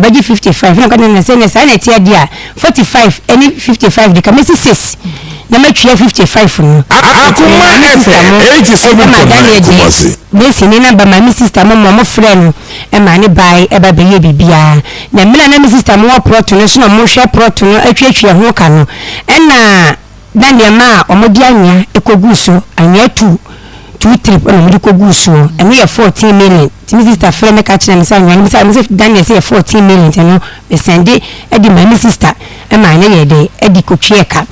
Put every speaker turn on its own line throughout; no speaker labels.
Ɔbɛgye 55. Na meka kyerɛɛ no sɛ ɛnneɛ saa na ɛteɛ deɛ a, 45 ne 55 de ka mɛsi six na matua 55 no. Nti
Akoma
memaa me sista
FM
mo ɛmaa
87.9
Daniel de
Kumasi.
Mason ne namba maa me sista mo ma wɔfrɛɛ no maa ne bae ba bɛyɛɛ biribiara. Na mmerɛ a na me sista mo wɔ prɔto no so na wɔhwɛ prɔto no atuatua ho ka no, ɛna na nneɛma a wɔde anwea kɔguu so, anwea tu two trip na wɔde kɔguu soɔ, ɛno yɛ 14 million. Nti me sista frɛ me ka kyerɛ me sɛ anwea no, bisa me sɛ Daniel sɛ yɛ 14 million, nti ɛno mesɛnde de maa me sista maa ne yɛ dɛ de kɔtuaa ka.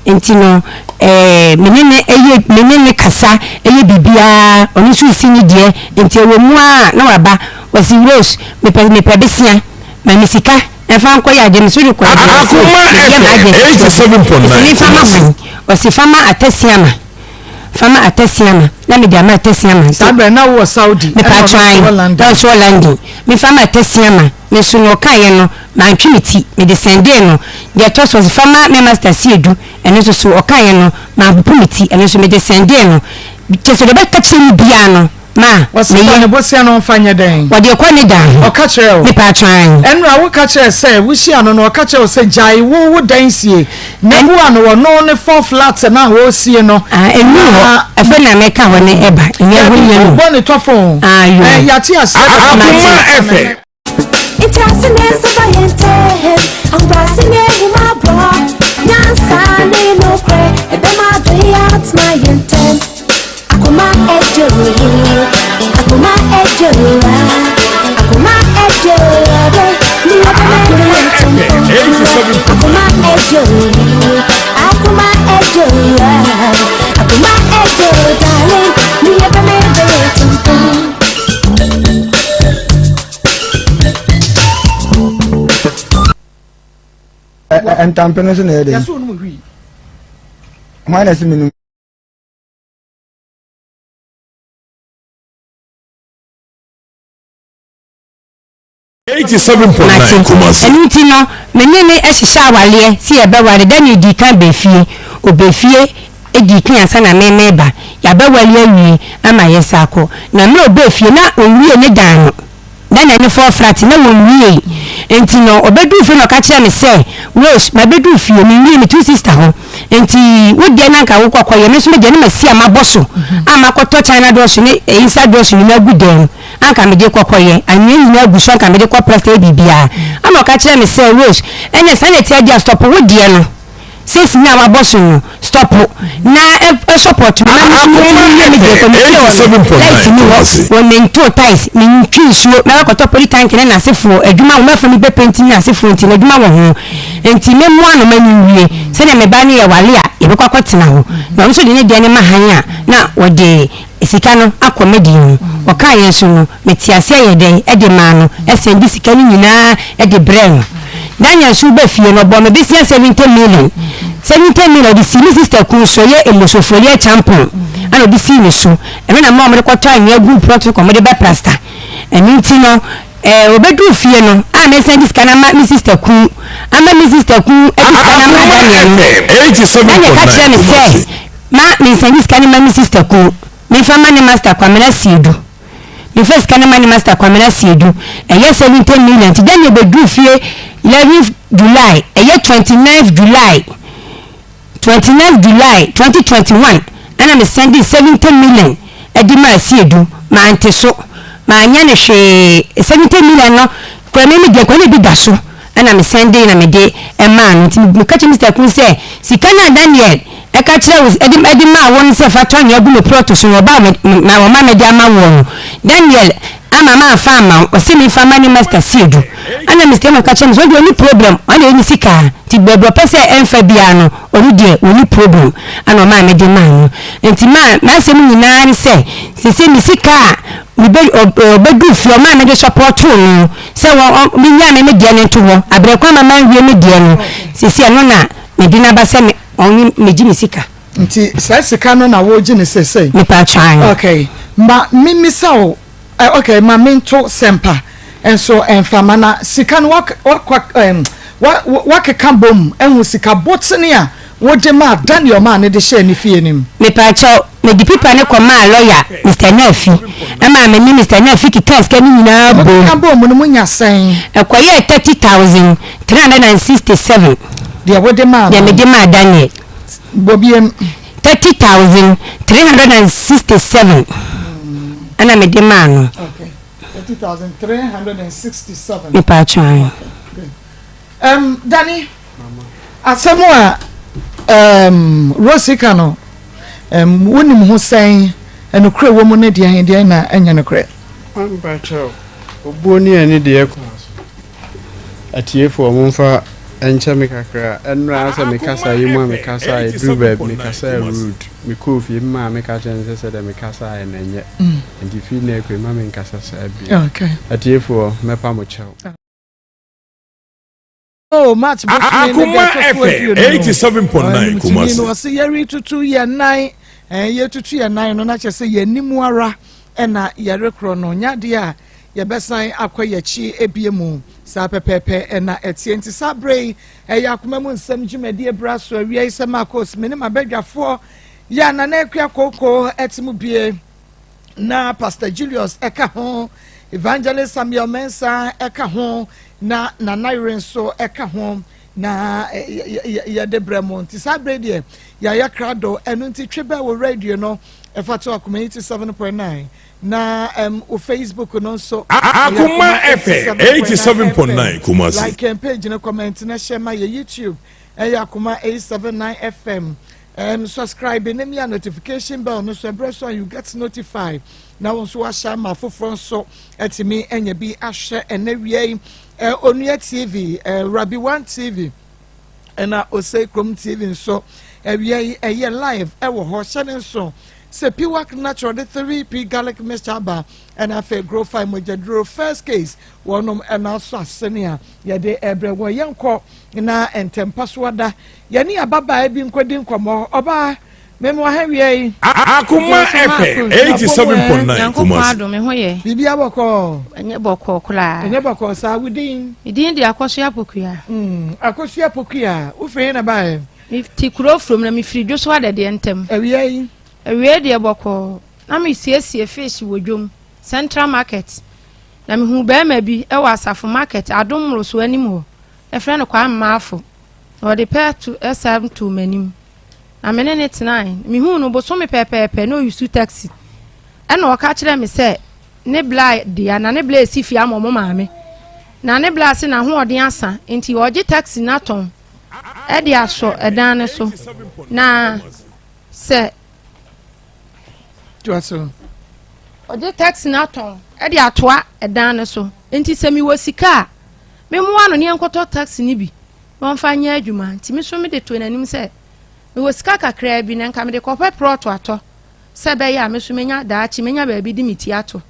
Nti no eh, me ne no yɛ, me ne no kasa yɛ biribiara, ɔno nso resi ne deɛ, nti ɛwɔ mu ara na waba, ɔse Rose, mepɛ, mepɛ besea, ma me sika na fa nkɔyɛ adeɛ, me nso rekɔyɛ deɛ, ɔse
Akoma
meyɛ
FM
m'adwene ketewa bi, mese
87.9
memfa ma
Kumasi.
hwan? Ɔse fa ma Atasiama, fa ma Atasiama, na mede ama Atasiama,
Saa
nti
berɛ na wowɔ Saudi ɛna ɔno
mepatwɔ
nso
ae,
wɔ
na
London.
ɔnso wɔ London, memfa ma Atasiama, me nso nea ɔkaeɛ no, mantwe me ti, mede sɛndee no. Deɛ ɛtɔ so, ɔse fa ma me master Siedu, ɛno nso so, ɔkaeɛ no, mampopo me ti, ɛno nso mede sɛndee no. Kyerɛ sɛ deɛ ɔbɛka kyerɛ me biara no, ma
Ɔse fa
meyɛ.
ne bosea no ɔmfa nyɛ dɛn?
Wɔde kɔ ne dan ho.
Ɔka kyerɛɛ wo?
Mepaatwɔ aane.
Ɛnora woka kyerɛɛ sɛ wohyia no no ɔka kyerɛɛ wo sɛ gyae wo wo dan sie na
Ɛn.
bua no ɔno ne four flat no a wɔresie no
Ah, ɛnnuu hɔ.
na
Afei na meka hɔ no ɛba. Ɛnyɛ hɔ
Dabi,
nyɛ no.
wobɔ ne tɔfo o.
Ah, yoo.
Ɛn, yɛate aseɛ dada.
Mate.
Akoma FM. Akoma FM 87.9 Kumasi.
Ntampe no nso na ɛyɛ dɛn? Hwan na ɛsɛ menum?
87.9
Mate.
Kumasi.
Ɛno nti no, me ne no hyehyɛɛ awareɛ sɛ yɛbɛware. Daniel dii kan baa fie. Ɔbaa fie dii kan ansa na me mereba. Yɛabɛware awie ama yɛsan akɔ. Na mmerɛ a ɔbaa fie, na ɔnwiee ne dan no. Daniel ne four flat, na wɔnwiei. Enti no, ɔbɛduu fie na ɔka kyerɛɛ me sɛ, Rose, mabɛduu fie, menwiee, metu sister hɔ. Enti wo deɛ na anka wokɔ kɔyɛ, me nso me deɛ na masi a mabɔ so a makɔtɔ China dɔɔso ne inside dɔɔso nyinaa agu dan mu. anka mede kɔ kɔyɛ, anwea nyinaa gu so anka mede kɔ prɛsta yɛ biribiara. Ɛna ɔka kyerɛɛ me sɛ, Rose, ɛneɛ saa na ɛteɛ deɛ a stop wo deɛ no, seesei no a wabɔ so no, stop na ɛ support me na me nso
Akoma
metumi yɛ me deɛ kɔ me fie hɔ no, light
87.9
ni hɔ,
Kumasi.
wɔ mentoo tiles, mentwi nsuo, mɛkɔ akɔtɔ poly tank ne n'asefoɔ, adwuma wɔ mɛfa me bɛ painti ne n'asefoɔ nti no adwuma wɔ ho, nti memmoa no ma no nwie, sɛdeɛ me ba no yɛ wale a yɛbɛkɔ akɔtena hɔ, na ɔno nso de ne deɛ no ma hann a na wɔde sika no akɔ me deɛ ho. Ɔkaeɛ nso no, metee aseɛ yɛɛ dɛn de maa no, san de sika no nyinaa de brɛɛ no. Daniel nso ba fie no, ɔbɔɔ me besia 70 million. 70 million, ɔde sii me sista kun so, ɔyɛ Mosofori Acheampong, ɛna ɔde sii ne so. Ɛno na mma wɔde kɔtɔ anwea guu plot so kɔ wɔde bɛ plasta. Ɛno nti no, eh, ɔbɛduu fie no, a mesan de sika no ama me sista kun, ama me sista kun de sika no ama
Akoma
Daniel no,
FM
Daniel ka kyerɛɛ
87.9
me sɛ,
Kumasi.
Ma mensan de sika no ma me sista kun, memfa mma ne master Kwamena Asiedu. Memfa sika no mma ne master Kwamena Asiedu. Ɛyɛ 70 million nti Daniel bɛduru fie 11th July, ɛyɛ 29th July, 29th July 2021 ɛna me sɛndee 70 million de maa Asiedu. Mante so, manyɛ no hwee. 70 million no kura me me deɛ kura na ebi da so. Ɛna me sɛndee na mede maa no. Nti meka kyerɛɛ Mister Kun sɛ, sika no a Daniel ka kyerɛɛ wo de de maa wo no sɛ fa tɔ anwea gu me prɔto so no, ɔbaa me ma ɔma mede ama woɔ no, Daniel amma mamfa amma wo, ɔse memfa mma ne Master Siedu. Ɛna Mister Amos ka kyerɛɛ me sɛ ɔno deɛ ɔnni problem, ɔno deɛ ɔnni sika, nti baabi ɔpɛ sɛ ɛmfa biara no, ɔno deɛ ɔnni problem. Ɛna ɔmaa mede maa no. Nti ma m'asɛm nyinaa ne sɛ, seesei me sika a mebe ɔbɛduu fie ɔmaa mede sɔpɔtoo no, Sɛ wɔ ɔ menyaa me me deɛ no nto hɔ abrɛ kwan ma manwie me deɛ no seesei ɛno na mede no aba sɛ me ɔnye megye me sika.
Nti saa sika no na wogye no seesei?
Mepaatwɔ ae.
Okay ma memmisa wo eh, okay ma mento sɛmpa nso mfa ma na sika no wakɔ ɛm wa wakeka bom ahu sika botene a. wode maa Daniel maa no de hyɛɛ ne fie no mu?
Mepaakyɛw, mede pipa no kɔmaa lɔya, Mister Nafi, ɛmaa me ne Mister Nafi kekaa sika no nyinaa boom.
Mokeka bɔɔ mu no, monya sɛn?
Ɛkɔyɛɛ 30,367.
Deɛ wode maa
no? Deɛ mede maa Daniel.
Bɔ biem.
30,367 ɛna mede maa no.
Okay, 30,367.
Mepaakyɛw ae.
Okay, good. Um, Danny, asɛm a um, Rosie ka no, um, wonim ho sɛn? Ɛnokorɛ wɔ mu ne deɛ he deɛ na ɛnyɛ nokorɛ?
Mpakyɛw, obuo ne ani deɛ kwan so. Atiefoɔ momfa nkyɛ me kakra, ɛnora sɛ me kasa yi mu a me kasaeɛ duru baabi me kasaa rude, me kɔɔ fie me maame ka kyerɛ me sɛ sɛdeɛ me kasaeɛ no ɛnyɛ, nti firi nnɛ rekɔ yi mma me nkasa saa bio. Atiefoɔ mɛpa mo kyɛw.
Oh, March bosome ne
Akoma
da ɛtɔ so
FM
aduonu no,
87.9
ɔnwomtoni
Kumasi.
no ɔse yɛretutu yɛn nan, eh, yɛtutu yɛn nan no na kyerɛ sɛ yɛn anim ara ɛna yɛrekorɔ no, nyɛ adeɛ a yɛbɛsan akɔ yɛakyi ebie mu saa pɛpɛɛpɛ ɛna ɛteɛ. Nti saa berɛ yi ɛyɛ akoma mu nsɛm dwumadie bra so awia yi sɛ Marcos me ne m'abadwafoɔ yɛ a Nana Akua Kooko ɛte mu bie na Pastor Julius ɛka ho, Evangelist Samuel Mensah ɛka ho, na Nana Yere nso ɛka ho na yɛde brɛ mo. Nti saa berɛ deɛ yɛayɛ krado, ɛno nti twe bɛɛ wɔ radio no ɛfa to Akoma 87.9 na wo Facebook no nso
Akoma FM 87.9 Kumasi.
Like and page no, comment na hyɛ ma yɛ. YouTube ɛyɛ Akoma 879 FM. Subscribe ne mia notification bell no so, ɛberɛ so a you get notified na wo nso wahyɛ ama afoforɔ nso atumi anya bi ahwɛ. Ɛnɛ wia yi Onua TV, Rabi One TV ɛna Osei Krom TV nso awia yi ɛyɛ live ɛwɔ hɔ. Hyɛ ne nso sɛ Piwak Natural de 3P garlic mixture aba, ɛna afei Growfire mogyaduro first case wɔnom ɛna aso asene a yɛde ɛbrɛ wɔ. Yɛnkɔ na ntɛmpa so ada yɛne ababaa bi nkɔdi nkɔmmɔ. Ɔbaa mɛmu aha wia yi.
Akoma FM 87.9
Nyankopɔn
Kumasi.
adom, me ho yɛ.
Biribi abɔkɔ?
Ɛnyɛ bɔkɔɔ koraa.
Ɛnyɛ bɔkɔɔ saa. Wo din?
Me din de Akɔsoa Pokua.
Akosua Pokua, wofiri he na baɛ?
Mete kuro furom na mefiri dwo so adɛdeɛ ntam.
Awia yi?
Awie deɛ bɔkɔɔ. Na mesiesie fish wɔ dwom, Central Market. Na mehuu barima bi wɔ Asafo Market, Adom Mmoroso anim hɔ. Yɛfrɛ no Kwame Maafo. Na ɔde pɛ to ɛsɛm too m'anim. Na me ne no tenae. Mehuu no bosome pɛpɛɛpɛ na ɔyusu taxi. Ɛna ɔka kyerɛɛ me sɛ ne bla dea na ne bla esi fie ama ɔmo maame. Na ne bla se n'ahoɔden asa nti ɔgye taxi no atɔn ɛde asɔ ɛdan no so. Na sɛ ɔgye taxi no atɔn ɛde atoa ɛdan no so nti sɛ mewɔ sika a memmoa no ne yɛnkɔtɔ taxi no bi na ɔmfa nyɛ adwuma. Nti me nso mede too n'anim sɛ mewɔ sika kakraa bi na nka mede kɔpɛ prɔto atɔ sɛ ɛbɛyɛ a me nso menya daakye menya baabi de me ti ato.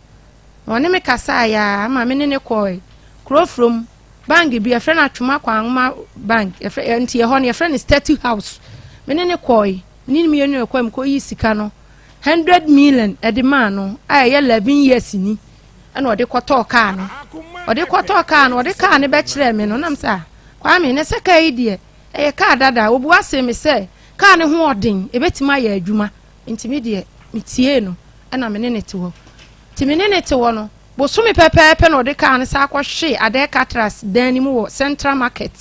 Na ɔne me kasaeɛ ara ma me ne ne kɔe kuro from bank bi yɛfrɛ no Atwoma Kwanwoma bank, yɛfrɛ nti ɛhɔ no yɛfrɛ no Statue House. Me ne ne kɔe, me ne mmienu na ɛkɔe, mekɔyii sika no 100 million ɛde maa no a ɛyɛ 11 years ni. Ɛna ɔde kɔtɔɔ kaa no, ɔde kɔtɔɔ kaa no, ɔde kaa no bɛkyerɛɛ me no nam sɛ, ah, Kwame, ne sɛ kaa yi deɛ ɛyɛ kaa dada. Obu ase me sɛ kaa ne ho ɔden, ebɛtumi ayɛ adwuma. Nti me deɛ metie no ɛna me ne ne te hɔ. Nti me ne ne te hɔ no, bosome pɛpɛɛpɛ na ɔde kaa no sa akɔhwe Adɛ Catras dan no mu wɔ Central Market.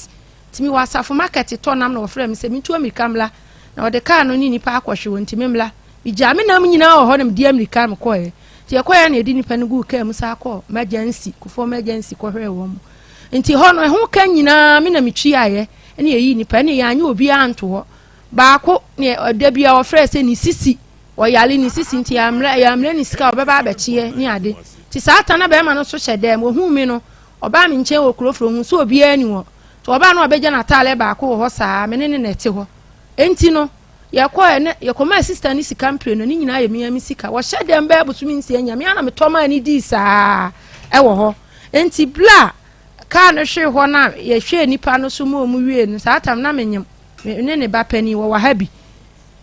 Nti mewɔ Asafo Market tɔ nam na wɔfrɛ me sɛ mentu amirika mmla na ɔde kaa no ne nipa akɔhwe wɔ, nti memmla. Megyaa me nam nyinaa wɔ hɔ na mede amirika mekɔɛ. Nti yɛkɔɛ na yɛde nipa no guu kaa mu sa akɔ emergency, Kufuor emergency, kɔhwɛɛ wɔn mu. Nti hɔ no ɛho ka nyinaa me na metuaeɛ ɛne yɛyi nipa ɛne yɛanyɛ obiara nto hɔ. Baako ne ɛda bi a wɔfrɛ sɛ ne sisi ɔyale, ne sisi nti yɛammerɛ yɛammerɛ ne sika a ɔbɛba abɛkyeɛ ne ade. Nti saa ta na bɛrima no nso hyɛ dɛm. Ohuu me no, ɔbaa me nkyɛn wɔ kuro foro, ohuu sɛ obiara ni hɔ nti ɔbaa no ɔbɛgya n'ataaleɛ baako wɔ hɔ saa. Me ne ne na ɛte hɔ. Enti no yɛkɔɛ ne yɛkɔmaa sister ne sika mpire no ne nyinaa yɛ mea me sika. Wɔhyɛ dɛm bɛyɛ bosome 6 nya mea na metɔ maa ne dii saa ɛwɔ hɔ. Enti bla kaa no hwee hɔ na yɛhwɛɛ nipa no so ma ɔmu wie no, saa tam na menyem. Me ne ne ba panin wɔwɔ ha bi.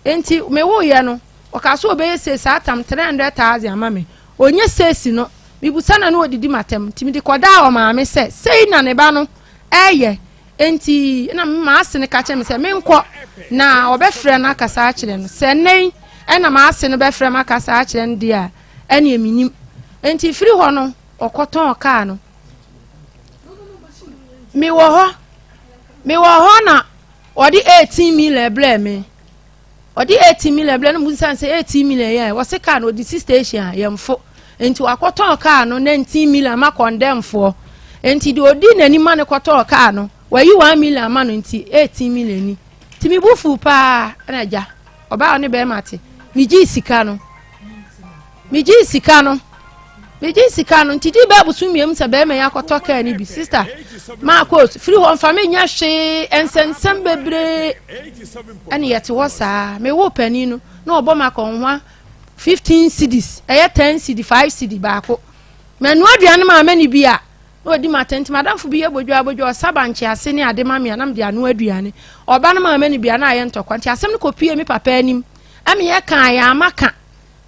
Enti mewoeɛ no, ɔkaa sɛ ɔbɛyɛ sei saa tam 300,000 ama me. Ɔnyɛ seesi no, mebusa na ne ɔdidi m'atɛm. Nti mede kɔdaa ɔmaame sɛ sei na ne ba no ɛyɛ. Enti na m'ase no ka kyerɛ me sɛ menkɔ na ɔbɛfrɛ no akasa akyerɛ no. Sɛ nnɛ yi ɛna m'ase no bɛfrɛ me akasa akyerɛ no deɛ a, ɛneɛ menim. Enti firi hɔ no, ɔkɔtɔn kaa no. Mewɔ hɔ, mewɔ hɔ na ɔde 18 million brɛɛ me. Ɔde 18 million brɛ no mu sane sɛ 18 million yɛ wɔse kaa no ɔde si station a yɛmfo nti wakɔtɔn kaa no 19 million ama kɔndɛmfoɔ nti deɛ ɔdi n'anim ma no kɔtɔɔ kaa no wayi 1 million ama no nti 18 million ni nti me bo fuu paa ɛna agya ɔbaa ɔne bɛrima te megyee sika no Megyee sika no. Megyee sika no nti di bɛɛ bosom mmienu sɛ bɛrima yi akɔtɔ kaa no bi. Sista, Marcos, firi hɔ mfa me nyɛ hwee, nsɛnsɛm bebree ɛne yɛte hɔ saa. Mewo panin no na ɔbɔ me akɔnhoa 15 cedis, ɛyɛ 10 cedi, 5 cedi baako. Manoa aduane ma ama ne bi a, na ɔdi m'atɛn nti madamfo bi yɛ bodwa bodwa ɔsa bankye ase ne ade ma me a na mede anoa aduane. Ɔba no ma ama ne bi a na ayɛ ntɔkwa nti asɛm no kɔpie me papa anim ɛme yɛkaa yɛ ama ka.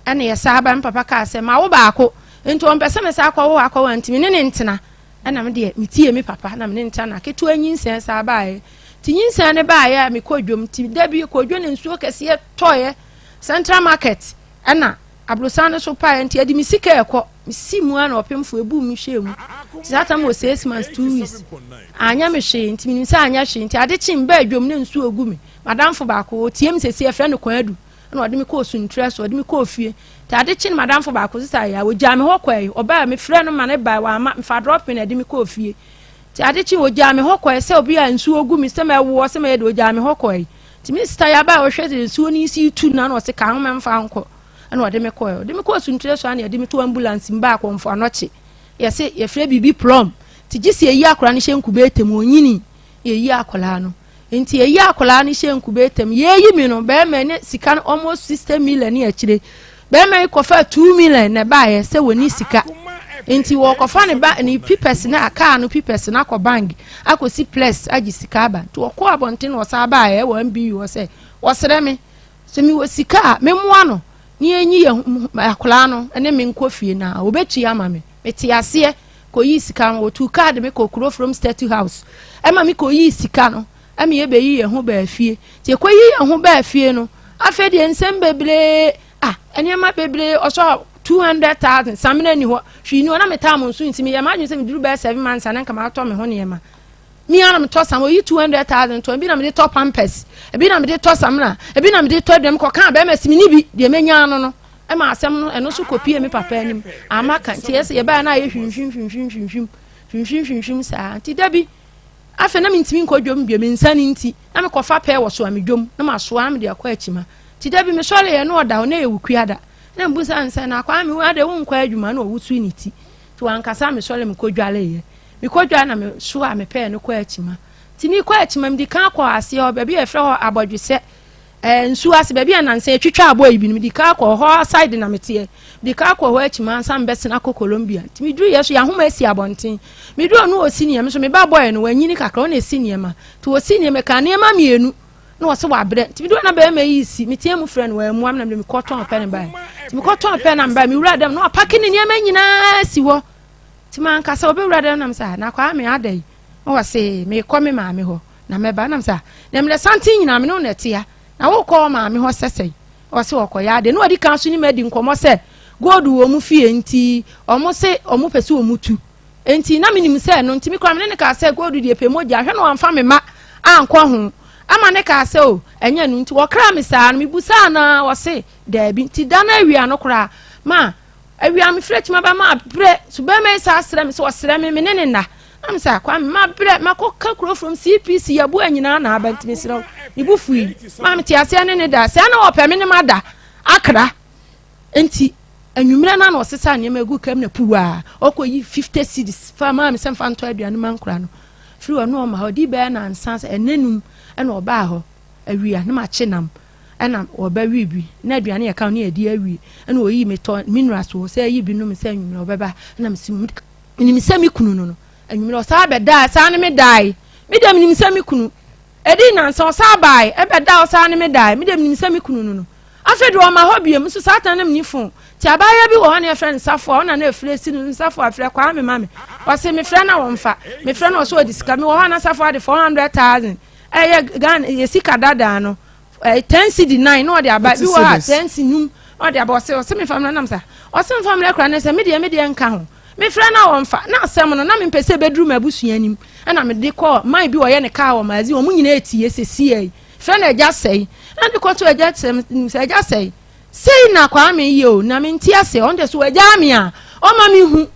Ɛna yɛsan bae, me papa kaa sɛ, Mawo baako, nti ɔmpɛ sɛ mesan kɔwo akɔwo a, nti me ne no ntena. Ɛna me deɛ, metiee me papa na me ne no tena, na ketewa nyinsɛn san baeɛ. Nti nyinsɛn no baeɛ a, mekɔɔ dwam, nti da bi kɔɔ dwa na nsuo kɛseɛ tɔeɛ, Central Market, ɛna aborosan no so paeɛ, nti ɛde me sika ɛkɔ, mesi mu ara na ɔpemfoɔ ebuu me hwɛɛ mu. Nti saa tam wɔ six months, 2 weeks, anyɛ me hwee, nti menim sɛ anyɛ hwee, nti ade kye mbaa dwam na nsuo gu me. Madamfo baako, ɔtie me sɛsi, yɛfrɛ no Kwadu. Ɛna ɔde me kɔɔ suntrɛ so, ɔde me kɔɔ fie. Nti ade kye no madamfo baako sesa yɛ a, ɔgyaa me hɔ kɔe. Ɔbaa mefrɛ no ma ne bae, wamma. Mefa drop na ɛde me kɔɔ fie. Nti ade kye ɔgyaa me hɔ kɔe sɛ obi a nsuo gu me sɛ mɛwoɔ sɛ mɛyɛ de ɔgyaa me hɔ kɔe. Nti me sista yɛ aba a ɔhwɛ sɛ nsuo no si tu na na ɔse ka ho mɛmfa nkɔ. Ɛna ɔde me kɔe. Ɔde me kɔɔ suntrɛ so ana ɛde me to ambulance mu baa Kɔmfo Anɔkye. Yɛse yɛfrɛ biribi plum. Nti gye sɛ yɛyi akwadaa no hyɛ incubator mu, ɔnyini. Yɛyi akwadaa no. Nti yɛyi akwadaa no hyɛ incubator mu. Yɛyi mi no, bɛrima ne sika no almost 60 million ne akyire. Bɛrima yi kɔfa 2 million na ɛbaeɛ sɛ wɔni sika. Nti wɔkɔfa ne ba ne pipɛs na kaa no pipɛs no akɔ bank akɔsi plus agye sika aba. Nti wɔkɔ abɔnten na wɔsan baeɛ wɔ MBU hɔ sɛ wɔsrɛ me sɛ mewɔ sika a memmoa no ne yɛnyi yɛ akwadaa no ne me nkɔ fie na wɔbɛtua ama me. Mete aseɛ kɔyii sika no, wɔtuu kaa de me kɔɔ kuro from Statue House ɛma me kɔyii sika no ɛma yɛbɛyi yɛn ho baa fie. Nti yɛkɔyi yɛn ho baa fie no, afei deɛ nsɛm bebree, ah, nneɛma bebree, ɔsɔ 200,000, samina ni hɔ, hwee ni hɔ, na metaa mo nso nti meyɛ m'adwene sɛ meduru bɛyɛ 7 months a na nka matɔ me ho nneɛma. Me ara na metɔ sam, oyi 200,000 tɔ, ebi na mede tɔ pampers, ebi na mede tɔ samina, ebi na mede tɔ aduane, mekɔkaa bɛrima si me ni bi, deɛ menya ano no. Ɛma asɛm no ɛno nso kɔpie me papa anim ama ka nti ɛsɛ yɛbaeɛ no ayɛ hwimhwim hwimhwim hwimhwim hwimhwim hwimhwim saa nti da bi afei na mentumi nkɔ dwom bio me nsa no nti na mekɔfa pɛɛ wɔ soa me dwom na masoa na mede akɔ akyima nti da bi mesɔreeɛ na ɔda hɔ na ɛyɛ wukuada na mbusa nsɛ na akɔ ame ade wo nkɔ adwuma na ɔwusu ne ti nti wankasa mesɔre mekɔdwaleeɛ mekɔdwale na mesoa me pɛɛ no kɔ akyima nti mekɔ akyima medi kan kɔ aseɛ hɔ baabi a yɛfrɛ hɔ abɔdwesɛ Eh, nsuo ase baabi a nansa yɛtwitwa aboɔ yi binom di kaa kɔɔ hɔ side na meteɛ di kaa kɔɔ hɔ akyi mansa mbɛsena akɔ Colombia nti meduru yɛ so yɛahoma asi abɔnten meduru ɔno ɔsi nneɛma so meba bɔɛ no wanyini kakra ɔna ɛsi nneɛma nti ɔsi nneɛma ka nneɛma mmienu na ɔsɛ wabrɛ nti meduru na bɛrima yi si meteɛ mu frɛ no wammua me na mede mekɔtɔn pɛ ne bae nti mekɔtɔn pɛ na mebae mewura dɛm na wapake ne nneɛma nyinaa si hɔ nti mankasa ɔbɛwura dɛm nam sɛ na kwaa me ada yi na wɔse mekɔ me maame hɔ Na mɛba. Ɛna mesɛ, ah, na mmerɛ santen nyinaa me ne wo na ɛte ha, na wokɔ wo maame hɔ sɛ sɛn? Ɔse ɔkɔyɛ adeɛ. Na wadi kan so ne me adi nkɔmmɔ sɛ gold wɔ wɔn fie nti wɔn se wɔn pɛ sɛ wɔn tu. Nti na menim sɛ ɛno nti me koraa me ne no kaa sɛ gold deɛ pɛ mogya hwɛ na wamfa me mma ankɔ ho. Ama ne kaa sɛ o ɛnyɛ no nti wɔkraa me saa no mebusaa no a ɔse daabi. Nti da no awia no koraa ma awia mefiri akyi maba ma abrɛ so bɛrima yi saa srɛ me sɛ ɔsrɛ me me ne ne nna. Na me sɛ, Kwame, mabrɛ, makɔka kuro from CPC, yɛboa nyinaa na aba nti mesrɛ wo. Ne bo fui. Maa mete aseɛ ne ne da. Sɛ na ɔpɛ me ne mada akra. Nti, anwummerɛ no na ɔsesa nneɛma gu kam na puwaa. Ɔkɔyi 50 cedis fa maa me sɛ mfa ntɔ aduane ma nkora no. Firi hɔ no ɔma hɔ. Ɔdi bɛyɛ nansa sɛ ɛnɛ num ɛna ɔbaa hɔ awia na makye nam ɛna ɔba wi bi na aduane yɛ ka ne yɛde awie ɛna ɔyi metɔ minerals wɔ sɛ ayi bi nom sɛ anwummerɛ ɔbɛba ɛna mesi mu Menim sɛ me kunu no no. Anwummerɛ ɔsan bɛdaa, saa ne me dae. Me deɛ menim sɛ me kunu. Ɛdii nnansa ɔsan bae, ɛbɛdaa ɔsan ne me dae. Me deɛ menim sɛ me kunu no no. Afei deɛ ɔma hɔ biom nso saa tan na menni phone. Nti abaayewa bi wɔ hɔ na yɛfrɛ no Safoa, ɔna na ɛfrɛ si no Safoa frɛ Kwame ma me. Ɔse mefrɛ na wɔmfa. Mefrɛ no ɔse ɔde sika. Mewɔ hɔ a na Safoa de 400,000 ɛyɛ Ghana yɛ sika dadaa no. 10 cedi 9 na ɔde aba. Bi wɔ hɔ a 10 cedi num na ɔde aba. Ɔse ɔse mefa mmerɛ nam sa. Ɔse mfa mmerɛ kora ne sɛ medeɛ medeɛ nka ho. Mefrɛ no a ɔmfa. Na asɛm no na mempɛ sɛ ɛbɛduru m'abusua anim. Ɛna mede kɔɔ man bi ɔyɛ ne kaa wɔ Maazi wɔn nyinaa ɛtie sɛsiɛ yi. Frɛ no agya sɛe. Na de kɔto agya sɛm sɛ agya sɛe. Sei na Kwame yɛ o, na mente aseɛ. Ɔno deɛ so wagyaa me a, ɔma me hu.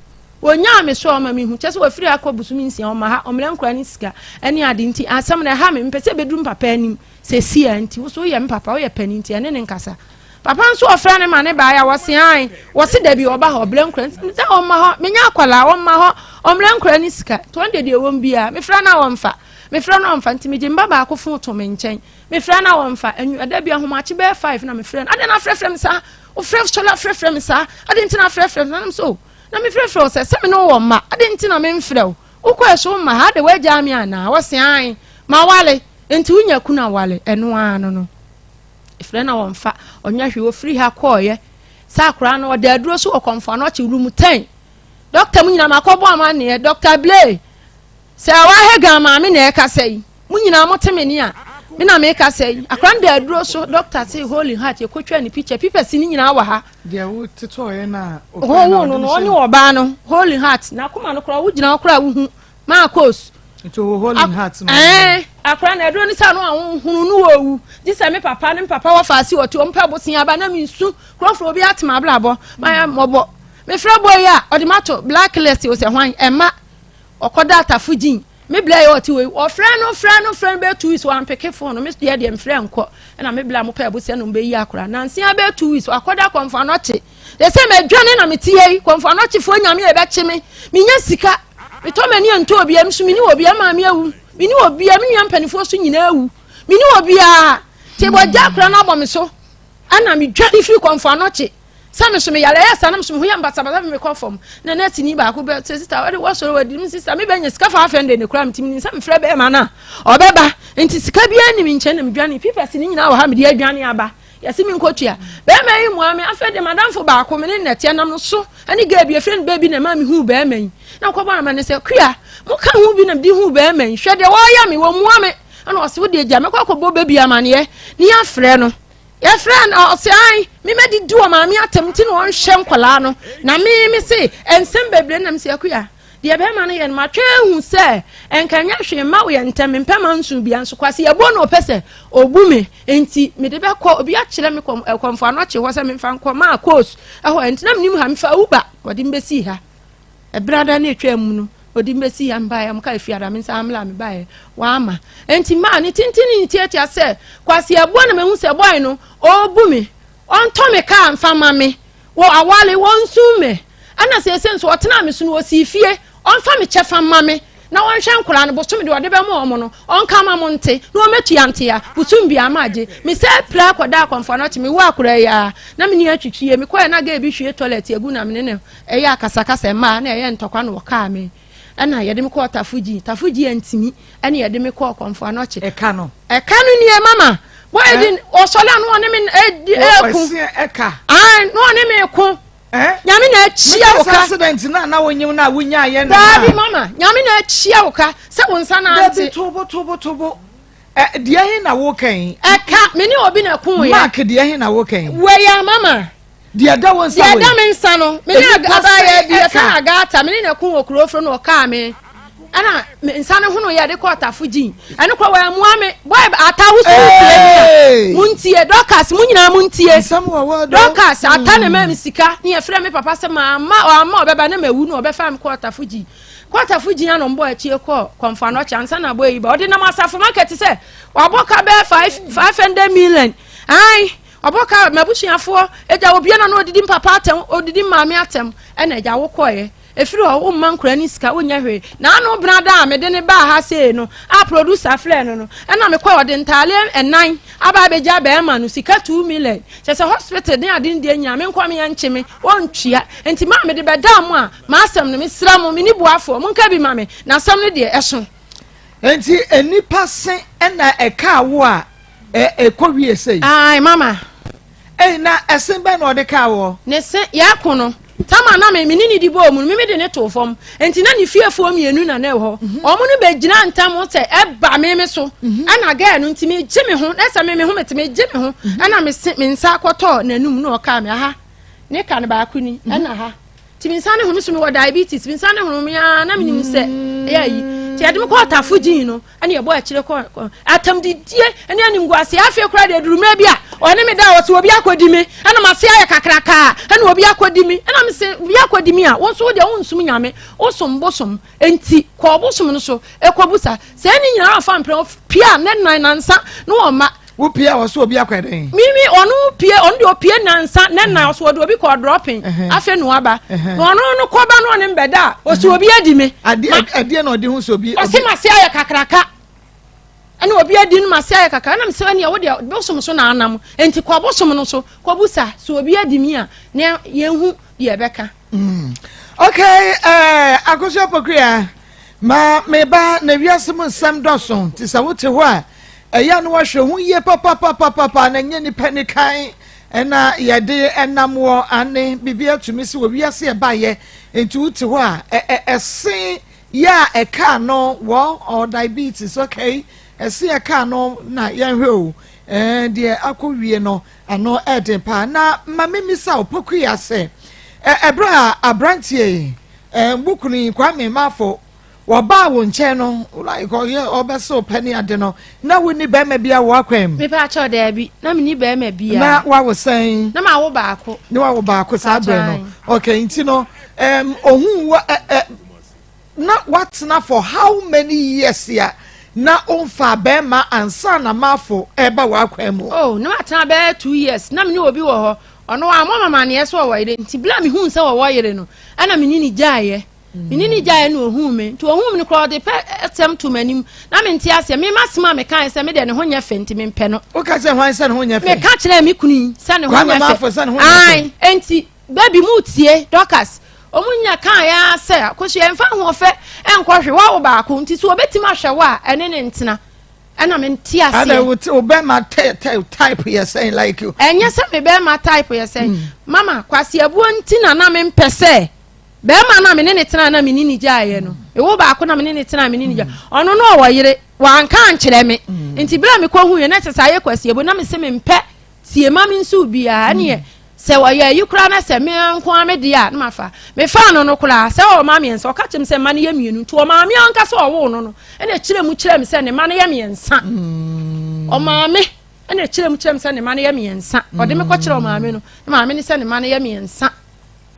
Ɔnyaa me so a ɔma me hu. Kyɛ sɛ wafiri ha kɔ bosome nsia, ɔma ha, ɔmmrɛ nkora ne sika ne ade nti asɛm no ɛha me. Mepɛ sɛ ɛbɛduru me papa anim seesei a nti wo so woyɛ me papa, woyɛ panin nti ɛne ne nkasa. Papa nso ɔfrɛ no ma ne baeɛ a wɔse ae, wɔse dabi ɔba hɔ ɔbrɛ nkora nti sɛ ɔmma hɔ, menyɛ akwadaa, ɔmma hɔ, ɔmmrɛ nkora ne sika. Nti ɔno deɛ deɛ ɛwɔ mu biara, mefrɛ no a ɔmfa. Mefrɛ no a ɔmfa nti megye me ba baako fon to me nkyɛn. Mefrɛ no a ɔmfa. Anwu da bi ahomakye bɛyɛ five na mefrɛ no. Adɛn na afrɛfrɛ me saa? Wofrɛ sɔre afrɛfrɛ me saa? Adɛn nti na afrɛfrɛ me saa? Na me so na mefrɛfrɛ wo sɛ sɛ me ne wo wɔ mma. Adɛn nti na memfrɛ wo? Wokɔɛ so womma ha? Adɛn woagyaa me anaa? Ɔse ae mawale nti wonya kunu awale. Ɛno ara no no. Efrɛ no a ɔmfa. Ɔnyɛ hwee. Ɔfiri ha kɔɔeɛ. Sɛ akwaraa no ɔda aduro so wɔ Kɔmfo Anɔkye room ten. Dɔkta mu nyinaa makɔbɔ amanneɛ. Dɔkta Blay Sɛ Hagar maame na ɛrekasa yi, mo nyinaa mo te me ne a, me na merekasa yi. Akora no da aduro so, doctor se holy heart, yɛkɔtwa ne picture, pipɛs ne nyinaa wɔ ha.
Deɛ wo tetɔɔyɛ no a, ɔpɛ
na ɔde no ɔne ɔbaa no, holy heart, n'akoma no koraa, wogyina hɔ koraa wohu, maa kos.
Nti ɔwɔ holy heart no.
Ɛɛ, akora no aduro no sɛ ano a wohunu no wɔwu, gye sɛ me papa ne me papa wɔ faase wɔte wɔn pɛ bosea aba na mensu, kurɔfoɔ obi atem abrabɔ, mayɛ mmɔbɔ. Mefrɛ boy yi a, ɔde mato blacklist o sɛ hwan, ɛma. Ɔkɔda atafo gyin. Me bla yi ɔte wei. Ɔfrɛ no frɛ no frɛ no bɛyɛ 2 weeks wampeke phone no. Me deɛ deɛ mfrɛ nkɔ. Ɛna me bla mo pɛ abusua na ɔmbɛyi akora. Nanse ara bɛyɛ 2 weeks wakɔda kɔmfo anɔkye. Sɛ sɛ madwane na mete ha yi. Kɔmfo anɔkyefoɔ nyame a ɛbɛkye me. Menya sika. Metɔ m'ani antɔ obiara. Me nso meni obiara. Me maame awu. Meni obiara. Me nua mpanimfoɔ so nyinaa awu. Meni obiara. Nti wɔgya akora no abɔ me so. Ɛna medwane firi kɔmfo anɔkye. Sɛ me so me yare ɛyɛ saa na me so me ho yɛ basabasa me kɔ fam na nɛɛseni baako bɛ sɛ sista ɔde wɔsɔre wɔ di sista me bɛnya sika fa afɛn de ne kora me ti mi sɛ mefrɛ bɛrima no a ɔbɛba nti sika biara ni me nkyɛn na medwane pipɛs ne nyinaa wɔ ha mede adwane aba yɛse me nkɔtua bɛrima yi mua me afei de madamfo baako me ne nnɛteɛ nam no so ɛne gɛɛ bi efrɛ no bɛɛ na ɛma me hu bɛrima yi na kɔbɔ ama ne sɛ kua mo ka ho bi na mede hu bɛrima yi hwɛ deɛ wɔyɛ me wɔ mua me ɛna ɔse wo deɛ gya mɛkɔ akɔbɔ bɛbi amaneɛ ne yɛafrɛ no Yɛfrɛɛ no, ɔse ae, me mɛdidi wɔ maame atɛm nti na ɔnhwɛ nkwadaa no. Na me me se nsɛm bebree na me se Akuya, deɛ bɛrima no yɛ no matwɛn ahu sɛ nka nyɛ hwee mma wo yɛ ntɛm, mempɛ ma nso bia nso kwasi ɛbuo na ɔpɛ sɛ ɔbu me nti mede bɛkɔ obi akyerɛ me kɔm kɔmfo anɔkye hɔ sɛ memfa nkɔ maa course ɛhɔ nti na menim ha mefa Uber wɔde me bɛsii ha. Ɛberɛ ada ne ɛtwaa mu no, ɔde me bɛsii ha mebaeɛ, wɔkaa Efiada me nsa mmla mebaeɛ, wamma. Enti maa ne tenten ne ne tiatia sɛ Kwasi ɛboɔ na mahu sɛ bɔe no ɔrebu me, ɔntɔ me kaa mfa ma me, wɔ awale, wɔnsum me. Ɛna seesei nso ɔtenaa me so no ɔsii fie, ɔmfa me kyɛfa mma me na ɔnhwɛ nkwadaa no, bosome deɛ ɔde bɛma wɔn no ɔnka ma mo nte na ɔmmɛtua ntea, bosom biara magye. Mesan pira kɔdaa Kɔmfoanɔkye, mewɔ akwadaa yi ara na me nua twitwie, mekɔeɛ na girl bi hwie toilet agu na me ne no Ɛyɛ akasakasa mmaa na ɛyɛ ntɔkwa na wɔkaa me ɛna yɛde me kɔɔ Tafuji. Tafuji antimi ɛna yɛde me kɔɔ Kɔmfo Anɔkye.
Ɛka no.
Ɛka no nie mama. Bɔyɛ di ɔsɔle ano ɔne me ɛdi ɛko.
Ɔsi ɛka.
Ayi na ɔne me ko. Nyame na akyia wo ka.
Accident na na wonyim na wonya yɛ
na. Daabi mama nyame na akyia wo ka sɛ wo nsa na ante.
Dabi tobo tobo tobo. Ɛ deɛ he na wo kɛn.
Ɛka me ne obi na ko yɛ.
Mark deɛ he na wo kɛn.
Wɛya mama.
Deɛ ɛda wo nsa
wei. Deɛ ɛda me nsa no, me ne abaayewa bi yɛfrɛ no Agata, me ne no ko wɔ kuro foro na ɔkaa me. Ɛna me nsa no hono yɛ de kɔɔ tafo gyin. Ɛno kora wɔammua me. Boy ata wo so tie me a. Muntie Dorcas, mo nyinaa muntie. Dorcas ata na ɛmaa me sika ne yɛfrɛ me papa sɛ mamma ɔamma ɔbɛba na mawu na ɔbɛfa me kɔɔ tafo gyin. Kɔɔ tafo gyin ano mbɔ akyie kɔɔ kɔmfo anɔkye ansa na boy yi ba. Ɔde nam asafo market sɛ wabɔ ka bɛyɛ 500 million. Ae. Ɔbɔ ka m'abusuafoɔ, agya obia na na ɔdidi mpapa atɛm, ɔdidi maame atɛm, ɛna agya wo kɔeɛ. Ɛfiri hɔ, womma nkwadaa no sika, wonyɛ hwee. Na ano benada a mede no baa ha sei no, a producer frɛɛ no no, ɛna mekɔɛ, ɔde ntaaleɛ nnan aba abɛgya bɛrima no, sika 2 million. Kyerɛ sɛ hospital ne ade no deɛ nyinaa, menkɔ me yɛnkye me, ɔntua. Nti maa mede bɛdaa mo a, m'asɛm no, mesrɛ mo, menni boafoɔ, monka bi ma me, na asɛm no deɛ, ɛso.
Enti nnipa se na ɛkaa wo a ɛkɔ wie sei.
Ae mama.
Ei, na ɛsen bɛn na ɔde kaa woɔ?
Ne se, Yɛko no, tam a na me me ne no di bɔɔ mu no, me mede no too fam. Enti na ne fiefoɔ mmienu na na ɛwɔ hɔ. Wɔn no bɛgyinaa ntam sɛ ɛba me me so. Ɛna gɛɛ no nti megye me ho, na sɛ me me ho mete megye me ho. Ɛna me se me nsa kɔtɔɔ n'anum na ɔkaa me aha. Ne ka no baako ni, ɛna ha. Nti me nsa ne ho me so mewɔ diabetes, me nsa ne ho me ara na menim sɛ ɛyɛ ayi. Nti yɛde me kɔɔ tafo gyin no. ɛne ɛbɔ akyire kɔ atamdidie ne animguaseɛ. Afei koraa deɛ aduru mmerɛ bi a ɔne me da a ɔse obi akɔdi me ɛna mase ayɛ kakrakaa ɛna obi akɔdi me ɛna mese obi akɔdi me a wo nso wo deɛ wonsom nyame wosom bosom enti kɔ bosom no so ɛkɔbusa sɛ ɛne nyinaa afa mprɛ pia ne nan nansa na wɔma
Wo pie a ɔsɛ obi akɔ ɛdɛn?
Mimi ɔno pie ɔno deɛ ɔpie nansa ne nan ɔsɛ ɔde obi kɔ dropping afei na waba na ɔno no kɔba na ɔne mbɛda a ɔsɛ obi adi me.
Adeɛ adeɛ na ɔde ho sɛ obi.
Ɔsɛ ma se ayɛ kakraka ɛna obi adi no ma se ayɛ kakraka ɛna mesɛ ɛnea wo deɛ bosom so na anam nti kɔ bosom no so kɔ busa sɛ obi adi mi a na yɛn hu deɛ ɛbɛka.
Okay, ɛɛ eh, Akosua Pokuya, ma me ba na wiase mu nsɛm dɔso nti sɛ wote hɔ a ɛyɛ no wɔhwɛ ho yie papapapapa na nyɛ nipa ni kan ɛna yɛde ɛnam wɔ ane biribi atumi si wɔ wiase ɛbaeɛ nti wote hɔ a ɛ ɛse yɛ a ɛkaa no wɔ or diabetes okay ɛse ɛkaa no na yɛnhwɛ o ɛɛ deɛ akɔ wie no Ano yɛ den paa. Na ma memmisa wo, Pokuya, sɛ, ɛberɛ a aberanteɛ yi, wo kunu yi, Kwame Marfo, wɔbaa wo nkyɛn no, like ɔyɛ ɔbɛsɛ wo pɛ ne ade no, na wonni barima biara wɔ w'akwan mu?
Mepa kyɛw, daabi, na menni barima biara.
Na wawo sɛn?
Na mawo baako.
Na wawo baako saa berɛ no. Okay, nti no, um, ohun wɔ, ɛ, ɛ, Na watena for how many years a na wonfaa bɛɛma ansa na Marfo reba w'akwan mu?
Oh, na matena bɛyɛ 2 years, na me ne obi wɔ hɔ, ɔno wammɔ me amaneɛ sɛ ɔwɔ yere, nti berɛ a mehuu sɛ ɔwɔ yere no, ɛna me ne no gyaeɛ. Me ne no gyaeɛ na ɔhuu me, nti ɔhuu me no koraa ɔde pɛ asɛm too m'anim, na mente aseɛ, me m'asɛm a mekaeɛ sɛ me deɛ ne ho nyɛ fɛ nti mempɛ no.
Woka kyerɛɛ hwan sɛ ne ho nyɛ fɛ?
Meka kyerɛɛ me kunu yi sɛ ne ho
Kwame
nyɛ fɛ.
Marfo sɛ ne ho nyɛ fɛ?
Ae, enti Baby mu tie Dorcas ɔmo nya kaa yɛ ara sɛ Akosua ɛnfa ahoɔfɛ ɛnkɔ hwe wawo baako nti sɛ ɔbɛtumi ahwɛ wo a ɛne ne ntena ɛna me nte aseɛ.
Ada wo te wo bɛma type yɛ sɛn like you.
Ɛnyɛ sɛ me bɛma type yɛ sɛn mm. Mama Kwasi abuo nti na na me mpɛ sɛ bɛrima na me ne ne tena na me ne ne gyaeɛ no ewo baako na me ne ne tena me ne ne gya ɔno no ɔwɔ yere wanka ankyerɛ me mm. nti bere a mekɔ hu yɛ na kyerɛ sɛ ayɛ Kwasi abuo na me se me mpɛ tie ma me nso biara ɛneɛ Sɛ ɔyɛ ayi koraa na sɛ me nko ara me deɛ a, na mafa. Mefaa no no koraa, sɛ ɔwɔ mma mmiɛnsa, ɔka kyerɛ me sɛ mma no yɛ mmienu. Nti ɔmaa me ankasa a ɔwoo no no, ɛna ɛkyerɛ mu kyerɛɛ me sɛ ne mma no yɛ mmiɛnsa. Ɔmaa me ɛna ɛkyerɛ mu kyerɛ me sɛ ne mma no yɛ mmiɛnsa. Ɔde me kɔkyerɛ ɔmaame no, na maame no sɛ ne mma no yɛ mmiɛnsa.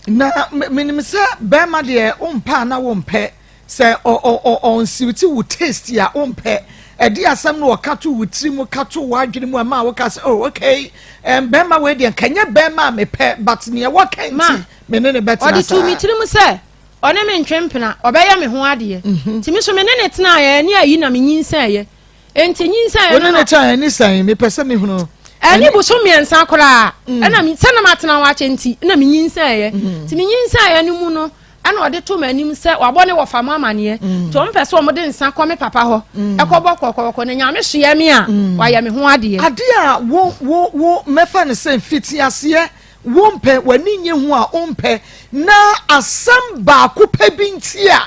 Na menim sɛ bɛrima deɛ wompɛ a na wompɛ. Sɛ ɔ ɔ ɔ ɔnsiwti wo taste a wompɛ. Ɛde asɛm no ɔka to wo tiri mu, ka to w'adwene mu ɛma woka sɛ oh okay, ɛm bɛrima wei deɛ nka nyɛ bɛrima a mepɛ but neɛ wɔka
Ma,
nti me ne ne bɛtena
ɔde too me
saa.
tirim sɛ ɔne me ntwe mpena, ɔbɛyɛ me ho adeɛ. Nti me nso me ne no tenaeɛ, ɛne ayi na menyinsɛneeɛ. Enti nyinsɛn
Wo
no
ne
no.
no tenaeɛ ne sɛn? Mepɛ sɛ mehunu.
Ɛne bosom mmiɛnsa koraa. Ɛna me sɛ na matena hɔ akyɛ nti na menyinsɛneeɛ. Nti menyinsɛneeɛ no mu no ɛna ɔde to m'anim sɛ wabɔ ne wɔfa mo amaneɛ mm. nti wɔn pɛ sɛ wɔn de nsa kɔ me papa hɔ mm. ɛkɔbɔ kɔkɔkɔ na nyame soɛ me a mm. wayɛ me ho adeɛ.
Adeɛ a wo wo wo mɛfa no sɛ mfitiaseɛ wo mpɛ w'ani nye ho a wo mpɛ na asɛm baako pɛ bi nti a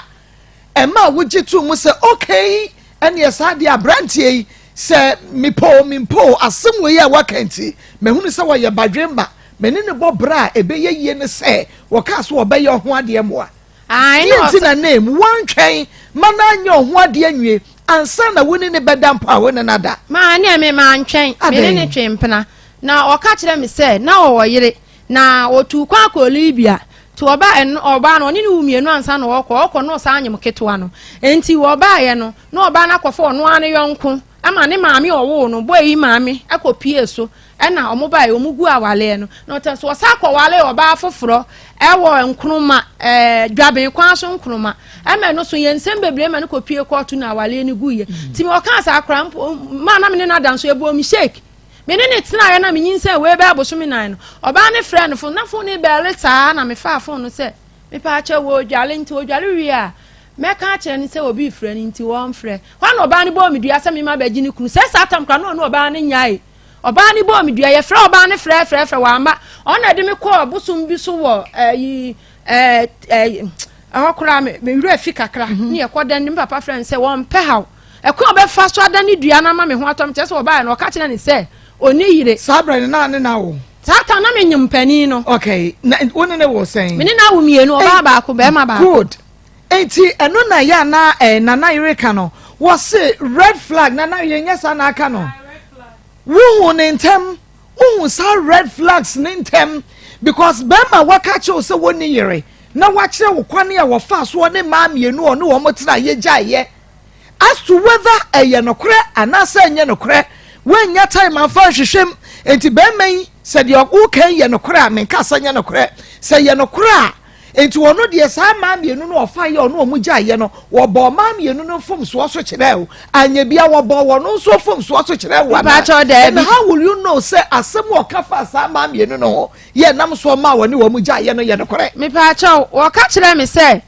ɛma wogye to mu sɛ okay ɛneɛ saa deɛ aberanteɛ yi sɛ mepɛ o mempɛ o asɛm wei a waka nti mahunu sɛ wɔyɛ badwemma Me ne no bɔ bra a ɛbɛyɛ yie ne sɛ wɔkaa sɛ wɔbɛyɛ ɔho adeɛ mmoa.
Ae,
Deɛ
na
nti
ɔsɛ.
na Naam woantwɛn ma no anyɛ ɔho adeɛ anwie ansa na wo ne no bɛda mpo a wo ne no ada?
Ma ɛneɛ me mantwɛn, me ne no
Adɛn?
twee mpena. Na ɔka kyerɛɛ me sɛ na ɔwɔ yere, na ɔtuu kwan kɔɔ Libya. Nti ɔba ɛno, ɔbaa no, ɔne no woo mmienu ansa na ɔrekɔ. Ɔrekɔ no na ɔsan nyem ketewa no. Enti wɔbaeɛ no, na ɔbaa no akɔfa ɔno ara ne yɔnko ma ne maame a ɔwoo no, boy yi maame, kɔpuee so. Ɛna ɔmo baeɛ, ɔmo guu awaleɛ no. Na ɔtɛ so ɔsan kɔwaree ɔbaa foforɔ ɛwɔ Nkrumah, ɛɛ Dwaben kwan so Nkrumah. Ɛma ɛno so yɛ nsɛm bebree ma no kɔpie kɔɔto na awaleɛ no guiɛ. Nti me ɔkaa saa koraa mpo, maa na me ne no ada nso ɛbɔɔ me shake. Me ne no tenaeɛ na menyinsɛn wei bɛyɛ bosome nan no, ɔbaa no frɛɛ no fon, na fon no bɛɛle saa na mefaa fon no sɛ mepaakyɛw wɔredware nti ɔdware wie a mɛka akyerɛ no sɛ obi refrɛ no nti wɔmfrɛ. Hɔ a na ɔbaa no bɔɔ me dua sɛ mema bɛgye ne kunu. Sɛ saa tam koraa na ɔne ɔbaa no nyae. Ɔbaa no bɔɔ me dua. Yɛfrɛ ɔbaa no frɛfrɛfrɛ wamma. Ɔno na ɛde me kɔɔ bosom bi so wɔ ɛyi ɛɛ ɛɛ ɛhɔ koraa me me werɛ fi kakra. Mhm. Ne yɛkɔ dan ne papa frɛ no sɛ wɔmpɛ haw. Ɛkwan a ɔbɛfa so ada ne dua no ama me ho atɔ me kyerɛ sɛ ɔbaeɛ no ɔka kyerɛ ne sɛ ɔni yere.
Saa berɛ no na ne na wo?
Saa ta na menyem panin no.
Okay, na wo ne ne wo sɛn?
Me ne no awo mmienu, ɔbaa baako, bɛrima baako.
Good. Enti ɛno na yɛ a na eh, Nana yere ka no. Wɔse red flag, Nana yere nyɛ saa na aka no. Wohu ne ntɛm, wohu saa red flags ne ntɛm because bɛrima waka kyerɛ wo sɛ wɔnni yere na wakyerɛ wo kwan a wɔfa soɔ ne mmaa mmienu a ɔne wɔn tena yɛgyaeɛ. As to whether ɛyɛ nokorɛ anaasɛ ɛnyɛ nokorɛ, woannya time amfa anhwehwɛ mu. Enti bɛrima yi, sɛ deɛ woka yi yɛ nokorɛ a, menka sɛ nyɛ nokorɛ. Sɛ ɛyɛ nokorɛ a, enti ɔno deɛ saa mmaa mmienu no ɔfaeɛ a ɔne wɔn gyaeɛ no, wɔbɔɔ mmaa mmienu no mfomsoɔ so kyerɛɛ wo? Anyɛ bia wɔbɔɔ wɔn nso mfomsoɔ so kyerɛɛ wo anaa?
Mpakyɛw, daabi.
And how will you know sɛ asɛm a ɔka faa saa mmaa mmienu no ho yɛ nam soɔ maa wɔne wɔn gyaeɛ no yɛ nokorɛ?
Mepakyɛw, wɔka kyerɛɛ me sɛ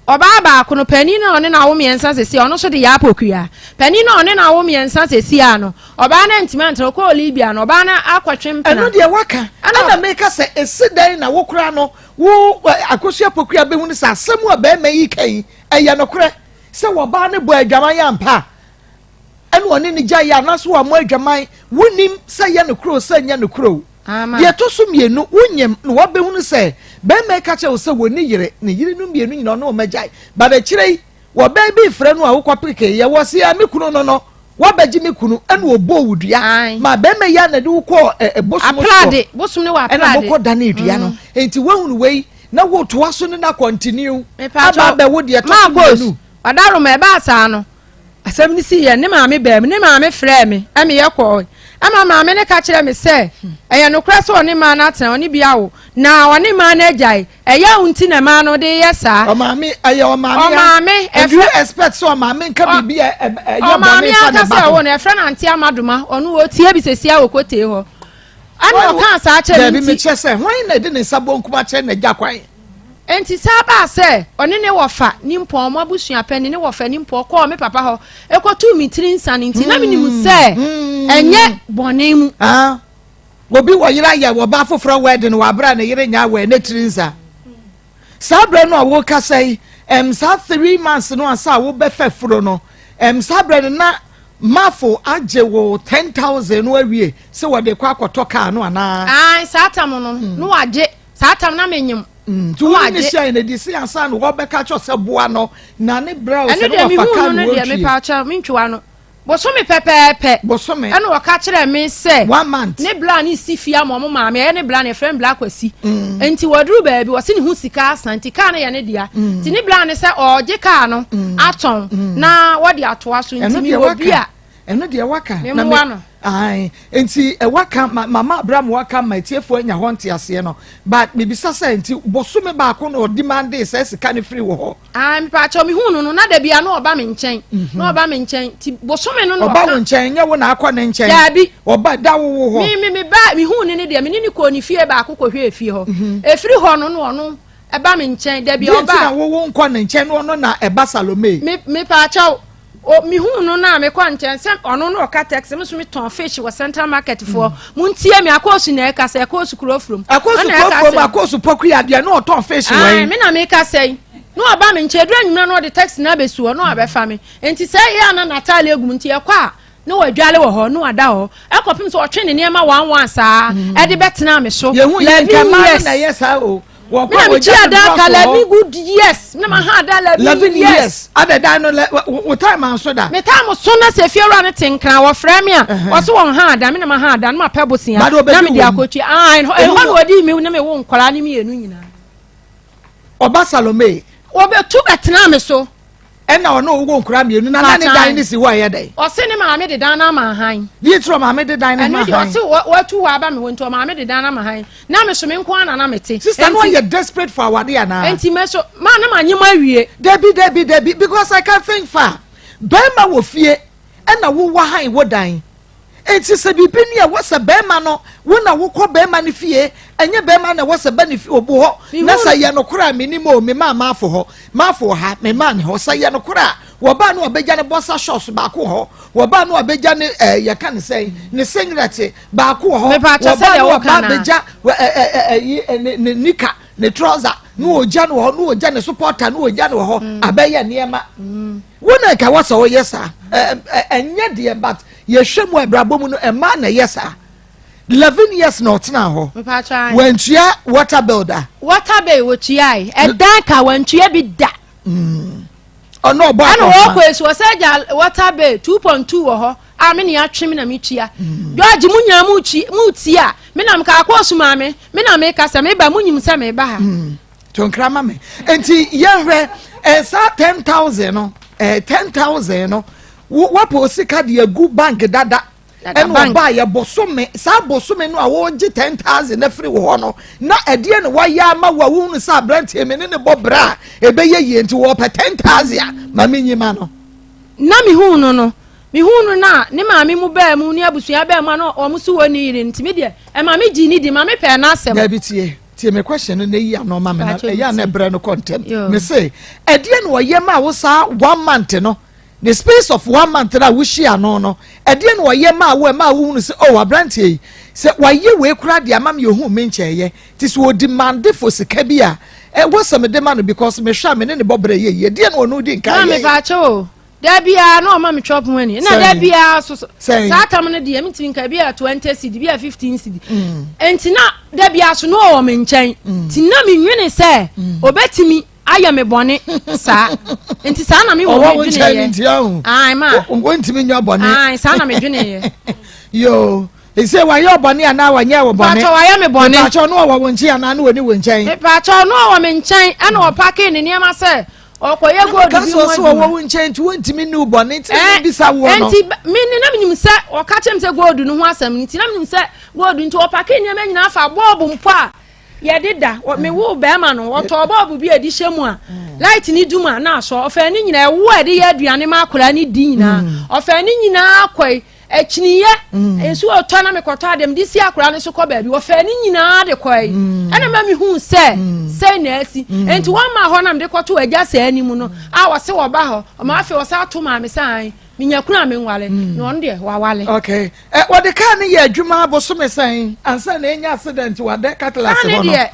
Ɔbaa baako no, panin no a ɔne no awo mmiɛnsa seesei a, ɔno nso de Yaa Pokuya. Panin no a ɔne no awo mmiɛnsa seesei a no, ɔbaa no antumi antena, ɔkɔɔ Libya no, ɔbaa no akɔtwe mpena.
Ɛno deɛ woaka, ɛna meka sɛ ɛsi dɛn na wo koraa no, wo Akosua Pokuya bɛhunu sɛ asɛm a barima yi ka yi, ɛyɛ nokorɛ, sɛ ɔbaa no bɔɔ adwaman ampa a, ɛna ɔne no gyaeɛ anaasɛ wammɔ adwaman, wonnim sɛ ɛyɛ nokorɛ o sɛ ɛnyɛ nokorɛ o. Deɛ ɛtɔ so mmienu, wonyem na wabɛhunu sɛ barima yi ka kyerɛ wo sɛ wɔnni yere, ne yerenom mmienu nyinaa ɔne wɔn agyae. But akyire yi, wɔbaa bi refrɛ no a wokɔ pekeeɛ, wɔse a me kunu no no, wabɛgye me kunu, ɛna ɔbɔɔ wo dua. Ma barima yi a na de wo kɔɔ bosom soɔ, ɛna mokɔ danee dua no. Enti woahunu wei, na wotoa so ne no akɔntiniw aba abɛwo deɛ ɛtɔ so mmienu.
Ɔdaroma, ɛbaa saa no, Asɛm no siiɛ, ne maame baa mu. Ne maame frɛɛ me ma yɛkɔɔe. Ɛma maame no ka kyerɛɛ me sɛ, ɛyɛ nokorɛ sɛ ɔne mmaa no atena, ɔne bi awo, na ɔne mmaa no agyae. Ɛyaw nti na mmaa no de reyɛ saa.
Ɔmaame, ɛyɛ ɔmaame a.
Ɔmaame,
And do you expect sɛ ɔmaame nka biribi a ɛyɛ bɔne
mfa ne ba ho? Ɔmaame ankasa a ɔwɔ no, yɛfrɛ no Auntie Amadoma, ɔno ɔtie bi seesei a wɔ Kotee hɔ. Ɛna ɔkaa saa kyerɛɛ me
nti.
Daabi,
mekyerɛ sɛ, hwan na ɛde ne nsa bonkum akyerɛ n'agya kwan?
Enti saa baa sɛ ɔne ne wɔfa nimpɔn, mo abusua panin, ne wɔfa nimpɔn kɔɔ me papa hɔ kɔtuu me tiri nsa no nti, na menim sɛ ɛnyɛ bɔne mu.
Ah, obi wɔ yere ayɛ ɔbaa foforɔ wedding wɔ abere a ne yere nyɛ aware ne tiri nsa. Saa berɛ no a wokasa yi, ɛm saa 3 months no ansa a wobɛfa furo no, ɛm saa berɛ no na Mafo agye wo 10,000 no awie sɛ wɔde kɔ akɔtɔ kaa no anaa?
Ae, saa tam no, na wagye. Saa tam na menyem.
Nti wo ne ne hyɛn no de si ansa na wɔbɛka kyerɛ sɛ boa no na ne brɛ wo sɛ
na wafa kaa no wɔtwie. Ɛno deɛ mehu no no deɛ mepaakyɛw mentwiwa no. Bosome pɛpɛɛpɛ.
Bosome.
Ɛna ɔka kyerɛɛ me sɛ.
One month.
Ne bla ne si fie ama ɔmo maame ɛyɛ ne bla no yɛfrɛ no bla Kwasi. Nti wɔduru baabi wɔsi ne ho sika asa nti kaa no yɛ ne dea. Nti ne bla no sɛ ɔɔgye kaa no atɔn na wɔde atoa so nti mewɔ bi a.
Ɛno deɛ waka.
Me mmoa no.
Ae, nti waka ma mama Abraham waka ma atiefoɔ anya hɔ nteaseɛ no. But mebisa sɛ nti bosome baako na ɔdemandee saa sika no firi wɔ hɔ?
Ae, mepaakyɛw mehuu no no na da bia na ɔba me nkyɛn. Mhm. Na ɔba me nkyɛn nti bosome no na
ɔka. Ɔba wo nkyɛn nyɛ wo na akɔ ne nkyɛn.
Daabi.
Ɔba da wo wo hɔ.
Me me me ba mehuu no no deɛ me ne ne kɔɔ ne fie baako kɔhwɛɛ fie hɔ. Mhm. Efiri hɔ no na ɔno ɛba me nkyɛn da bia ɔba.
Deɛ nti na wo wo nkɔ ne nkyɛn na ɔno na ɛba Salome.
Me mepaakyɛw O mehuu no no a mekɔ nkyɛn sɛ ɔno na ɔka taxi me so metɔn fish wɔ central market foɔ mm. montie me akɔɔsu na ɛka sɛ akɔɔsu kuro furom
akɔɔsu kuro furom akɔɔsu pɔkuya deɛ na ɔtɔn fish wɔ yi
me na meka sɛ yi na ɔba me nkyɛn aduru anwummerɛ na ɔde taxi na abɛsi hɔ na ɔabɛfa me nti sɛ ɛyɛ a na n'ataale agu mu nti ɛkɔ a na wadwale wɔ hɔ na wada hɔ ɛkɔpem sɛ ɔtwe ne nneɛma one one saa ɛde bɛtena me so
11 years na ɛyɛ saa o
me na me tua dan ka 11 good years me na ma ha dan 11 years.
Ada dan no lɛ wo time anso da.
Me time so na sɛ fiewura no te nkran wɔfrɛ me a wɔso wɔn ha dan me na ma ha dan na ma pɛ bosia na me de akɔtua ah ɛhɔ na wɔdi mi ne me wo nkɔla ne mmienu nyinaa.
Ɔba Salome.
Wɔbɛtu bɛtena me so.
Ɛna ɔne owó nkura mmienu na na ne dan ne si hɔ ɛyɛ dɛ.
Ɔse ne maame de dan no ama han.
Deɛ tiri ɔmaame de dan no ma han.
Ɛno deɛ ɔse watu hɔ aba me hɔ nti ɔmaame de dan no ama han. Na me so me nko ara na na me te.
Sister no ɔyɛ desperate for awade anaa.
Nti me so maa na ma nye mo awie.
Dabi dabi dabi because I can think far. Bɛrima wɔ fie ɛna wo wɔ han wo dan. Enti sɛ biribi ni a ɛwɔ sɛ barima no, wo na wokɔ barima no fie, ɛnyɛ barima na ɛwɔ sɛ ba ne fie, obu hɔ, na sɛ yɛ nokorɛ a, menim o, memaa Maafo hɔ, Maafo wɔ ha, memaa ne hɔ, sɛ yɛ nokorɛ a, Wɔbaa no ɔbɛgya ne boxer shorts baako wɔ hɔ. Wɔbaa no ɔbɛgya ne ɛɛ yɛka ne sɛn ne singlet baako wɔ hɔ. Wɔbaa no ɔba abɛgya ɛɛ ɛɛ ɛyi ne ne nika ne trouser ne ɔgya no wɔ hɔ ne ɔgya ne supporter ne ɔgya no wɔ hɔ mm. abɛyɛ nneɛma. Mm. Wo na nka wɔ sɛ ɔyɛ saa ɛɛ ɛnyɛ deɛ but yɛhwɛ mu abrabɔ mu no ɛmaa na ɛyɛ saa. 11 years na ɔtena hɔ. Wantua water bill da.
Water bill wɔtuae ɛdan ka wantua bi da.
Mm. Ɔno ɔbɔ akɔnfma.
Ɛna wɔkɔ esu ɔsɛ gya water bill 2.2 wɔ hɔ a me ne atwe me na me tua. Mm. George mu nyinaa mu twi mu ti a me na mka akɔ osu maame me na me kasa me ba mu nyim sɛ me ba ha.
Mm. To nkra ma me. Nti yɛhwɛ ɛsa 10,000 no eh, 10,000 no wapɔ osika de agu bank dada. Ɛna ɔbaa yɛ bosome saa bosome no a wɔregye 10,000 afiri wɔ hɔ no na ɛdeɛ na wayɛ ama wo a wohunu sɛ aberanteɛ me ne ne bɔ bra a ɛbɛyɛ yie nti wɔpɛ 10,000 a ma menyi ma no.
Na mehuu no no, mehuu no na ne maame mu baa mu ne abusua baa mu a na wɔn so wɔnni yere nti me deɛ ɛma me gyee ne di ma me pɛɛ n'asɛm.
Dabi tie tie me question no na eyi ano ma me na ɛyɛ a na ɛbrɛ no kɔ ntɛm me se ɛdeɛ na ɔyɛ maa wo saa one month no The space of one month no a wohyia no no, ɛdeɛn na ɔyɛ maa wo a ɛmaa wohunu sɛ, oh, aberanteɛ yi, sɛ wayɛ wei koraa de ama me ɔhuu me nkyɛeɛ, nti sɛ ɔdemande for sika bi a, ɛwɔ sɛ mede ma no because mehwɛ a me ne ne bɔ berɛ yɛ yie. Ɛdeɛn na ɔno di nkan
yɛeɛ? Maame paakyɛw o, da biara na ɔma me chop money, na da biara so saa tam no deɛ mentumi nka, ebi a 20 cedi, ebi a 15 cedi, nti na da biara so na ɔwɔ me nkyɛn, nti na menwene sɛ ɔbɛtumi ayɛ me bɔne saa nti saa na me wɔ me dwene yɛ
nti ahu
ayi ma
wɔntumi nyɛ bɔne
ayi saa na me dwene yɛ
yoo ese wayɛ ɔbɔne anaa wanyɛ wɔ bɔne
pàtó wayɛ me bɔne
pàtó ɔno ɔwɔ wo nkyɛn anaa ne wɔ ne wɔ nkyɛn
pàtó ɔno ɔwɔ me nkyɛn ɛna ɔpake ne nneɛma sɛ ɔkɔyɛ gold bi ho
adwuma ɔwɔ wo nkyɛn nti wɔntumi ne wo bɔne nti na bisa woɔ no
nti me ne na menim sɛ ɔka kyerɛ me sɛ gold no ho asɛm nti na menim sɛ gold nti ɔpake nneɛma nyinaa fa bɔɔbo mpo a Yɛde da, me woo bɛrima no, ɔtɔɔ bɔɔbo bi a yɛde hyɛ mu a light ne dum a na asɔ. Ɔfaa ne nyinaa, ɛwo a yɛde yɛ aduane ma akwadaa ne di nyinaa. Mm. Ɔfaa ne nyinaa kɔe. Akyiniyɛ, mm. nsuo ɔtɔ na mekɔtɔ adeɛ mede si akwadaa no so kɔ baabi. Ɔfaa ne nyinaa de kɔe. Mm. Ɛna ma mehu sɛ sɛn na asi. Nti wɔn ma hɔ na mede kɔto agya sɛ anim no a wɔse wɔba hɔ. Ɔma afei wɔsa ato maame sɛ an. Menya kunu a menwale mm. na ɔno deɛ wawale.
Okay. Ɛ wɔde kaa no yɛ adwuma abosome sɛn ansa na enya accident wɔ adɛ Cutlass hɔ no.
Kaa no deɛ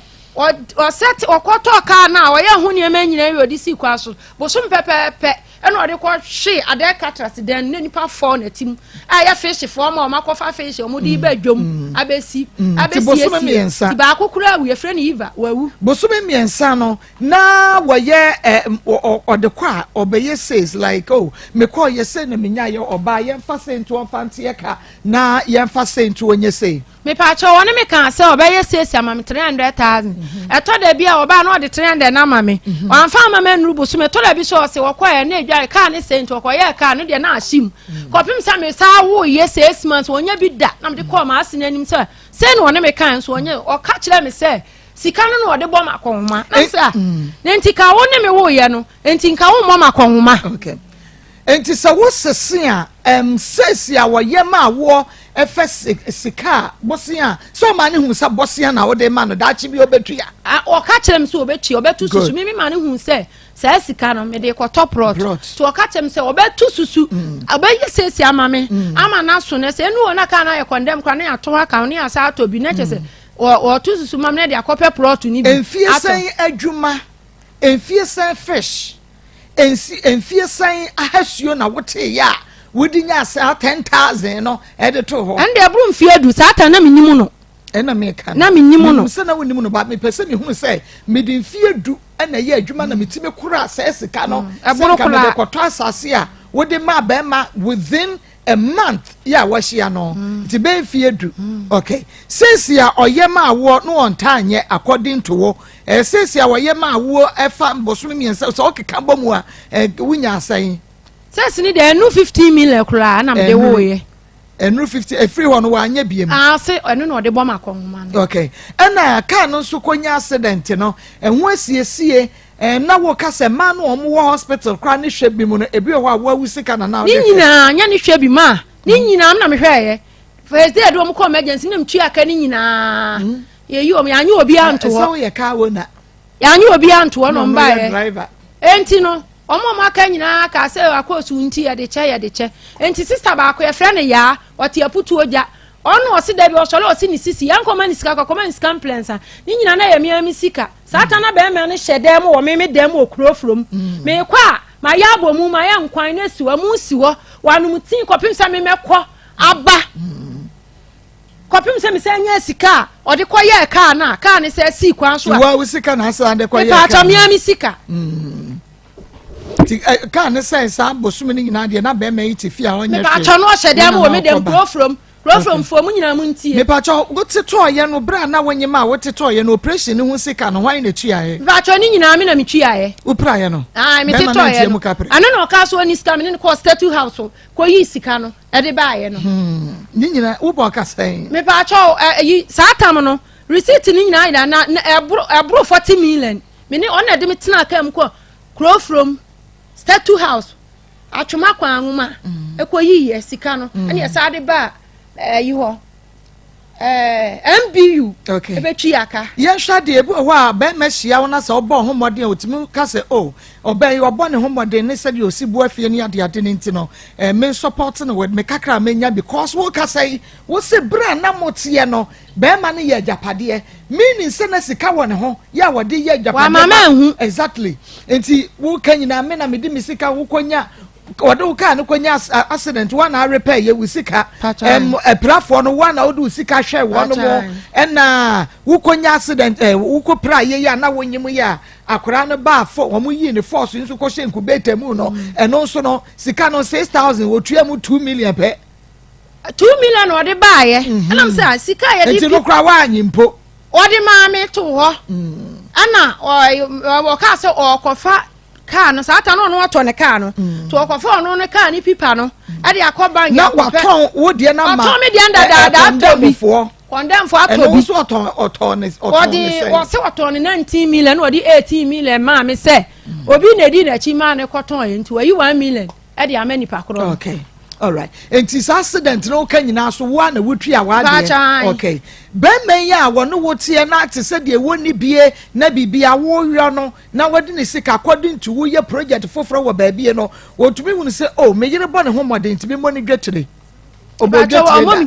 ɔsɛ ɔkɔtɔ kaa no a ɔyɛ ho nneɛma nyinaa wie ɔde si kwa so bosom pɛpɛɛpɛ ɛna ɔde kɔhwe adɛ Cutlass dan ne nipa fɔ na tim a ɛyɛ fish foɔ ma ɔma kɔfa fish ɔmo de ba dwom mm. abɛsi mm. abɛsi esi ti baako koraa awu yɛfrɛ no Eva wawu.
Bosome mmiɛnsa no Na wɔyɛ ɛ ɔde kɔ a ɔbɛyɛ sales like oh mekɔ yɛ sei na menya yɛ ɔbaa yɛmfa sei nto ɔmfa nteɛ ka na yɛmfa sei nto ɔnyɛ sei.
Mepaakyɛw ɔne me kaa sɛ ɔbɛyɛ sales ama me 300,000 ɛtɔ da bi a ɔbaa na ɔde 300 no ama me wamfa ama me annuru bosome ɛtɔ da bi so ɔse ɔkɔɛ na edware kaa ne sɛ nti ɔkɔyɛɛ kaa no deɛ na ahye mu kɔpem sɛ me saa woyɛ six months ɔnyɛ bi da na mede kɔɔ m'ase no anim sɛ sei na ɔne me kaa nso ɔnyɛ ɔka kyerɛ me sɛ Sika no na ɔde bɔ m'akɔnhoma. Na sɛ a, mm. na nti ka wo ne me woyɛ no, nti nka wo mmɔ m'akɔnhoma.
Okay. Nti sɛ wo sese a, ɛm sɛsi a wɔyɛ ma awoɔ ɛfɛ sika a bosea a sɛ ɔma ne hu sɛ bosea na wode ma no daakye bi ɔbɛtua.
Ɔka kyerɛ me sɛ ɔbɛtua ɔbɛto susu me ma ne hu sɛ saa sika no mede kɔtɔ plot nti ɔka kyerɛ me sɛ ɔbɛto susu mm. ɔbɛyɛ sɛsi ama me mm. ama no aso no sɛ ɛnu wɔ na kaa no ayɛ kɔndɛm koraa ne yɛato aka ne yɛasa atɔ bi na kyɛ sɛ mm. Wɔto susu mam na de akɔpɛ plɔto no bi.
Mfie sɛn adwuma, mfie sɛn fish, nsi mfie sɛn ahasuo na woteeɛ a wode nyaa saa 10,000 no de too hɔ?
Ɛno deɛ ɛboro mfie du, saa ta na mennim no.
Ɛna meka
no. Na mennim no.
Menim sɛ na wonim no, but mepɛ sɛ mehunu sɛ mede mfie du na ɛyɛ adwuma na metumi koraa saa sika no mm, sɛ nka mede kɔtɔ asase a wode maa bɛrima within a month yɛ a wahyia no mm. nti bɛyɛ mfie du mm. okay seesi a ɔyɛ ma awoɔ no ɔntaa nyɛ according to wo ɛɛ eh, seesi a ɔyɛ ma awoɔ ɛfa bosome mmiɛnsa sɛ ɔkeka bɔ mu a ɛɛ eh, wonya asɛn.
Sɛsi ni deɛ ɛnu 15 million koraa na mede woyɛ.
Ɛnu 50 efiri hɔ no wanyɛ biem.
Ase ɛno na ɔde bɔ ma kɔnhoma
no. Okay ɛna kaa no nso kɔnya accident no ɛho asiesie Ɛɛ na wo ka sɛ mmaa no a wɔn wɔ hospital koraa ne hwɛ bi mu no ebi wɔ hɔ a wɔawu sika na na
Ne ɔde hwɛ. nyinaa nyɛ ne hwɛ bi ma ne nyinaa na mehwɛɛyɛ first day de wɔn kɔ emergency na metua ka ne nyinaa yɛyi wɔn yɛanye obiara nto
Ɛsɛ
hɔ
woyɛ car owner.
yɛanye obiara nto hɔ na
Na
wɔn
ɔno yɛ
baeɛ
driver.
enti no. Wɔn a wɔaka nyinaa kaa sɛ akoosu nti yɛde kyɛ yɛde kyɛ. Enti sista baako yɛfrɛ no Yaa, ɔte Aputuo gya. Ɔno ɔse da bi ɔsɔre ɔse ne sisi yɛnkɔma ne sika kɔkɔma ne sika mprɛnsa. Ne nyinaa na ɛyɛ me ara me sika. Saa ta na bɛrima no hyɛ dan mu wɔ me me dan mu wɔ kuro from. Mekɔ a mayɛ abɔmu mayɛ nkwan na esi hɔ, ɛmo si hɔ, wanom tii kɔpem sɛ me mɛkɔ aba. Kɔpem sɛ mesan nyaa sika a ɔde kɔyɛɛ kaa no a kaa no sɛ sii kwan so a.
Wa wo sika na asan de kɔyɛɛ kaa.
Mepaakyɛ mea me sika.
Ti kaa no sɛ saa bosome no nyinaa deɛ na bɛrima yi te fie a ɔnyɛ hwee.
Mepaakyɛ no ɔhyɛ dɛm wɔ me dɛm kuro from kuro from foɔ mu nyinaa mu ntie.
Mepaakyɛ wotetɔɔyɛ no berɛ a na wonyem a wotetɔɔyɛ no operation no ho sika no hwan na tuaeɛ?
Mepaakyɛ ne nyinaa me na metuaeɛ.
Wopiraeɛ no?
Ae metetɔɔyɛ no. Ɛno na ɔkaa so ɔni sika me ne no kɔɔ statue house kɔyii sika no. ɛde baayɛ no.
Hmm, ne nyina wobɔ ɔka sɛn?
Mepaakyɛw ɛyi saa tam no receipt ne nyinaa yera na na ɛboro ɛboro 40 million. Me ne ɔna ɛde me tena kaa mu kɔ Kurofurom Statue House Atwoma kwan nwoma mm. ɛkɔ yi yɛ sika no mm. ɛne ɛsaa de baa ɛyi hɔ. Eh, MBU
okay.
ɛbɛtwi aka.
Yɛnhwɛ adeɛ ebi wɔ hɔ a bɛrima hyia wo na sɛ ɔbɔ ho mmɔden a ɔtumi ka sɛ o oh, ɔbɛn yi ɔbɔ ne ho mmɔden ne sɛdeɛ ɔsi bu afie ne adeade no nti no eh, me support no with me kakra a menya because wo kasa yi wo se berɛ a na moteɛ no bɛrima no yɛ agyapadeɛ meaning sɛ na sika wɔ ne ho yɛ a wɔde yɛ agyapadeɛ exactly nti woka nyinaa me na mede me sika wokɔnya wɔde wo kaa no kɔnya accident wɔn na arepɛ yɛ wo sika ɛpirafoɔ no wɔn na wode wo sika hwɛ wɔn mo ɛna wokɔnya accident ɛ wokɔ pira yɛ yɛ a na wonyim yɛ a akwaraa no baa fo wɔn yii ne force nso kɔhyɛ incubator mu no mm. ɛno nso no sika no 6000 wɔtua mu 2 million pɛ.
2 million ɔde baayɛ mhm. ɛnam sɛ ah, sika yɛde
nti no koraa wɔanyi mpo.
Ɔde maa me to hɔ mm. ɛna ɔkaa sɛ ɔkɔfa kaa no saa ta no ɔno atɔ ne kaa no mm. to ɔkɔfa ɔno ne kaa ne pipa no ɛde akɔ bank
na watɔn wo deɛ na ma
ɔtɔn me deɛ dadaada atɔ bi kɔndɛmfoɔ atɔ bi
ɛno nso ɔtɔn ɔtɔn ne ɔtɔn ne sɛn
ɔde ɔsɛ ɔtɔn ne 19 million na ɔde 18 million maa me sɛ mm. obi na edi n'akyi maa ne kɔtɔn yɛ nti wayi 1 million ɛde ama nipa korɔ no.
Okay, alright, nti saa accident no woka nyinaa so woa na wotua w'adeɛ? Okay, bɛrima yi a wɔne wo teɛ na te sɛ deɛ wɔnni bie na biribi a woyɔ no na wɔde ne sika according to woyɛ project foforɔ wɔ baabie no, wɔtumi hunu sɛ oh, me yere bɔ ne ho mmɔden nti memmɔ ne dwetire?
Ɔbɔ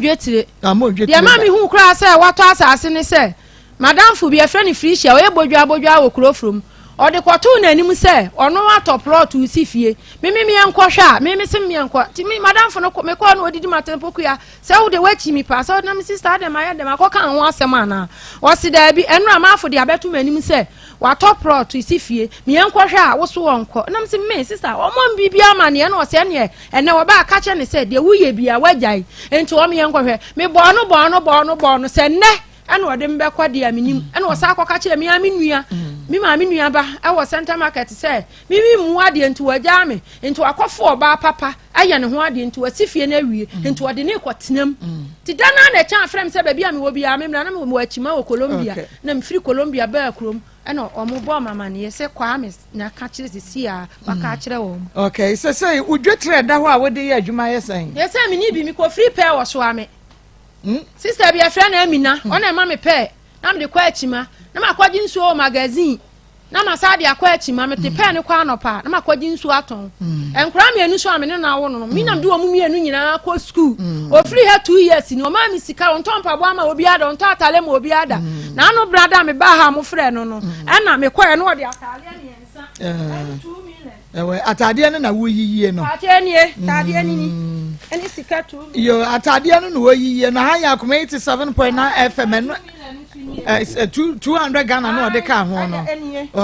dwetire da? Deɛ ma mehu koraa sɛ watɔ asase ne sɛ madamfo bi yɛfrɛ no Felicia, ɔyɛ bodwaa bodwaa wɔ kuro from. Ɔde kɔtoo n'anim sɛ ɔno atɔ plɔt si fie. Me me meɛnkɔhwɛ a, me me se meɛnkɔ. Nti me madamfo no mekɔɔ no ɔdidi m'atɛn pokua sɛ wo de woakyi me paa sɛ ɔde na me sister adɛn mayɛ dɛm akɔka ho asɛm anaa? Ɔse daabi, ɛnora m'afo de abɛto m'anim sɛ watɔ plɔt si fie, meɛnkɔhwɛ a wo so ɔnkɔ. Na me se me sister ɔmmɔ me biribiara amaneɛ na ɔse ɛneɛ ɛnɛ wɔbaa ka kyerɛ ne sɛ deɛ woyɛ biara woagyae nti ɔmo yɛnkɔhwɛ. Mebɔɔ no bɔɔ no bɔɔ no bɔɔ no sɛ nnɛ ɛna ɔde me bɛkɔ deɛ a menim ɛna ɔsan kɔka kyerɛ me ara me nua me maame nua ba ɛwɔ center market sɛ me me mu adeɛ nti wagyaa me nti wakɔfo ɔbaa papa ayɛ ne ho adeɛ nti wasi fie no awie nti ɔde ne kɔ tenam nti da no a na ɛkyɛn afrɛ me sɛ baabi a mewɔ biara me mmra na mewɔ akyima wɔ Colombia na mefiri Colombia baa kurom ɛna wɔn bɔɔ me amaneɛ sɛ Kwame na aka kyerɛ sisi a waka akyerɛ wɔn.
Okay, sɛ sɛ wodwetrɛ da hɔ a wode yɛ adwuma yɛ sɛn?
Yɛ sɛ menni bi mekɔ firi pɛɛ wɔ soa me. Sister bi yɛfrɛ no Amina, ɔna ɛma me pɛɛ na mede kɔ akyima na makɔgye nsuo wɔ magazine na masa de akɔ akyima. Mete pɛɛ no kɔ anɔpa na makɔgye nsuo atɔn. Nkwadaa mmienu so a me ne no awo no no, me na mede wɔn mmienu nyinaa kɔ sukuu. Ofiri ha 2 years ni, ɔmaa me sika, ɔntɔ mpaboa ma obiara da, ɔntɔ atale ma obiara da. Na ano brada a mebaa ha a mofrɛ no no, ɛna mekɔɛ no ɔde ataleɛ mmiɛnsa ɛne 2 million.
Ɛwɛ ataadeɛ no na woyiyie no.
Ataadeɛ nie, ataadeɛ no ni, ɛne sika 2 million.
Yo, ataadeɛ no na woyiyie no. Ha yɛ Akoma 87.9 FM ɛno ɛ 200 Ghana na ɔde ka ho no.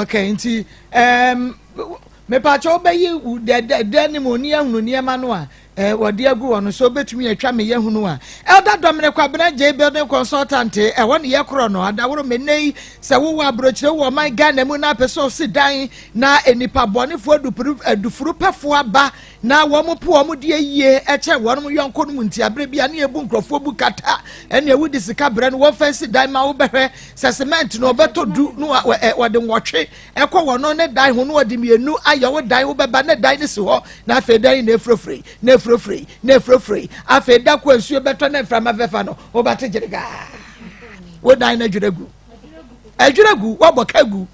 Okay, nti mepaakyɛ wobɛyi dɛ dɛ ne mu oni ahunu nneɛma no a wɔde agu hɔ no so wobɛtumi atwa me yɛhunu a. Elder Dominic Kwabena J building consultant ɛhɔ ne yɛkorɔ no adaworo mene yi sɛ wowɔ aburokyire wɔ ɔman Ghana mu na apɛ sɛ ɔsi dan na nnipa bɔnefoɔ adufuru pɛfoɔ aba na wɔn po wɔn deɛ yie ɛkyɛ wɔn yɔnko no mu nti abere bi a ne ebu nkurɔfoɔ bu kata ɛne ewu de sika brɛ no wɔn fɛn si dan ma wobɛhwɛ sɛ cement no ɔbɛtɔ 10 no wɔde 8 ɛkɔ wɔn ne dan ho no wɔde 2 ayɛ wo dan wobɛba ne dan ne si hɔ na afei dan na efurofure na efurofure na efurofure. Afei da ko nsuo bɛtɔ ne mframa fɛfa no wobɛte gyerigaa wo dan no adwira gu, adwira gu, wɔbɔ ka gu.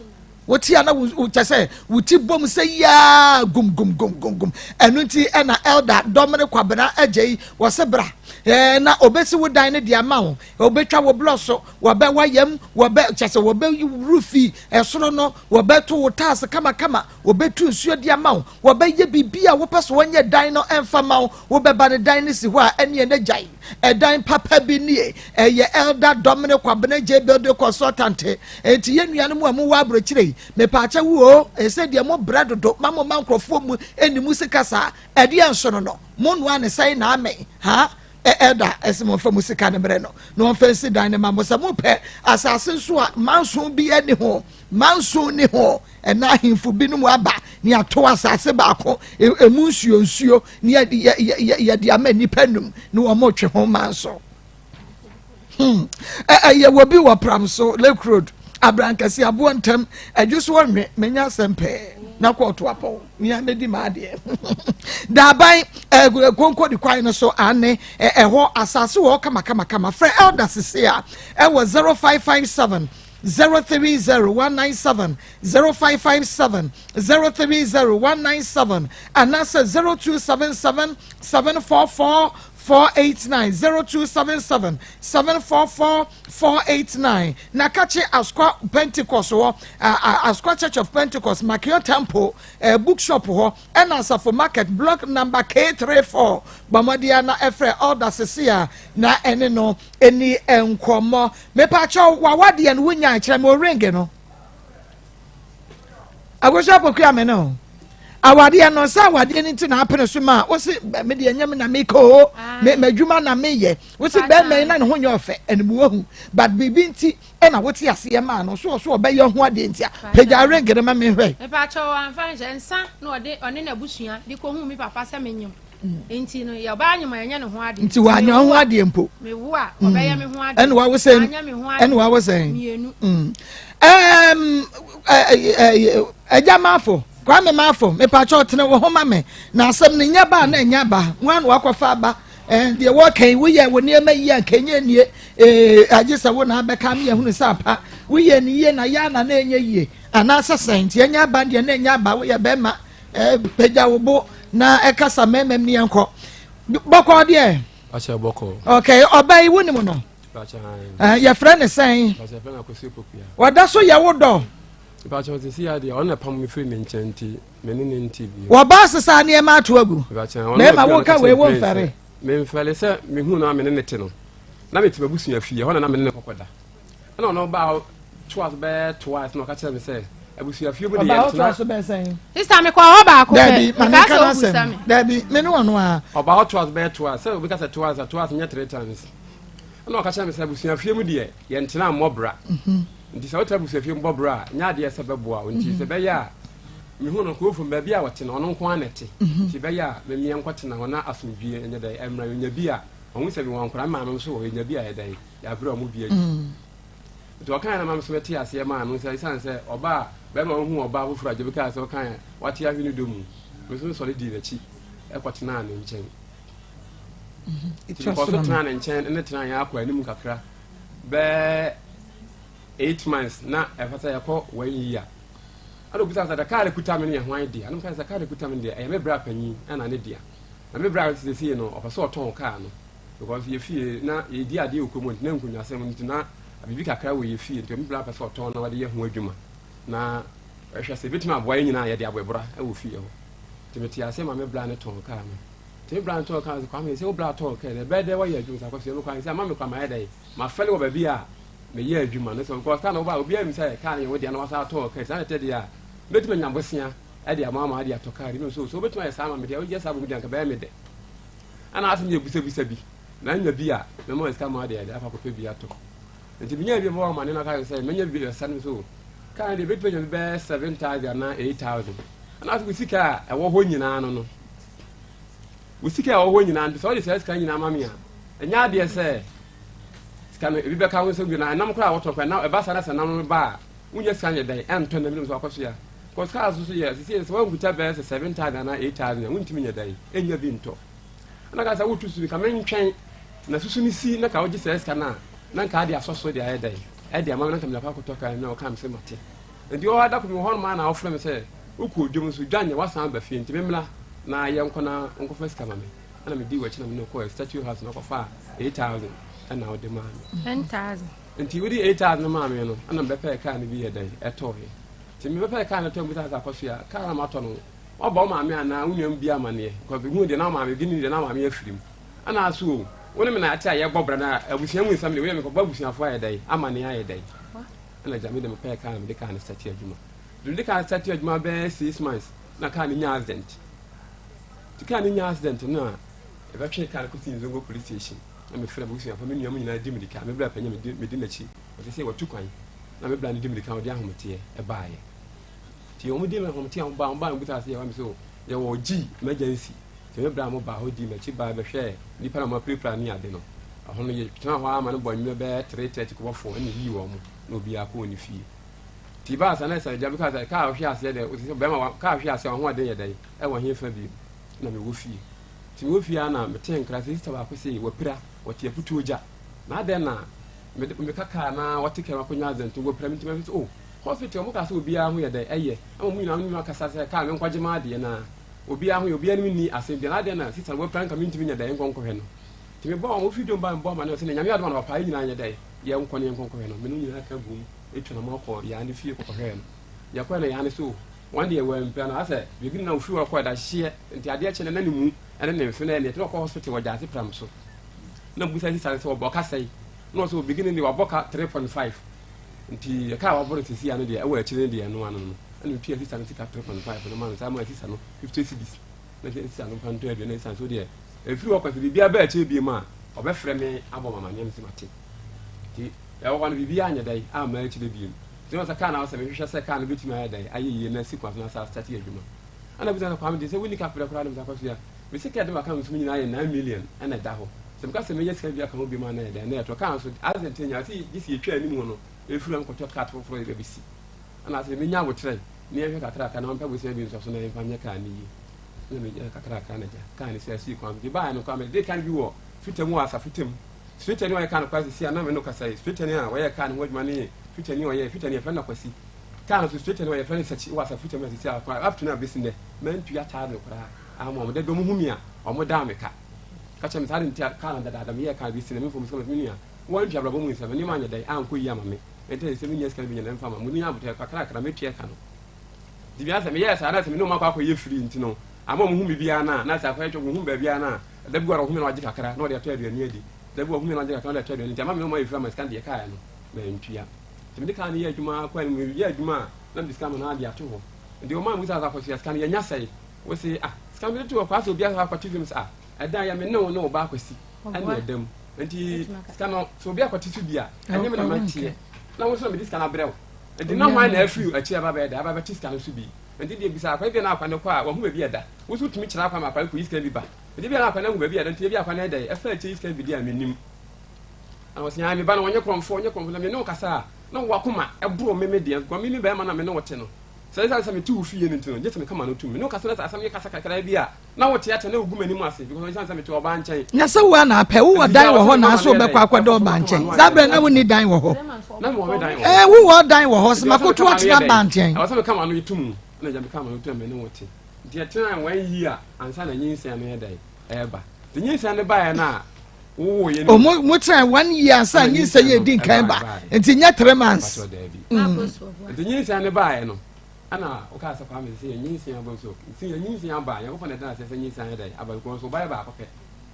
Wote a na wo kyɛ sɛ wo ti bom sɛ yiaa gum gum gum gum gum. Ɛno nti ɛna Elder Dɔmene Kwabena Agyei wɔse bra ɛɛ na obesi wo dan no de ama wo, obetwa wo blɔ so, wɔbɛ wayam, wɔbɛ kyɛ sɛ wɔbɛ rufi ɛsoro no, wɔbɛto wo taase kamakama, wɔbɛtu nsuo de ama wo, wɔbɛyɛ biribi a wopɛ so wɔnyɛ dan no ɛmfa ma wo, wobɛba no dan no si hɔ a ɛneɛ na gyae. Ɛdan papa bi nie, ɛyɛ Elder Dominic Kwabena J. Building Consultant. Enti yɛn nuanom a mowɔ aburokyire yi, mepaakyɛ wo o, ɛsɛ deɛ mo brɛ dodo ma mo ma nkurɔfoɔ mu ɛni mu sika saa, ɛdeɛ nsono no, mo noa ne sɛn na amen, ha? Elder ɛsɛ mo nfa mo sika no mmerɛ no na ɔmfa nsi dan no ma mo. Sɛ mopɛ asase nso a, manso bi ani ho, manso ni ho. Ɛna ahemfo binom aba ne ato asase baako emu nsuo nsuo ne yɛde ama nnipa num ne wɔn retwe ho manso. Hmm. Ɛyɛ wɔ bi wɔ pram so Lake Road abrankɛse aboɔ ntɛm adwo so ɔnwe menya asɛm pɛɛ na kɔɔto apɔw nea medi m'adeɛ daaban konkodi kwan no so ane ɛhɔ asase wɔ kamakamakama frɛ elder sese a ɛwɔ 0557 030 197 0557 030 197 anaasɛ 0277 744 489 0277 744 489 na kakye Asokwa Pentecost hɔ, Asokwa Church of Pentecost, Makion Temple, eh, bookshop hɔ, ɛna Asafo Market, block number K34. Bɔ mmɔden na ɛfrɛ Elder sese a na ɛne no ɛni nkɔmmɔ. Mepaakyɛw, wawadeɛ no wonya kyerɛ me o ring no. Akosua Poku me no. Awadeɛ no sɛ awadeɛ no nti na apene so ma wo se me deɛ nyɛ me na meka o me m'adwuma na meyɛ wo se bɛrima yi na ne ho nyɛ ɔfɛ ɛne mu wahu but biribi nti ɛna wote aseɛ maa no so ɔso ɔbɛyɛ ho adeɛ nti a pagya ring no ma menhwɛ.
Mepaakyɛw amfa nhyɛ nsa na ɔde ɔne n'abusua de kɔhu me papa sɛ menyem. Nti no yɛ ɔbaa nyem a ɛnyɛ ne ho adeɛ.
Nti wanyɛ ho adeɛ mpo.
Mewo a ɔbɛyɛ me ho adeɛ.
Ɛna wawo sɛn?
Wanyɛ me ho adeɛ.
Ɛna wawo sɛn?
Mmienu.
Ɛɛm ɛgya maafo Kwame maafo mepakyɛ ɔtene wo ho ma me na asɛm no nyɛ ba na ɛnyɛ ba wɔn na wakɔfa aba ɛn deɛ wɔka yi woyɛ wo nneɛma yie a nkɛnyɛ nie ee agye sɛ wo na abɛka me yɛhunu sɛ apa woyɛ ne yie na yɛ ana na ɛnyɛ yie anaasɛ sɛn nti ɛnyɛ aba deɛ na ɛnyɛ aba woyɛ bɛrima Pagya wo bo na ɛkasa mmarima mu ne yɛnkɔ. Bɔkɔɔ deɛ.
Akyɛ bɔkɔɔ.
Okay, ɔbaa yi wonim no? Yɛfrɛ ne sɛn? Ɔda so yɛ wo dɔ?
Mpakyɛ ɔte si adeɛ ɔno na pam me firi me nkyɛn nti me ne ne nti bio.
Wɔbaa sesa nneɛma ato agu. Mmarima woka wei wo mfɛre.
Memfɛre sɛ mehu no a me ne ne te no na mete m'abusua fie hɔ na na me ne ne kɔkɔda. Ɛna ɔno ɔbaa hɔ toa so bɛyɛ twice na ɔka kyerɛ me sɛ abusuafie mu de yɛn tena.
Ɔbaa hɔ toa so bɛyɛ sɛn?
Sista mi kɔ hɔ baako pɛ.
Dabi maame nka n'asɛm. Dabi me ne ɔno a.
Ɔbaa hɔ toa so bɛyɛ twice sɛ obi ka sɛ twice a twice nyɛ three times. Ɛna ɔka kyerɛ me sɛ abusuafie mu deɛ yɛn tena mmɔ bra. Mhm. Nti sɛ wotena abusuafie mu bɔ bra a nyɛ adeɛ sɛ bɛboa wo nti mhm. sɛ bɛyɛ a mehu no kuro fam baabi a wɔte no ɔno nko ara na ɛte mhm. nti bɛyɛ a memeɛ nkɔtena hɔ na asomdwie ɛnyɛ dɛ ɛmmra nya bi a ɔhu sɛ mewɔ nkora maame nso wɔ nya bi a ɛdɛn yɛabrɛ wɔn bi adi. Nti ɔkaeɛ na ma me nso mete aseɛ maa no sɛ ɛsiane sɛ ɔbaa a bɛrima ɔhu ɔbaa foforɔ a gye kaa sɛ ɔkaeɛ wate ahwe ne dɔ mu me nso mesɔre dii n'akyi ɛkɔtenaa ne nkyɛn. Nti mekɔɔ so tenaa ne nkyɛn ne tenaa yɛn akɔ anim kakra bɛɛ 8 months na ɛfa sɛ yɛkɔ one year ɛna obisa sɛ kaa no kuta me no yɛ hwan dea ɛna meka sɛ kaa no kuta me no deɛ ɛyɛ me bra panyin ɛna ne dea na me bra siesie no ɔpɛ sɛ ɔtɔn kaa no because yɛ fie na yɛdi adeɛ wɔ kurom nti na nkonnwasɛm nti na biribi kakra wɔ yɛ fie nti ɔmo pɛ sɛ ɔtɔn na ɔde yɛ ho adwuma na ɛhwɛ sɛ ebetumi aboa yɛn nyinaa yɛde abɔ ɛbora wɔ fie hɔ nti mete ase ma me bra ne tɔn kaa no nti me bra ne tɔn kaa no sɛ kwame sɛ wo bra tɔn kaa no ɛbɛyɛ dɛ wɔyɛ adwuma sɛ akɔsua me kwan sɛ ama me kwan ma yɛ dɛ mafɛle wɔ baabi a meyɛ adwuma no sɛ because kaa no woba obiara nim sɛ kaa no yɛ wo deɛ na wasa atɔn kaa saa na ɛtɛ deɛ a mɛtumi anya bosea ɛde ama ama de atɔ kaa no bi nso so wobɛtumi ayɛ saa ma me deɛ woyɛ saa bɔ mu deɛ anka bɛyɛ me dɛ Ɛna asɛ meyɛ bisabisa bi na nya bi a mɛma sika ma adeɛ afa akɔpɛ bi atɔ nti menya bi bɔ amane na ɔka sɛ mɛnya bi ɛsa no so kaa deɛ bɛtumi anya bi bɛyɛ 7000 anaa 8000 ɛna asɛ wo sika a ɛwɔ hɔ nyinaa no no wo sika a ɛwɔ hɔ nyinaa no sɛ wode saa sika nyinaa ma me a ɛnyɛ adeɛ sɛ sika no ebi bɛka ho sɛ bi na ɛnam koraa wɔtɔ koraa na ɛba saa na sɛ nam no ba a wonya sika nyɛ dɛn ɛntɔ nam no so akɔ so ya Cause cars nso yɛ sisi sɛ wankuta bɛyɛ sɛ 7000 anaa 8000 a wontumi nyɛ dɛn ɛnya bi ntɔ. Ɛna ka sɛ wotu susu ka mentwɛn na susu no si na ka wogye saa sika no a na nka ade asɔ so de ayɛ dɛn ɛde ama me na nka mede akɔ akɔtɔ kaa na ɔka me sɛ mate. Nti wɔ hɔ da koro mewɔ hɔnom a na wofrɛ me sɛ wokɔ dwom nso dwa nyɛ woasan aba fie nti memmra na yɛnkɔ na wonkɔfa sika ma me. Ɛna medii w'akyi na me ne wo kɔɔ statue house na kɔfaa 8000 ɛna wode maa me.
10000.
Nti wode 8000 no maa me no ɛna mebɛpɛɛ kaa no bi yɛ dɛn ɛtɔɔeɛ. Nti mebɛpɛɛ kaa no tɔɔ mu bisa sɛ akɔsoa kaa na matɔ no wabɔ wo maame anaa wo nua bi amaneɛ because mehu deɛ na wo maame bi ne deɛ na wo maame afiri mu. Ɛna aso o wo ne me na ate a yɛbɔ bra na abusua mu nsɛm deɛ woyɛ mekɔbɔ abusuafoɔ ayɛ dɛn amaneɛ ayɛ dɛn. Ɛna gya me de mepɛɛ kaa na mede kaa no starte adwuma. Nti mede kaa no starte adwuma bɛyɛ 6 months na kaa no nya accident. Nti kaa no nya accident no a yɛbɛtwee kaa no kɔsi Nzongo police station na mefrɛ m'abusuafoɔ, me nua mu nyinaa di mirika, me bra panyin a medi n'akyi, ɔte sɛ watu kwan na me bra no di mirika ɔde ahometeɛ ɛbaeɛ. Nti wɔn di ahometeɛ a wɔn baa wɔn baa wɔn bisa sɛ yɛwɔ me so yɛwɔ G emergency. Nti me bra mo baa hɔ di m'akyi baa bɛhwɛɛ nnipa na wɔn apirapira ne ade no. Ɛhɔ no yɛtena hɔ ara ma no bɔ anwummerɛ bɛyɛ 3:30 kɔbɔ 4 ɛna yii wɔn na obiara kɔɔ ne fie. Nti baa saa na sɛ agya bi kaa sɛ kaa hwe aseɛ dɛ sɛ bɛrima wa kaa hwe aseɛ wahoɔden yɛ dɛn ɛwɔ he fa bio na mewɔ fie. Nti mewɔ fie ara na metee nkra sɛ sista baako se wapira wɔte afutuo gya na adɛn na mede meka kaa na wɔte kaa makɔnya accident wapira me nti mɛfi sɛ oh hospital wɔn kaa sɛ obiara ho yɛ dɛn ɛyɛ ama mu nyinaa mu akasa sɛ kaa menkɔgye m'adeɛ na obiara ho yɛ obiara no nni asɛm biara na adɛn na sista no wapira nka mentumi nyɛ dɛn nkɔ nkɔhwɛ no. Nti mebɔɔ wɔn fi dwom ba mebɔɔ amanneɛ sɛ ne Nyame adom a na papa yɛn nyinaa nyɛ dɛn yɛnkɔ ne yɛnkɔ nkɔhwɛ no. Me ne wɔn nyinaa ka gum tu anamɔn kɔɔ Yaa ne fie kɔkɔhwɛɛ no. Yɛkɔɛ no Yaa ne so wɔn deɛ wɔampira no asɛ biribi na ofiri hɔ kɔɛ da hyeɛ nti adeɛ kye no na ne mu ɛne ne mfe no ɛne ɛte na ɔkɔ hospital wɔ gyaase pram so. Na mbusa sista no sɛ ɔbɔ ka sɛe na ɔsɛ obigi no deɛ wabɔ ka 3.5 nti ɛka a wabɔ no sisi ano deɛ ɛwɔ akyire no deɛ ɛno ano no ɛna metua sista no sika 3.5 no ma no saa ma sista no 50 cedis na sista no mfa ntɔ aduane na sista nso deɛ Ɛfiri hɔ kɔ, sɛ biribiara ba akyire bio a, ɔbɛfrɛ me abɔ me amaneɛ mese mate. Nti ɛwɔ hɔ no biribiara anyɛ dɛn amma akyire bio. Nti na sɛ kaa no a sɛ mehwehwɛ sɛ kaa no bɛtumi ayɛ dɛn ayɛ yie na asi kwan so na asa astate adwuma. Ɛna bisa sɛ Kwame deɛ sɛ wonni kaprɛ koraa na mesa kɔsoa. Me sika ɛde maka nso nyinaa yɛ 9 million ɛna ɛda hɔ. Sɛ meka sɛ menya sika bi aka ho bio a na ɛyɛ dɛn na ɛtɔ kaa nso accident nya sɛ gye sɛ yɛtwa anim hɔ no ɛfiri hɔ nkɔtɔ kaa foforɔ yɛbɛbɛsi. Ɛna sɛ menya abotrɛ na yɛhwɛ kakrakra na ɔmpɛ bosea bi nso so na yɛmfa nyɛ kaa no yie. Na megyina kakrakra na gya kaa no sɛ asii kwan so. Nti baeɛ no koraa mede kaa no bi wɔ fita mu wɔ asafo tam. Fitani a ɔyɛ kaa no koraa sisi a na me no kasa yi. Fitani a ɔyɛ kaa no ho adwuma ne fitani a ɔyɛ fitani yɛfrɛ no Akwasi. Kaa no so fitani a yɛfrɛ no Sakyi wɔ asafo tam na sisi a koraa up to now bɛsi nnɛ mantua thousand koraa ama wɔn. Da bi wɔn hu me a wɔn daa me ka. Ka kyerɛ me saa de nti a kaa no dadaada meyɛɛ kaa no bɛsi nnɛ memfa mu sika me nua wɔantwa abrabɔ mu nsɛm nneɛma anyɛ dɛn ankɔ yie ama me. Ɛnti sɛ menya sika no bi nyɛ dɛn mfa ma mo nya abotɛ kakrakra mɛtua ka no. Nti mia sɛ meyɛɛ saa na sɛ me ne wɔn akɔ akɔyɛ firi nti no ama wɔn hu biribiara no a na sɛ akɔyɛ twɛ wɔn hu baabiara no a da bi wɔ hɔ na wɔagye kakra na wɔde atɔ aduane adi da bi wɔ hɔ na wɔagye kakra na wɔde atɔ aduane nti ama me ne wɔn ayɛ firi ama sika no deɛ kaeɛ no mantua. Nti mede kaa no yɛ adwuma kɔ anim meyɛ adwuma a na mede sika ma no ade ato hɔ nti wɔn a mebisa sɛ akɔsua sika no yɛnya sɛe wo se ah sika no mede to hɔ kɔ asɛ obi asɛ akɔte fi mu sɛ ah ɛdan yɛ me ne wo ne wo ba akɔsi ɛne ɛda mu nti sika no sɛ obi akɔte so bi a ɛnyɛ me na mateɛ na wo nso na mede sika no abrɛ wo nti na hwan na afiri akyiri aba bɛyɛ dɛ aba bɛte sika no so bi nti deɛ bisa akwan bi na akwan no kɔ a wahu baabi ɛda wo nso tumi kyerɛ akwan ma akwan kɔyi sika bi ba nti bi na akwan no ahu baabi ɛda nti ebi akwan no ɛdɛ ɛfa akyiri yi sika bi deɛ a menim na wɔsɛ me ba no wɔnyɛ korɔmfoɔ wɔnyɛ korɔmfoɔ na me ne wo kasa a na wo akoma ɛboro me me deɛ nkɔ me me bɛrima na me ne wo te no sɛ ɛsɛ sɛ mete wo fie no nti no gye sɛ meka ma no tum me ne wo kasa na sɛ asɛm yɛ kasa kakra bi a na wo teatea na wogu m'anim ase because ɛsiane sɛ mete ɔbaa nkyɛn.
Na sɛ wo a na apɛ wowɔ dan wɔ hɔ na aso wobɛkɔ akɔda ɔbaa nkyɛn saa berɛ na wonni dan wɔ hɔ.
Na mewɔ me dan wɔ hɔ.
Ɛɛ wowɔ dan wɔ hɔ sɛ makoto atena baa nkyɛn.
Ɛwɔ sɛ meka m'ano to mu na gya meka m'ano to mu ne wo te nti ɛtena wɔn yi a ansa na nyinsɛn no yɛ dɛn ɛɛba nti nyinsɛn no baeɛ no a wowoyɛ no.
Mo mo tena one year ansa nyinsɛn yɛ di nkan ba nti nyɛ 3 months.
Nti nyinsɛn no baeɛ no Ɛna wokaa sɛ Kwame sɛ yɛnyinsɛn aba nso nti yɛnyinsɛn aba Nyankopɔn na ɛda aseɛ sɛ nyinsɛn ayɛ dɛn aba because ɔba yɛ baako pɛ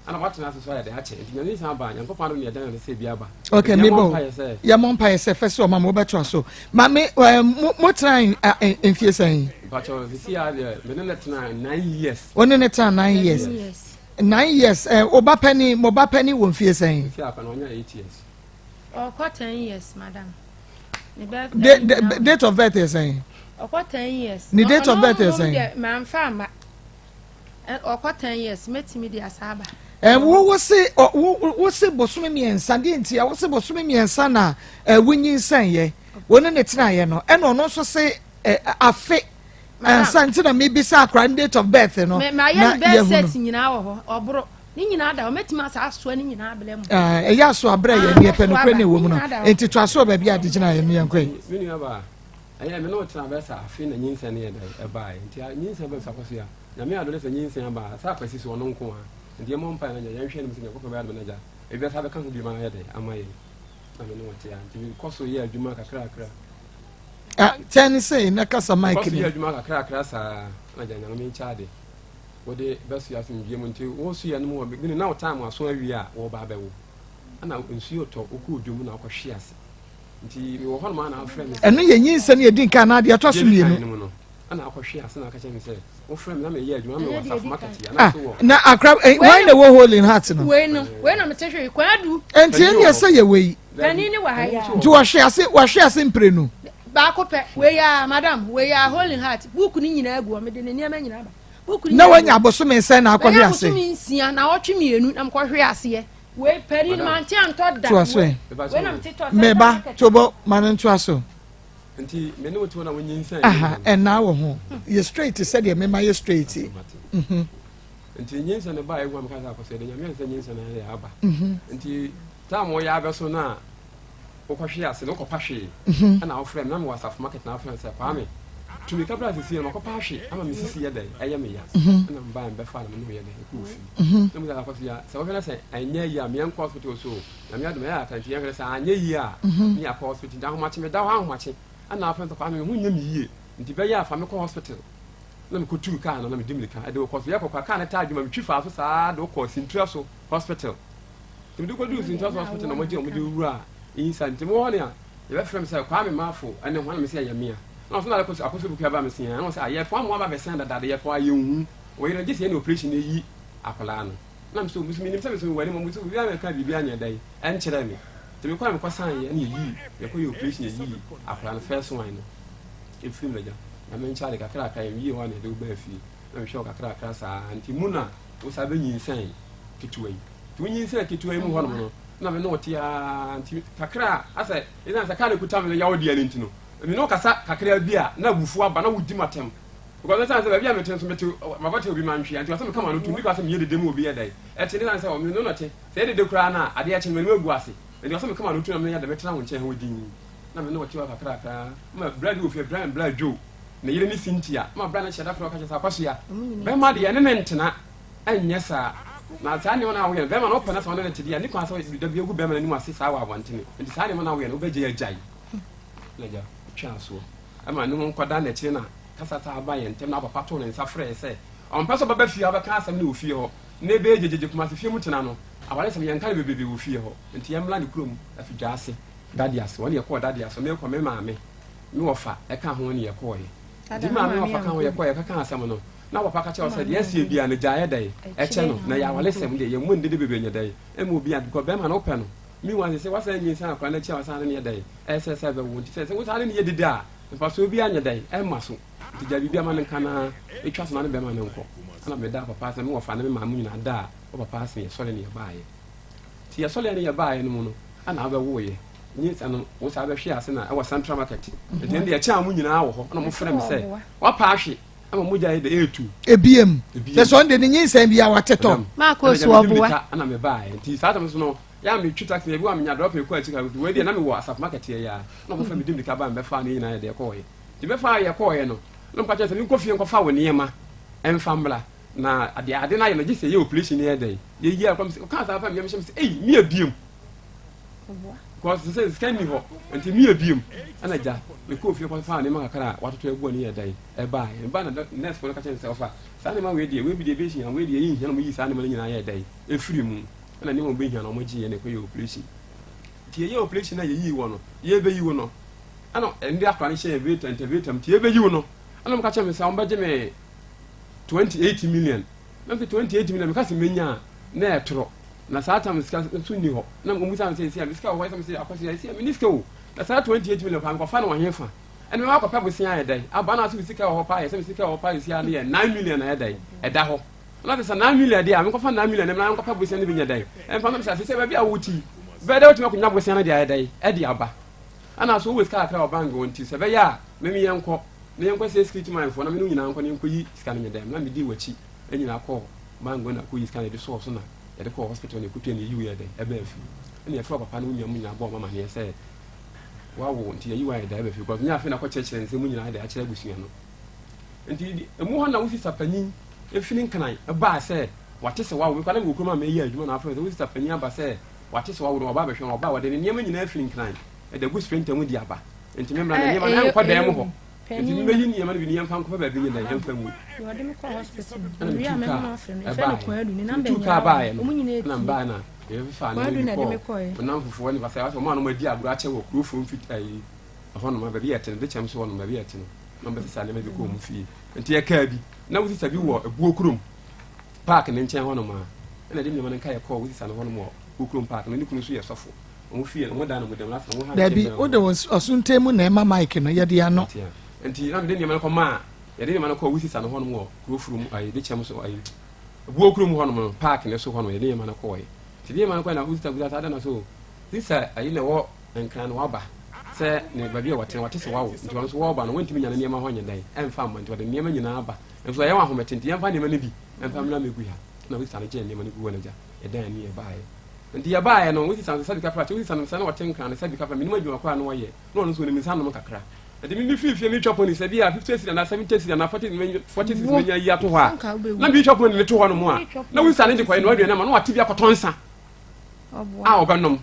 ɛna watena ase so ayɛ dɛn akyɛ nti nyinsɛn aba Nyankopɔn adom na yɛda no sɛ bi aba.
Ok
mi
bɔ yɛmɔ mpaeɛ sɛ fɛ sɛ ɔma mo wobɛtoa so ma me mo tena mfie sɛn?
Mpakyɛ sisi a deɛ me ne ne tena 9 years.
Wo ne ne tena 9 years 9 years ɔba pɛni mo ba pɛni wɔ mfie sɛn?
Sisi akwa na ɔnya 8 years.
Ɔkɔ 10 years madam.
Date of birth yɛ sɛn?
Ɔkɔ 10 years.
Ne date of birth yɛ sɛn?
Ɔno maa nfa ama. Ɔkɔ 10 years mɛtumi de asa aba.
Ɛ wo wo se wo wo se bosome 3 deɛ nti a wo se bosome 3 na ɛ wo nyinsɛn yɛ wo ne ne tena yɛ no ɛna ɔno nso se ɛ afe ansa nti na mebisa akora ne date of birth no
na yɛ hu no. Nyinaa wɔ hɔ ɔboro ne nyinaa da hɔ mɛtumi asa asoa ne nyinaa abrɛ mu.
Ɛyɛ aso abrɛ yɛ neɛ pɛ nokorɛ ne ɛwɔ mu no nti to aso wɔ baabi a ade gyina yɛ no yɛnkɔ yi.
Me nua baa. Ɛyɛ me ne wo tena bɛyɛ sɛ afe na nyinsɛn no yɛ dɛn ɛbaeɛ. Nti nyinsɛn ba bisa Akosua, Nyame adom ne sɛ nyinsɛn aba a, sɛ Akwasi so ɔno nko a. Nti yɛmmɔ mpaeɛ na gya yɛnhwɛ anim sɛ Nyankopɔn bɛyɛ adom na gya ebi bɛsa bɛka ho bio ma no ayɛ dɛn ama yɛn. Na me ne wo te a. Nti mekɔ so yɛ adwuma kakrakra.
Ah, kyɛn sei na kasa mic
Mekɔ so yɛ adwuma kakrakra saa na gya Nyame nkyɛ ade. Wode bɛsoɛ asomdwie mu nti wosoɛ no mu wɔ beginning na wo time aso awie a wɔba abɛwo. Ɛna nsuo tɔ wokɔɔ dwom na wokɔhwe ase. Nti mewɔ hɔnom a na afrɛ me sɛ.
Ɛno yɛ nyinsɛn a edi nkan anaa deɛ ɛtɔ so mmienu?
Deɛ edi kan no mu no, ɛna akɔhwe ase na aka kyerɛ me sɛ wofrɛ me na meyɛ adwuma na mewɔ asafo market
ah,
anaasɛ wɔ.
Na akora eh, wɔn na ɛwɔ hole in heart no.
Wei no, wei na mete hwee kwan adu.
Nti ɛni ɛsɛ yɛ wei.
Panin ni wɔ ha ya.
Nti wɔhwe ase wɔhwe ase mprenu.
Baako pɛ wei ya madam wei ya hole in heart book ni nyinaa gu hɔ mede ne nneɛma nyinaa ba. Book ni
Na wanya abosome nsɛn na akɔhwe ase.
Manya abosome nsia na ɔtwe mmienu na mekɔhwe aseɛ. Wei panin mante antɔ da.
Toa so ɛ. Meba tobo ma no ntoa so.
Nti me ne wo te na wonyinsɛn.
Aha ɛnaa wɔ ho. Yɛ straight sɛdeɛ mema yɛ straight. Mhm.
Nti nyinsɛn no baa ehu a meka sɛ akɔsɛ de nyame ansɛ nyinsɛn no ayɛ aba. Mhm. Nti time wɔyɛ abɛso no a wokɔhwe ase no wokɔpa hwee mhm. ɛna wofrɛ me na mewɔ asafo market na wofrɛ me sɛ Kwame tumi ka bra sisi na makɔpa ahwe ama me sisi yɛ dɛn ɛyɛ me ya mhm. ɛna mbaa mbɛfa na me ne wo yɛ dɛn ɛkɔɔ fie mhm. na mu sɛ akɔso ya sɛ wohwɛ na sɛ ɛnyɛ yie a meɛnkɔ hospital so nyame adom ɛyɛ aka nti yɛhwɛ sɛ anyɛ yie a mhm. ne yɛakɔ hospital nti ahomakye meda hɔ ahomakye ɛna afrɛ me sɛ Kwame me ho nyɛ me yie nti bɛyɛ a fa me kɔ hospital na mekɔtuu kaa no na medi mirika ɛde wokɔ so yɛkɔkɔ kaa no taa adwuma metwi faa so saa de wokɔ Sintura so hospital Nti mede kɔduu Sintas hospital na wɔgye wɔn de wuraa inside. Nti mewɔ hɔ nea yɛbɛfrɛ me sɛ Kwame Mafo ɛne hwan na mese ɛyɛ mea. Na ɔsɛ na akɔso akɔso bukua ba mese ɛn. Na ɔsɛ ayɛ fo amoa ba bɛsɛn dada de yɛ fo ayɛ nhu. Wɔyere no gye sɛ yɛne operation na eyi akwadaa no. Na mese mese menim sɛ mese mewɔ anim mese obi a mɛka biribi anyɛ dɛn ɛnkyerɛ me. Nti mekɔ na mekɔ san yɛ ɛna yɛyi yɛkɔ yɛ operation yɛyi akwadaa no first one no efiri mu agya. Na menkyɛ ade kakrakra yɛwie hɔ a na yɛde wo baa fie. Na mehwɛ wo kakrakra saa nti mu na wo saa bɛnyinsɛn ketewa yi. Nti wonyinsɛn ketewa yi mu hɔnom no, na me ne wo te ara nti kakra a asɛ ɛsiane sɛ kaa no kuta me no yaw deɛ no nti no, me ne wo kasa kakra bi a na abufuo aba na wodi m'atɛm. Because ɛsiane sɛ baabi a mete nso mete mabɔte obi mantwea nti ɔsɛ meka m'ano tom bi koraa sɛ meyɛ dede mu obi yɛ dɛn ɛte ne sane sɛ me ne no te sɛ yɛ dede koraa no a adeɛ kye no m'anim agu ase nti ɔsɛ meka m'ano tom na meyɛ dɛ metena wo nkyɛn hɔ dinn na me ne wo te hɔ kakrakra ma bra bi wɔ fie bra bra dwo ne yere ne Cynthia ma bra no hyɛ da frɛ ɔka kyerɛ sɛ akwasoa bɛma deɛ ne ne ntena Ɛnyɛ saa. Na saa nneɛma no a woyɛ no, bɛrima no wopɛ no sɛ ɔne no te deɛ a, ne kwan sɛ da bi ogu bɛrima no anim ase saa wɔ abɔntene. Nti saa nneɛma no a woyɛ no, wobɛgyae agyae. Na agya twaa soɔ. Ɛma ne ho nkɔda n'akyire na kasa saa ba yɛn ntam na papa too ne nsa frɛɛ sɛ ɔmpɛ sɛ ɔbɛba fie hɔ abɛka asɛm no wɔ fie hɔ. Na ɛbɛyɛ gyegyegye Kumasi fie mu tena no, awaresɛm yɛnka no bebrebe wɔ fie hɔ. Nti yɛmmra ne kurom Afidwaase. Dadease. Wɔne yɛkɔɔ Dadease. Mekɔ me maame, me wɔfa ɛka ho ne yɛkɔɔeɛ. Nti me maame ne wɔfa ka ho yɛkɔɔeɛ yɛkɔkaa asɛm no. Na papa ka kyerɛ wo sɛ deɛ asie biara no gyae ɛdɛn ɛkyɛ no na yɛ awaresɛm deɛ yɛmmɔ ndede bebree nyɛ dɛn ɛma obi ade because bɛrima no wopɛ no meanwhile sɛ wasan anyinsɛn akwadaa no akyi a wasan ne no yɛ dɛn ɛsɛ sɛ ɛbɛwo nti sɛ sɛ wosan ne no yɛ dede a mfasoɔ biara nyɛ dɛn ɛmma so nti gya biribi ama no nka na ɛtwa so na ne bɛrima no nkɔ ɛna meda papa ase me wɔfa ne me maame nyinaa da a wɔ papa ase yɛsɔre ne yɛbaeɛ nti yɛsɔre ne yɛbaeɛ no mu no ɛna wobɛwoeɛ nyinsɛn no wo saa bɛhwe ase na ɛwɔ central market nti ɛno deɛ ɛkyɛn a mo nyinaa wɔ hɔ ɛna mo frɛ me sɛ wapa ahwe Ama mogya yɛ dɛ etu.
Ebiem. Kyɛ sɛ ɔno de ne nyinsɛn bi a watetɔ.
Maakɔ so ɔboa.
Ɛna me baeɛ nti saa tam so no yɛ a metwi taxi na ebi wɔ a menya drop kɔ akyi kakra wei deɛ na mewɔ asafo market yɛ ya na ɔmo fɛ medi mirika ba mbɛfa ne nyinaa yɛ deɛ kɔɔyɛ nti bɛfa yɛ kɔɔyɛ no na ɔmo ka kyerɛ sɛ menkɔ fie nkɔfa wo nneɛma ɛmfa mbra na adeɛ ade no ayɛ no gye sɛ yɛ operation yɛ dɛn yɛyi akɔ me sɛ ɔka saa fa meyam hyɛ me sɛ ei meyɛ biem Because sɛ sika nni hɔ nti meyɛ biem ɛna gya mekɔɔ fie kɔfaa nneɛma kakra a watoto agu ani yɛ dɛn ɛbaa ɛbaa na nurse fo no ka kyerɛ me sɛ ɔfa saa nneɛma wei deɛ wei bi deɛ ɛbɛhia wei deɛ ɛnhia na wɔyi saa nneɛma no nyinaa yɛ dɛn ɛfiri mu ɛna nneɛma wɔbɛhia no wɔgye yɛ na ɛkɔyɛ operation nti yɛyɛ operation na yɛyii wɔ no yɛbɛyi wo no ɛna ɛnde akora no hyɛ yɛ intervator nti yɛbɛyi wo no ɛna wɔka kyerɛ me sɛ wɔbɛgye me 28 million na mfe 28 million meka sɛ menya a na ɛtorɔ Na saa tam sika nso nni hɔ. Na wɔbisa me sɛ, Ɛsi a me sika wɔ hɔ? Ɛsɛ me sɛ, Akwasia, ɛsi a menni sika o. Na saa 28 million koraa mekɔfa no wɔ hefa? Ɛne mɛma akɔpɛ bosea ayɛ dɛn? Aba na sɛ me sika wɔ hɔ paa yɛ sɛ me sika wɔ hɔ paa ɛsi a no yɛ 9 million ayɛ dɛn? Ɛda hɔ. Na sɛ sɛ 9 million deɛ a menkɔfa 9 million no mmra nkɔpɛ bosea no bi nyɛ dɛn? Ɛmfa no sɛ sɛ baabi a wote yi bɛyɛ dɛ wotumi akɔnya bosea no de ayɛ dɛn? Ɛde aba. Ɛna so wowɔ sika kakra wɔ bank hɔ nti sɛ ɛbɛyɛ a meme yɛnkɔ na yɛnkɔ sɛ security man foɔ na me ne wo nyinaa nkɔ na yɛnkɔyi sika no nyɛ dɛn? Na medii w'akyi nyinaa kɔɔ bank hɔ na kɔyi sika no yɛde sɔɔ so na yɛde kɔɔ hospital na yɛkɔtua na yɛyiw yɛ dɛn ɛbaa fie ɛna yɛfrɛ papa ne wo nua mu nyinaa bɔɔ ɔmo amaneɛ sɛ Wawo nti yɛyi wo ayɛ dɛ aba fie because nyɛ afei na kɔkyerɛkyerɛ nsɛm mu nyinaa de akyerɛ abusua no. Nti emu hɔ na wo sista panyin efiri Nkran baa sɛ wate sɛ wawo. Mekɔ na mewɔ kurom a meyɛ adwuma na afrɛ me sɛ wo sista panyin aba sɛ wate sɛ wawo na waba abɛhwɛ na ɔbaa wɔde ne nneɛma nyinaa firi Nkran de agu sprinter mu de aba. Nti me mmra na nneɛma no ɛnkɔ dan mu hɔ. Nti mebɛyi nneɛma no bi ne yɛmfa nkɔpɛ baabi nyɛ dɛn yɛmfa ngu. Ɛna metuu kaa ɛbaeɛ. Metuu kaa baeɛ no ɛna mebaeɛ na yɛfefaa nneɛma bi kɔɔ me nnamfofoɔ ne basaa sɛ wɔn a na wɔadi agorɔ akyɛ wɔ kurofoɔ mfit ayi ɛhɔnom a baabi yɛte no de kyɛm so hɔnom baabi yɛte no na wɔbɛsesa nneɛma bi kɔɔ wɔn fie. Nti yɛkaa bi na wosisa bi wɔ Abuo kurom park ne nkyɛn hɔnom a ɛna de nneɛma no nka yɛkɔɔ wosisa no hɔnom wɔ Abuo kurom park no ne kunu nso yɛ sɔfo.
Dabi, wode wo ɔsonten mu na ɛma mic no, yɛde ano.
Nti na mede nneɛma no kɔ maa yɛde nneɛma no kɔ wusisa no hɔnom wɔ kuro furu mu ayi de kyɛm so ayi buo kuro mu hɔnom no paaki ne so hɔnom yɛde nneɛma no kɔɔ yɛ nti nneɛma no kɔɛ na wusisa bisa saa da na so sisa ayi na ɛwɔ nkran no waba sɛ ne baabi a wɔte wɔte sɛ wawo nti wɔn nso wɔreba no wɔntumi nya ne nneɛma hɔ nyɛ dɛn ɛmfa mma nti wɔde nneɛma nyinaa ba nso ɛyɛ wɔn ahomete nti yɛmfa nneɛma no bi ɛmfa mmra mmɛgu ha na wusisa no gyee nneɛma no gu hɔ n'agya yɛdan ani yɛbaeɛ Nti yɛbaeɛ no, wosi sane sɛ sɛbi kafra kyɛ, wosi sane sɛ na ɔte nkran no sɛbi kafra, menim adwuma koraa na ɔyɛ, na ɔno nso ɔnim nsa nom kakra. Nti me mefiri fie metwa pɔni sɛ bi a 50 cedi anaa 70 cedi anaa 40 40 cedi menya yi ato hɔ a, na metwa pɔni no to hɔ nom a, na wosi sane de kɔyɛ no aduane ama na wate bi akɔtɔ nsa a ɔbɛnom.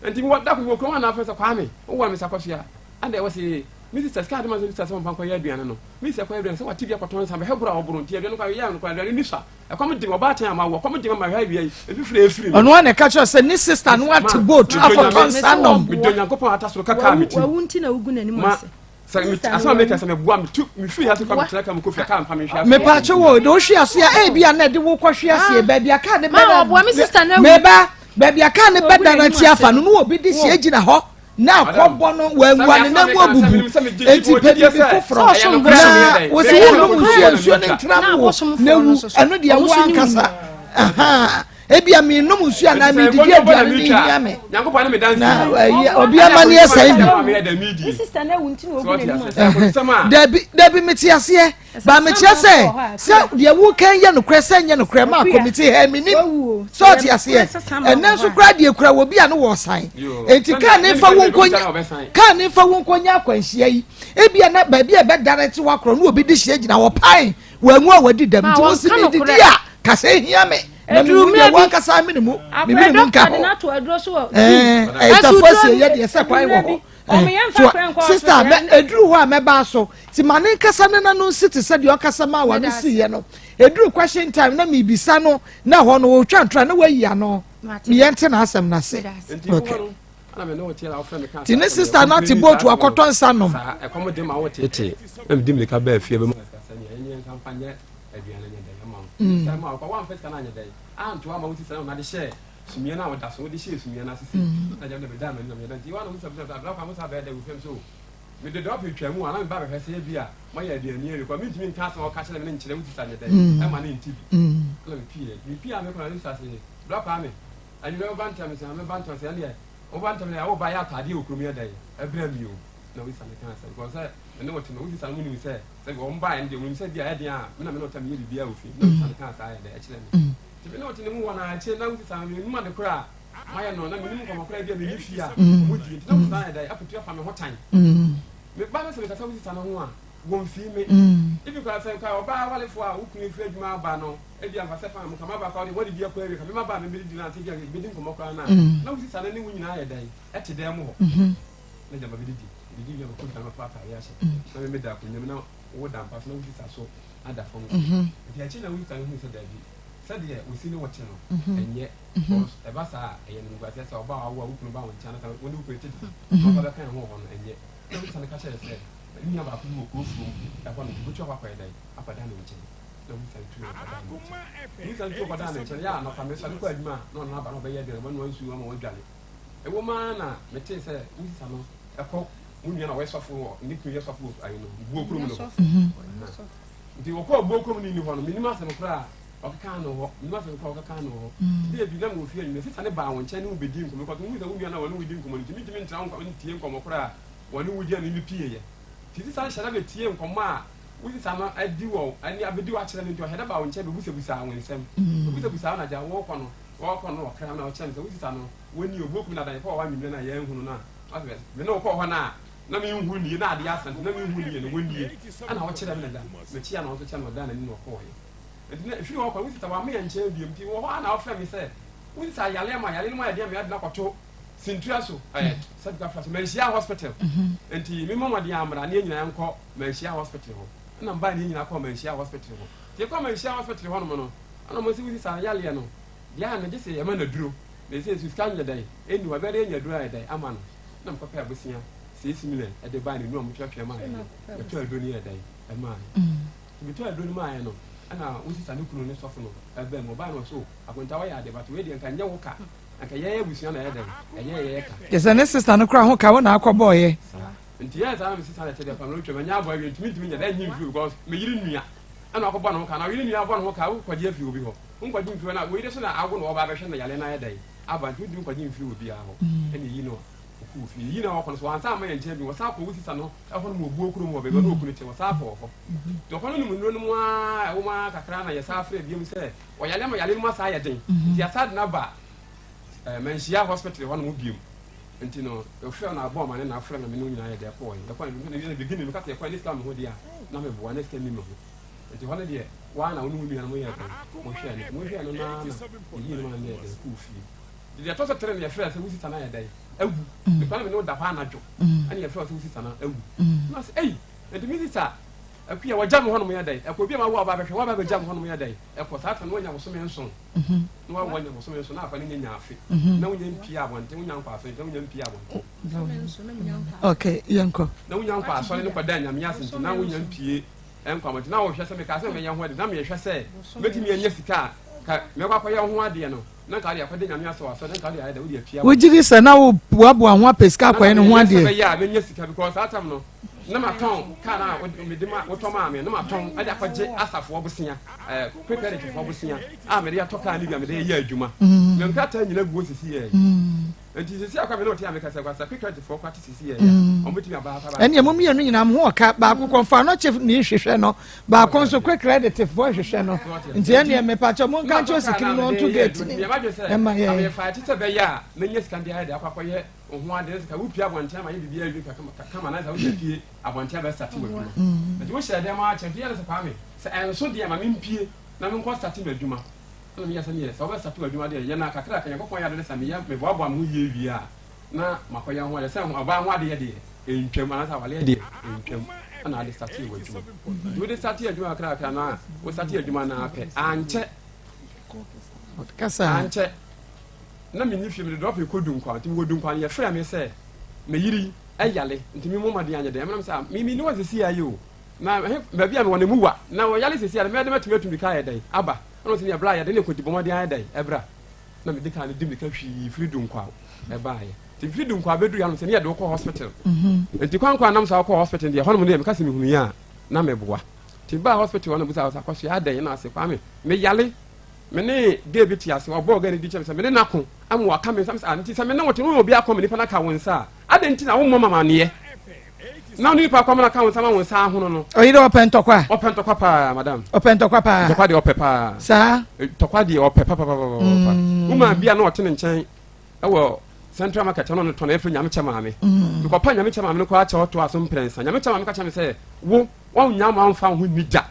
Nti mewɔ da wɔ kurom anaa afɛ sɛ Kwame, wowɔ me sakɔsoa, adɛ wɔ se me sista sika ade ma sɛ sista sɛ wɔmfa nkɔyɛ aduane no, me sista kɔyɛ aduane sɛ wate bi akɔtɔ nsa bɛhwɛ boro a ɔboro nti aduane no kɔ yɛ no kɔ aduane ni sa. Ɛkɔm de me, ɔbaatan a mawo, ɛkɔm de me ma hwɛ awia yi, mfifire efiri me.
Ɔno ara na ɛka kyerɛ sɛ ne sista no ate boat akɔtɔ nsa nom.
Medɔ Nyankopɔn ata soro kakaa me ti.
Wawu nti na wogu n'anim
Ma
ase.
sɛ me asɛm a meka sɛ meboa metu mefiri ha se kɔ metena ka mekɔ fie kaa mfa menhwe ase.
Mepaakyɛ wo de wohwe ase a ebi a na ɛde wo kɔhwe aseɛ baabi a kaa ne
Ma
bɛda
ɔboa me sister no awu.
meba baabi a kaa ne
Ogu
bɛda no
n'anim
ati afa
ase.
no na obi de hyia gyina hɔ na akɔbɔ no wangua ne nan mu abubu enti pɛ biribi foforɔ na wɔsi wonom nsuo nsuo no ntena mu wo na wu ɛno deɛ wo ankasa ebi a menom nsuo anaa medidi aduane no hia me na obi amaneɛ sɛn bi dabi dabi mete aseɛ Ba mekyerɛ sɛ sɛ deɛ wokan yɛ nokorɛ sɛ nyɛ nokorɛ ma kɔmite hɛ menim sɛ ɔte aseɛ ɛnɛ nso koraa deɛ kura wɔ bi a no wɔ ɔsan enti kaa ne nfa wo nkɔnya kaa ne nfa wo nkɔnya akwanhyia yi ebi a na baabi a ɛbɛdare te wakorɔ no obi de hyia gyina hɔ pan wɔanwu a wɔadi dɛm nti wosi mi didi a kasa ehia me na mi wu deɛ wankasa mi ne mu mi mi ne mu nka ho ɛɛ ɛtafo asie yɛ deɛ sɛ kwan wɔ hɔ. Sista, ɛduru hɔ a mɛba so. Ti ma ne nkasa ne n'ano nsi te sɛ deɛ ɔkasa maa w'ano siiɛ no. Ɛduru question time na mebisa no na ɛhɔ no ɔretwa ntora na wayi ano. Meyɛ nte n'asɛm no ase. Okay. Ti ne sista no ate boat akɔtɔ nsa nom.
Ɛkɔm de ma wo tete na medi mirika baa fie bɛma sika sɛnea ɛnyɛ nsa mfa nyɛ aduane nyɛ dɛn ama wo. Sika ma wo kɔ woamfa sika no anyɛ dɛn antoa ma wo sista no na de hyɛɛ Sumiiɛ no a ɔda so, wode hyɛɛ sumiiɛ no ase sei, na gyam dɛ medaa m'ani na meyɛ dɛ nti, Yohane ho sɛ bisa bra kwan mo saa bɛyɛ dɛ wɔ fam so mede dɔɔpem twaa mu a na meba bɛhwɛ sɛ ebi a moayɛ aduane awie kɔ mentumi nka asɛm a wɔka kyerɛ me no nkyerɛ wo sisa nyɛ dɛn ɛma ne nte bi ɛna mepie mepie a mekɔ na ne sisa se bra kwame anwummerɛ woba ntɛm sɛ meba ntɛm sɛ ɛneɛ woba ntɛm na woba yɛ ataadeɛ wɔ kurom yɛ dɛn ɛbrɛ mi o na wo sisa ne ka asɛm because sɛ me ne wote no wo sisa no mu nim sɛ sɛ wɔn baeɛ no deɛ wɔnim sɛ bi a ɛdeɛ a me na me ne wote meyɛ biribiara wɔ fie na wo sisa ne ka saa yɛ dɛn ɛkyerɛ me Nti me ne ɔte ne mu hɔ na akyire na wosi saa mennim ade korɔ a mayɛ no na mennim nkɔmmɔ koraa bi a menni fie a ɔmo die nti na wosi saa yɛ dɛn afotu afa me ho tan me ba no sɛ mekasa wosi saa no ho a wɔmfii me ebi koraa sɛ nka ɔbaa awalefoɔ a wo kunu firi adwuma aba no ebi amfa sɛ fa mo kama ba koraa wode wɔde bi akɔ awie ka mema ba a mebɛdidi no ase bi a bɛdi nkɔmmɔ koraa no a na wosi saa no ne wo nyinaa yɛ dɛn ɛte dɛn mu hɔ na gyama bɛdidi didi wie a mɛkɔ dwa mɛfa ataadeɛ ahyɛ na memeda akonnwa mu na wo da mpa so na wosi saa so ada fam so nti akyire na wosi saa no hu sɛ daabi Sɛdeɛ wɔsi ne wo te no, ɛnyɛ. Because ɛba saa a, ɛyɛ animguaseɛ sɛ ɔbaa a wawo a wo kunu ba wo nkyɛn anaa sɛ wo ne wo kunu te didi na ɔba bɛka yɛn ho wɔ hɔ no, ɛnyɛ. Ɛna wo sane ka kyerɛɛ sɛ, ne nua baako bi wɔ kuro furom ɛhɔ no, nti ɔbɛtu akɔ akɔyɛ dɛn? Akɔda ne nkyɛn. Na wo sane tu kɔdaa ne nkyɛn. Wo sane tu kɔdaa ne nkyɛn, yɛ a anɔpa mesɔre kɔ adwuma a, na ɔno aba na ɔbɛyɛ aduane, ɔbɛnoa nsuo ama wɔadwale. Ɛwom ara na metee sɛ wo sisa no kɔ wo nua no a ɔyɛ sɔfo wɔ, ne kunu yɛ sɔfo wɔ ayi no, buo kurom no hɔ. Nti wɔkɔɔ buo kurom no nni hɔ no, mennim asɛm koraa a ɔkekaa no hɔ, mennim asɛm koraa a ɔkekaa no hɔ. Nti da bi na mewɔ fie anwummerɛ, sista no baa wo nkyɛn ne wo bɛdii nkɔmmɔ, because mehu sɛ wo nua no a wɔne wo di nkɔmmɔ no nti mentumi ntra wo nkɔ ntie nkɔmmɔ koraa a wɔne wo di a me mepieeɛ. Nti sista no hyɛ da bɛtiee nkɔmmɔ a wo sista no adi wɔ ɛne abɛdi wɔ akyerɛ no nti ɔhyɛ da baa wo nkyɛn bɛbusabusaa wo nsɛm. Ɔbusabusaa wo na agya wɔrekɔ no, wɔrekɔ no na ɔkra me na ɔkyerɛ me sɛ wo sista no wɔnni o, buo kurom no adan yɛkɔɔ hɔ anwummerɛ no a yɛanhu no no a. Me ne wo kɔɔ hɔ no a na menhu nie na adeɛ asa nti na menhu nie no wɔnie ɛna ɔkyerɛ me na da mekyea na ɔnso kyɛ na ɔda n'ani na ɔkɔɔyɛ nti na ɛfiri hɔ kɔ wo sista wame yɛ nkyɛn biom nti wɔ hɔ a na ɔfrɛ me sɛ wo sista yale ama yale no mu ayɛ deɛ meyɛ de no akɔto Sintua so ɛɛ sɛbi kafra so Manhyia hospital nti me mmɔ mmɔden amra ne yɛn nyinaa nkɔ Manhyia hospital hɔ ɛna mbaa ne yɛn nyinaa kɔɔ Manhyia hospital hɔ nti yɛkɔɔ Manhyia hospital hɔ nom no ɛna ɔmo sɛ wo sista no yaleɛ no deɛ a no gye sɛ yɛma no aduro na ɛsɛ nso sika nyɛ dɛn ɛnni hɔ ɛbɛyɛ dɛ yɛnya aduro ayɛ dɛn ama no na mekɔpɛ abosea 6 million ɛde baa ne nu a motweatwea maa yɛ no yɛtɔ aduro no yɛ dɛn ɛmaa no nti metɔ aduro no maa yɛ no ɛna wo sista ne kunu ne sɔfo no ɛbɛn mu ɔbaa no ɔso akonta wɔyɛ adeɛ but wei deɛ nka nyɛ wo ka anka yɛyɛ abusua na ɛyɛ dɛn ɛyɛ yɛyɛ ka
kyɛ sɛ ne sista no kora ho ka wo na akɔbɔɔyɛ
saa nti yɛyɛ saa na me sista na ɛkyɛ deɛ pam no twam ɛnyɛ aboa wie ntumi ntumi nyɛ dɛ nyi mfiri because me yere nua ɛna ɔkɔbɔ ne ho ka na ɔyere nua abɔ ne ho ka wokɔgye afiri obi hɔ wonkɔgye mfiri hɔ na wo yere so na awo na ɔba abɛhwɛ na yale no ayɛ dɛn aba nti wontumi nkɔgye mfiri obiara hɔ ɛna eyi no ɔkɔɔ fie eyi na ɔkɔ no so wansa ama yɛn nkyɛn bi wɔsan kɔ wo sista no ɛhɔ no mu obuo kurom hɔ baabi ɔne okunu te wɔsan kɔ hɔ nti ɔkɔ no nom nnuro no mu ara ɛwɔ mu ara kakra na yɛsan frɛ biom sɛ ɔyale ama yale no mu asa ayɛ den nti yɛasa de no aba eh, manhyia hospital hɔ nom biom nti no ɔfrɛ no abɔ ɔma ne na afrɛ no me no nyinaa yɛ deɛ kɔɔ yɛ yɛkɔ no beginning meka sɛ yɛkɔ ne sika me ho deɛ a na meboa ne sika ni me ho nti hɔ no deɛ waa na wo ne wo nua no moyɛ dɛn mohwɛɛ no mohwɛɛ no naa na yɛyii no ma no yɛ dɛn kɔɔ fie nti deɛ ɛtɔ so tere no yɛfrɛ sɛ wo sista no ayɛ dɛn awu mekɔ no me ne wo da hɔ anadwo ɛne yɛfrɛ sɛ wo sista no awu na sɛ ei nti me sista Akua, wɔgya me hɔnom yɛ dɛn? Ɛkɔ obi a mawo aba abɛhwɛ, waba abɛgya me hɔnom yɛ dɛn? Ɛkɔ saa tɛm no wanya bosome nson. Na wawo anya bosome nson, na afa no nya nya afe. Na wonya mpie abɔnten, wonya nkɔ asɔre nti na wonya mpie abɔnten.
Okay, yɛnkɔ.
Na wonya nkɔ asɔre no kɔda nyame ase nti na wonya mpie nkɔ abɔnten. Na wɔhwɛ sɛ mekaa sɛ mɛyɛ ho ade, na mehwɛ sɛ mɛtumi anya sika a ka mɛkɔ akɔyɛ ho adeɛ no. Na nka wode akɔda nyame ase wɔ asɔre, na nka wode ayɛ dɛ, wode apue abɔnten.
Wogye di sɛ na woboaboa ho apɛ sika akɔyɛ ne ho adeɛ?
Na meyɛ sɛ ɛbɛyɛ a mɛnya sika because saa tam no na matɔn kaa no a mede ma wotɔ maa me no matɔn de akɔgye asafoɔ bosea ɛɛ quick credit foɔ bosea a mede atɔ kaa no bi a mede yɛ adwuma. Me nkrataa nyina gu hɔ sisi yɛ. Nti sisi akwa me ne ɔte a meka sɛ kwasa quick credit foɔ kwa te sisi yɛ a wɔn bɛtumi aba akɔ aba.
Ɛnneɛ mo mmienu nyinaa mo ho ɔka baako kɔnfa no chief ne hwehwɛ no baako nso quick credit foɔ hwehwɛ no nti ɛnneɛ mepakyɛ mo nka nkyerɛ sikiri no ɔnto gate ni
ɛma yɛ. Amefa ɛte sɛ bɛyɛ a menya sika de ayɛ de akɔ akɔyɛ ho ade ne sɛ wopie abɔnten ama yɛ biribi awie kama na sɛ wode pie abɔnten abɛsate w'adwuma nti wohyɛ dɛm ara kyɛ nti yɛ no sɛ Kwame sɛ ɛnso deɛ ma mempie na menkɔ sate m'adwuma ɛna meyɛ sɛ neɛ sɛ wobɛsate w'adwuma deɛ yɛ na kakra ka Nyankopɔn yɛ ade ne sɛ meyɛ meboaboa me ho yie wie a na makɔyɛ ho adeɛ sɛ ɔbaa ho adeɛ deɛ ɛntwam anaasɛ awaleɛ deɛ ɛntwam ɛna ade sate w'adwuma nti wode sate adwuma kakrakra no a wo sate adwuma no apɛ ankyɛ ankyɛ na menni fie mede drɔp kɔ Dunkwa nti mewɔ Dunkwa no yɛfrɛ me sɛ me yere yale nti me mmɔ mmɔden anyɛ dɛn ɛmena me sɛ ah, me menni hɔ sɛsi ayɛ o na baabi a mewɔ no mu wa na wɔyale sɛsi a mɛde matumi atu mirika ayɛ dɛn aba ɛna ɔsɛ ne ɛbra yɛde ne kɔdi bɔ mmɔden ayɛ dɛn ɛbra na mede kaa no di mirika hwii firi Dunkwa ɛbaeɛ nti firi Dunkwa bɛduru hanom sɛ ne yɛde wokɔ hospital mhm. nti kwan kwan nam saa wokɔ hospital deɛ hɔnom deɛ meka sɛ mehunu yɛ a na meboa nti baa hospital hɔ na busa sɛ akɔsoɛ adɛn na ase kwame meyale Me ne gay bi te ase, ɔbɔɔ gay no din kyerɛɛ me sɛ me ne no ako ama waka me nsa. Mese, ah, nti sɛ me ne wo te na woyɛ obi akɔ ma nipa no aka wo nsa a, adɛn nti na wommɔ me amaneɛ? Na wo ne nipa akɔ ama no aka wo nsa ma wo nsa ahono no.
Ɔyere ɔpɛ ntɔkwa?
Ɔpɛ ntɔkwa paa, madam.
Ɔpɛ ntɔkwa paa?
Ntɔkwa deɛ ɔpɛ paa.
Saa?
Eh, ntɔkwa deɛ ɔpɛ papapapapa. Mm. Woman bi a na ɔte ne nkyɛn ɛwɔ Central Market ɛna ɔno tɔn ɛfiri Nyamekyɛ maame. Mm. Mekɔpa Nyamekyɛ maame no kɔ akyɛ ɔto aso mprɛnsa. Nyamekyɛ maame ka kyerɛ me sɛ wo wɔn nya ma wɔmfa wo ho nni gya.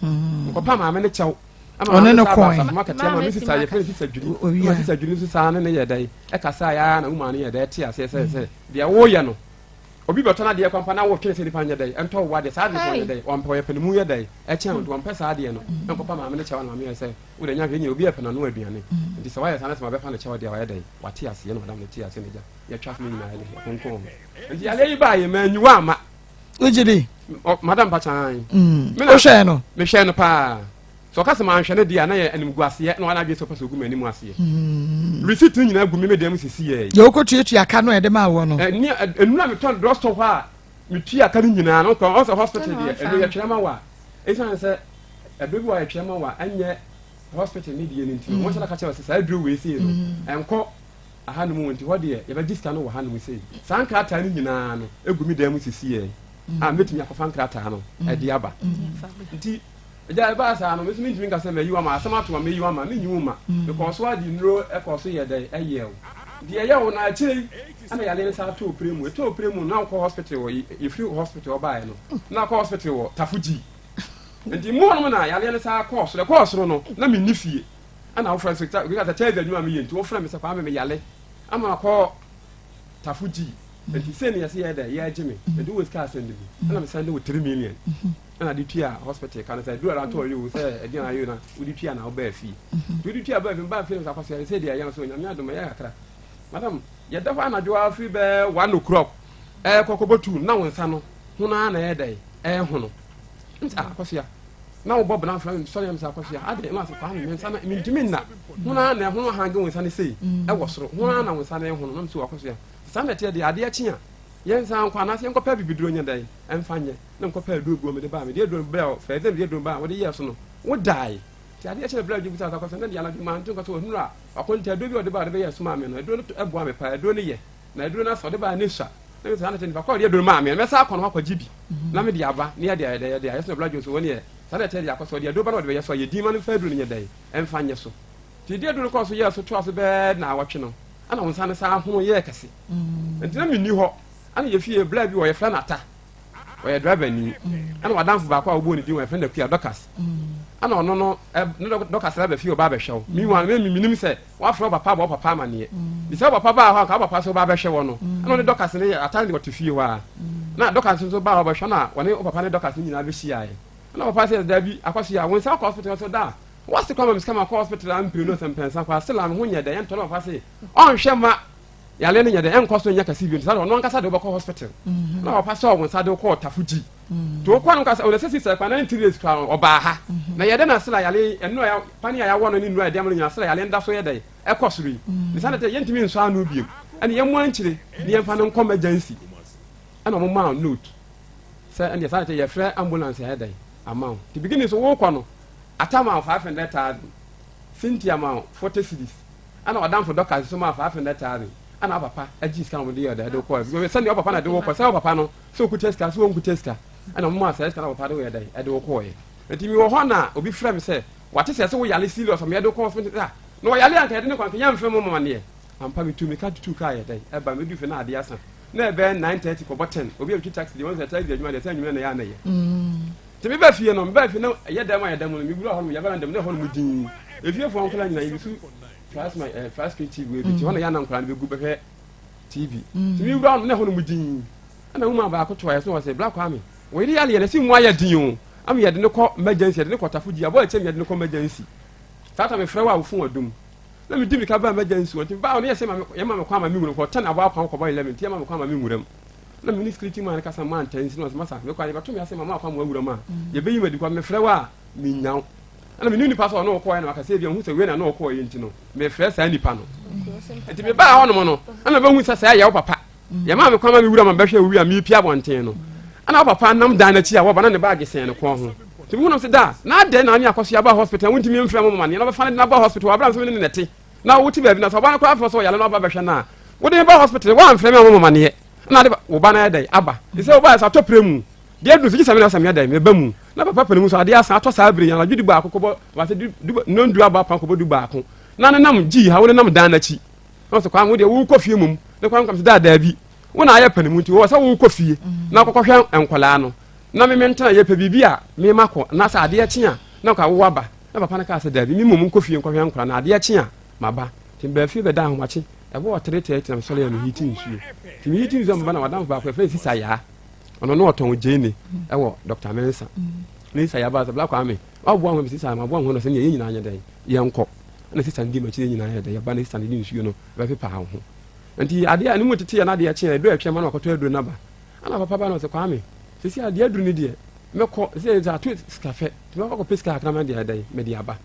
Mm. Mekɔpa maame no kyɛw.
Ɔne no kɔe.
Asafo akatua ma me sista yɛfrɛ no sista dwiri. Ma sista dwiri nso saa ne ne yɛ dɛn ɛkasa ya na wuma no yɛ dɛn ɛte aseɛ sɛ sɛ deɛ woyɛ no obi bɛtɔ no adeɛ kwampa na wotwene sɛ nipa nyɛ dɛn ɛntɔ wo adeɛ saa adeɛ so ɔnyɛ dɛn ɔmpɛ ɔyɛ pɛ ne mu yɛ dɛn ɛkyɛn nti ɔmpɛ saa adeɛ no ɛnkɔpa maame no kyɛw na maame yɛ sɛ wode nya hwɛ nyɛ obi yɛ pɛ n'ano aduane nti sɛ wayɛ saa na sɛ mabɛfa no kyɛw deɛ wayɛ dɛn wate aseɛ na madam no te aseɛ na gya yɛtwa so no nyinaa yɛ dɛn yɛkonkɔn ho nti yareɛ yi baa yɛ manyiwa ama
wogye di
madam pakyan
wohwɛɛ no
mehwɛɛ no paa Sɛ ɔka sɛ manhwɛ no deɛ a, na yɛ animguaseɛ na w'adwene sɛ ɔpɛ sɛ ɔgu m'anim aseɛ. Hmm. Receipt no nyinaa gu me me dan mu sisi yɛ.
Deɛ wokɔtuatua ka no a ɛde maa wɔ no.
Ɛnura a metɔ no drugstore hɔ a metua ka no nyinaa no ɔn sɛ hospital deɛ ɛno yɛtwerɛ ma wa. Ɛsiane sɛ ɛduro bi wɔ a yɛtwerɛ ma wa ɛnyɛ hospital ne deɛ no nti no wɔn hyɛ da ka kyerɛ sɛ saa aduro wei sei no hmm. ɛnkɔ aha no mu nti hɔ deɛ yɛbɛgye sika no wɔ ha no mu sei. Saa nkrataa no nyinaa no egu me dan mu sisi yɛ a mɛtumi akɔfa nkrataa no ɛde aba. Nti Agya, ɛbaa saa no, me nso mentumi nka sɛ mayi wo ama. Asɛm ato a, mɛyi wo ama. Menyi wo mma. Mekɔɔ so ara de nnuro kɔɔ so yɛɛ dɛn? Ɛyɛɛ wo. Deɛ ɛyɛ wo no akyire yi ɛna yareɛ no saa tɔɔ pire mu. Ɛtɔɔ pire mu na wokɔ hospital wɔ yɛfiri hospital ɔbaeɛ no na akɔ hospital wɔ Tafo Gyi. Nti mu hɔnom na yareɛ no saa kɔɔ soro. Ɛkɔɔ soro no na menni fie. Ɛna wofrɛ so sɛ kyɛɛdze adwuma meyɛ nti wofrɛ me sɛ Kwame meyale ama makɔ Tafo Gyi. Nti sei ne yɛse yɛyɛ dɛ yɛgye me. Nti wowɔ sika asɛnde bi. Ɛna mesɛnde wo 3 million. Ɛna de tua hospital ka no sɛ aduru ara tɔɔ yi o sɛ aduan ayɛ na wode tua na wobaa fie. Nti wode tua baa fie baa fie no sɛ akɔso yɛre sɛ deɛ ɛyɛ no so Nyame adom ɛyɛ kakra. Madam yɛda hɔ anadwo ara firi bɛɛ 1 o'clock ɛɛkɔ kɔbɔ 2 na wo nsa no ho no ara na ɛyɛ dɛn ɛɛhono. Nti ah akɔsoa na wobɔ bena frɛ me sɔre yam sɛ akɔsoa ade na ɔsɛ Kwame me nsa no mentumi nna ho no ara na ɛhono ahange wo nsa no sei ɛwɔ soro ho ara na wo nsa no ɛhono na mesɛ akɔsoa saa na ɛteɛ deɛ adeɛ kye a yɛnsan nkɔ anaasɛ yɛnkɔpɛ abibiduro nyɛ dɛn ɛmfa nyɛ na mekɔpɛ aduro bi wɔ mede baa mede aduro no brɛ fɛɛ dɛ mede aduro baa wode yɛɛ so no wodae nti adeɛ kye na brɛ adwo bisa akɔ sɛ na deɛ anadwo mante nkɔ sɛ ɔhunu a wakonta aduro bi a ɔde baa ɔde bɛyɛ so maa me no aduro no ɛboa me paa aduro no yɛ na aduro no asɛ ɔde baa ne sua na mesɛ na kyɛ nipa kɔ ɔde aduro no maa me no mɛsa akɔ no hɔ akɔgye bi na mede aba ne yɛde ayɛ dɛ yɛde ayɛ so na brɛ adwo so wɔn yɛ saa na ɛkyɛ de akɔ so ɔde aduro ba na ɔde bɛyɛ so a yɛ din ma no mfa aduro no nyɛ dɛn ɛmfa nyɛ so nti de aduro no kɔɔ so yɛɛ so toa so bɛɛ na awɔtwe no ana wo nsa no saa hono yɛɛ kɛse nti na menni hɔ ana yɛfie bla bi wɔ yɛfrɛ no ata ɔyɛ driver ni ɛna wadamfo baako a wɔbɔ ne din wɔ yɛfrɛ no akua Dorcas ɛna ɔno no ne Dorcas na bɛfie ɔba abɛhwɛ wo meanwhile me menim sɛ wafrɛ wo papa abɔ wo papa amaneɛ ne sɛ wo papa baa hɔ anka wo papa sɛ woba abɛhwɛ wɔ no ɛna ɔne Dorcas ne ata ne ɔte fie hɔ a na Dorcas nso baa hɔ bɛhwɛ na wɔne wo papa ne Dorcas ne nyinaa bɛhyiaeɛ ɛna papa sɛ dabi akɔso a wo nsa kɔ hospital so da wase kɔ ama me sika ma kɔ hospital a mpire no sɛ mpɛnsa kɔ asela me ho nyɛ dɛ yɛntɔ no papa se ɔnhwɛ ma yale no nyɛ dɛ ɛnkɔ so nyɛ kɛse bio nti saa de ɔno ankasa de wobɛkɔ hospital mm-hmm. na ɔpa sɛ ɔwo nsa de wokɔɔ tafo gyi mm-hmm. nti wokɔ no nkasa ɔno sɛ sisa kwan na ne three days kora no ɔbaa ha mm-hmm. na yɛdɛ na sela yale ɛno a pane a yɛawɔ no ne nnura a yɛde ama no nyinaa sela yale nda so yɛ dɛ ɛkɔ soro yi ne saa de yɛntumi nsɔ ano bio ɛne yɛmmoa nkyire ne yɛmfa no nkɔ emergency ɛna ɔmo maa note sɛ ɛne saa de yɛfrɛ ambulance ayɛ dɛ ama wo nti beginning so wokɔ no atama 500,000 Cynthia ma wo 40 cedis Ɛna w'adamfo Dorcas nso maa 500,000. Ɛna wo papa gyee sika na wɔde yɛɛ dɛ de kɔɛ. Because sɛnea wo papa na de wo kɔ, sɛ wo papa no sɛ okuta sika sɛ wɔnkuta sika. Ɛna wɔn maa saa sika na wo papa de wo yɛ dɛ ɛde wo kɔɛ. Nti mi wɔ hɔ na obi frɛ mi sɛ wate sɛ sɛ wo yale serious ɔmo yɛde wo kɔ hospital a na ɔyale anka yɛde ne kɔ anka yɛnfrɛ mo mama neɛ. Ampa mi tu mi ka tutu kaa yɛ dɛ ɛba mi du fie na adeɛ asa. Na ɛbɛyɛ 9:30 kɔbɔ 10 obi a otwi taxi deɛ wɔn sɛ taxi adwuma deɛ sɛ anwummerɛ na ɛyɛ a na ɛyɛ. Nti mebaa fie no, mebaa fie na ɛyɛ dɛm a yɛda mu no, mewura hɔ nom, yɛ veranda mu na ɛhɔ nom dinn. Efiefoɔ nkwadaa nyinaa yɛbi so plasma ɛɛ flat screen TV wei bi nti hɔ na yɛ ana nkwadaa no bɛgu bɛhwɛ TV. Nti mewura hɔ nom na ɛhɔ nom dinn. Ɛna woman baako to ayɛ so na ɔsɛ Bla Kwame, wo yere yale yɛ na si mu ayɛ den o. Ama yɛde no kɔ emergency, yɛde no kɔ Tafo Gyi, abɔ ɛkyɛm yɛde no kɔ emergency. Saa ta mefrɛ wo a wo phone adum. Na medi mirika baa emergency hɔ nti mebaa hɔ no yɛ sɛ yɛma me kwan ma menwura mu kɔ 10 abɔ akwan kɔbɔ 11 nti yɛma me kwan ma menwura mu. Na me ne security man no kasa maa ntɛn nti na ɔsɛ masa mekɔ a yɛbɛto me ase ma mo akɔ ama awura mu a yɛbɛyi me adi kɔ mefrɛ wo a menya wo ɛna menim nipa sɛ ɔne ɔkɔɛ na waka sɛ ebia hu sɛ wei na ne ɔkɔɛ nti no mefrɛ saa nipa no nti mebaa hɔnom no ɛna bɛhu sɛ sɛ ɛyɛ wo papa yɛmaa me kwan ma mewura ma bɛhwɛ wo wie a mepia abɔnten no ɛna wo papa nam dan n'akyi a wɔba na ne baage sɛn ne kɔn ho nti mehu nom sɛ da na adɛn na ame akɔ so yɛaba hospital wontumi mfrɛ mo mama neɛ na ɔbɛfa no de no aba hospital wɔabrɛ sɛ me ne ne nɛte na wote baabi na sɛ ɔba no koraa frɛ sɛ ɔyare na ɔba bɛhwɛ no a wode me ba hospital woamfrɛ me a wɔmɔ maneɛ na ade wo ba no ayɛ dɛn aba te sɛ wobaɛ sɛ atɔ prɛ mu deɛ aduru so gye sɛ me na sɛ meyɛ dɛn meba mu na papa pɛ ne mu so adeɛ asa atɔ saa bere anadwo du baako kɔbɔ wasɛ du du nnɔndu aba apa kɔbɔ du baako na ne nam gyi ha wo ne nam dan n'akyi na ɔsɛ kwan wo deɛ wokɔ fie mom ne kwan kam sɛ daa daabi wo na ayɛ pɛ ne mu nti wɔ sɛ wokɔ fie na kɔkɔhwɛ nkɔlaa no na me mentena yɛpɛ biribi a mema kɔ na sɛ adeɛ kye a na nka wowɔ aba Na papa no kaa sɛ, Dabi, me mmom nkɔ fie nkɔhwɛ nkwadaa no, adeɛ kye a, maba. Nti mebaa fie bɛdaa ahomakye, ɛbɔɔ 3:30 na mesɔre a mehiiti nsuo. Nti mehiiti nsuo a meba na madamfo baako yɛfrɛ no Sisa Yaa, ɔno na ɔtɔn gyeene ɛwɔ Dr. Mensa. Ne Sisa Yaa baa sɛ, Bla Kwame, waboa ho? Sisa maboa ho no sɛ neɛ yɛn nyinaa nyɛ dɛn, yɛnkɔ. Ɛna Sisa no di m'akyi yɛn nyinaa yɛ dɛn, yɛba na Sisa no de nsuo no bɛpepaa wo ho. Nti adeɛ a ne mu tete yɛ na adeɛ kye a, ɛdɔ atwa ma na wakɔtɔ aduro no aba. Ɛna papa ba na ɔsɛ Kwame, sisi adeɛ aduro no deɛ, mɛkɔ sɛ sɛ ato sika fɛ nti mɛkɔ akɔpɛ sika kakra ma deɛ ɛdɛn mede aba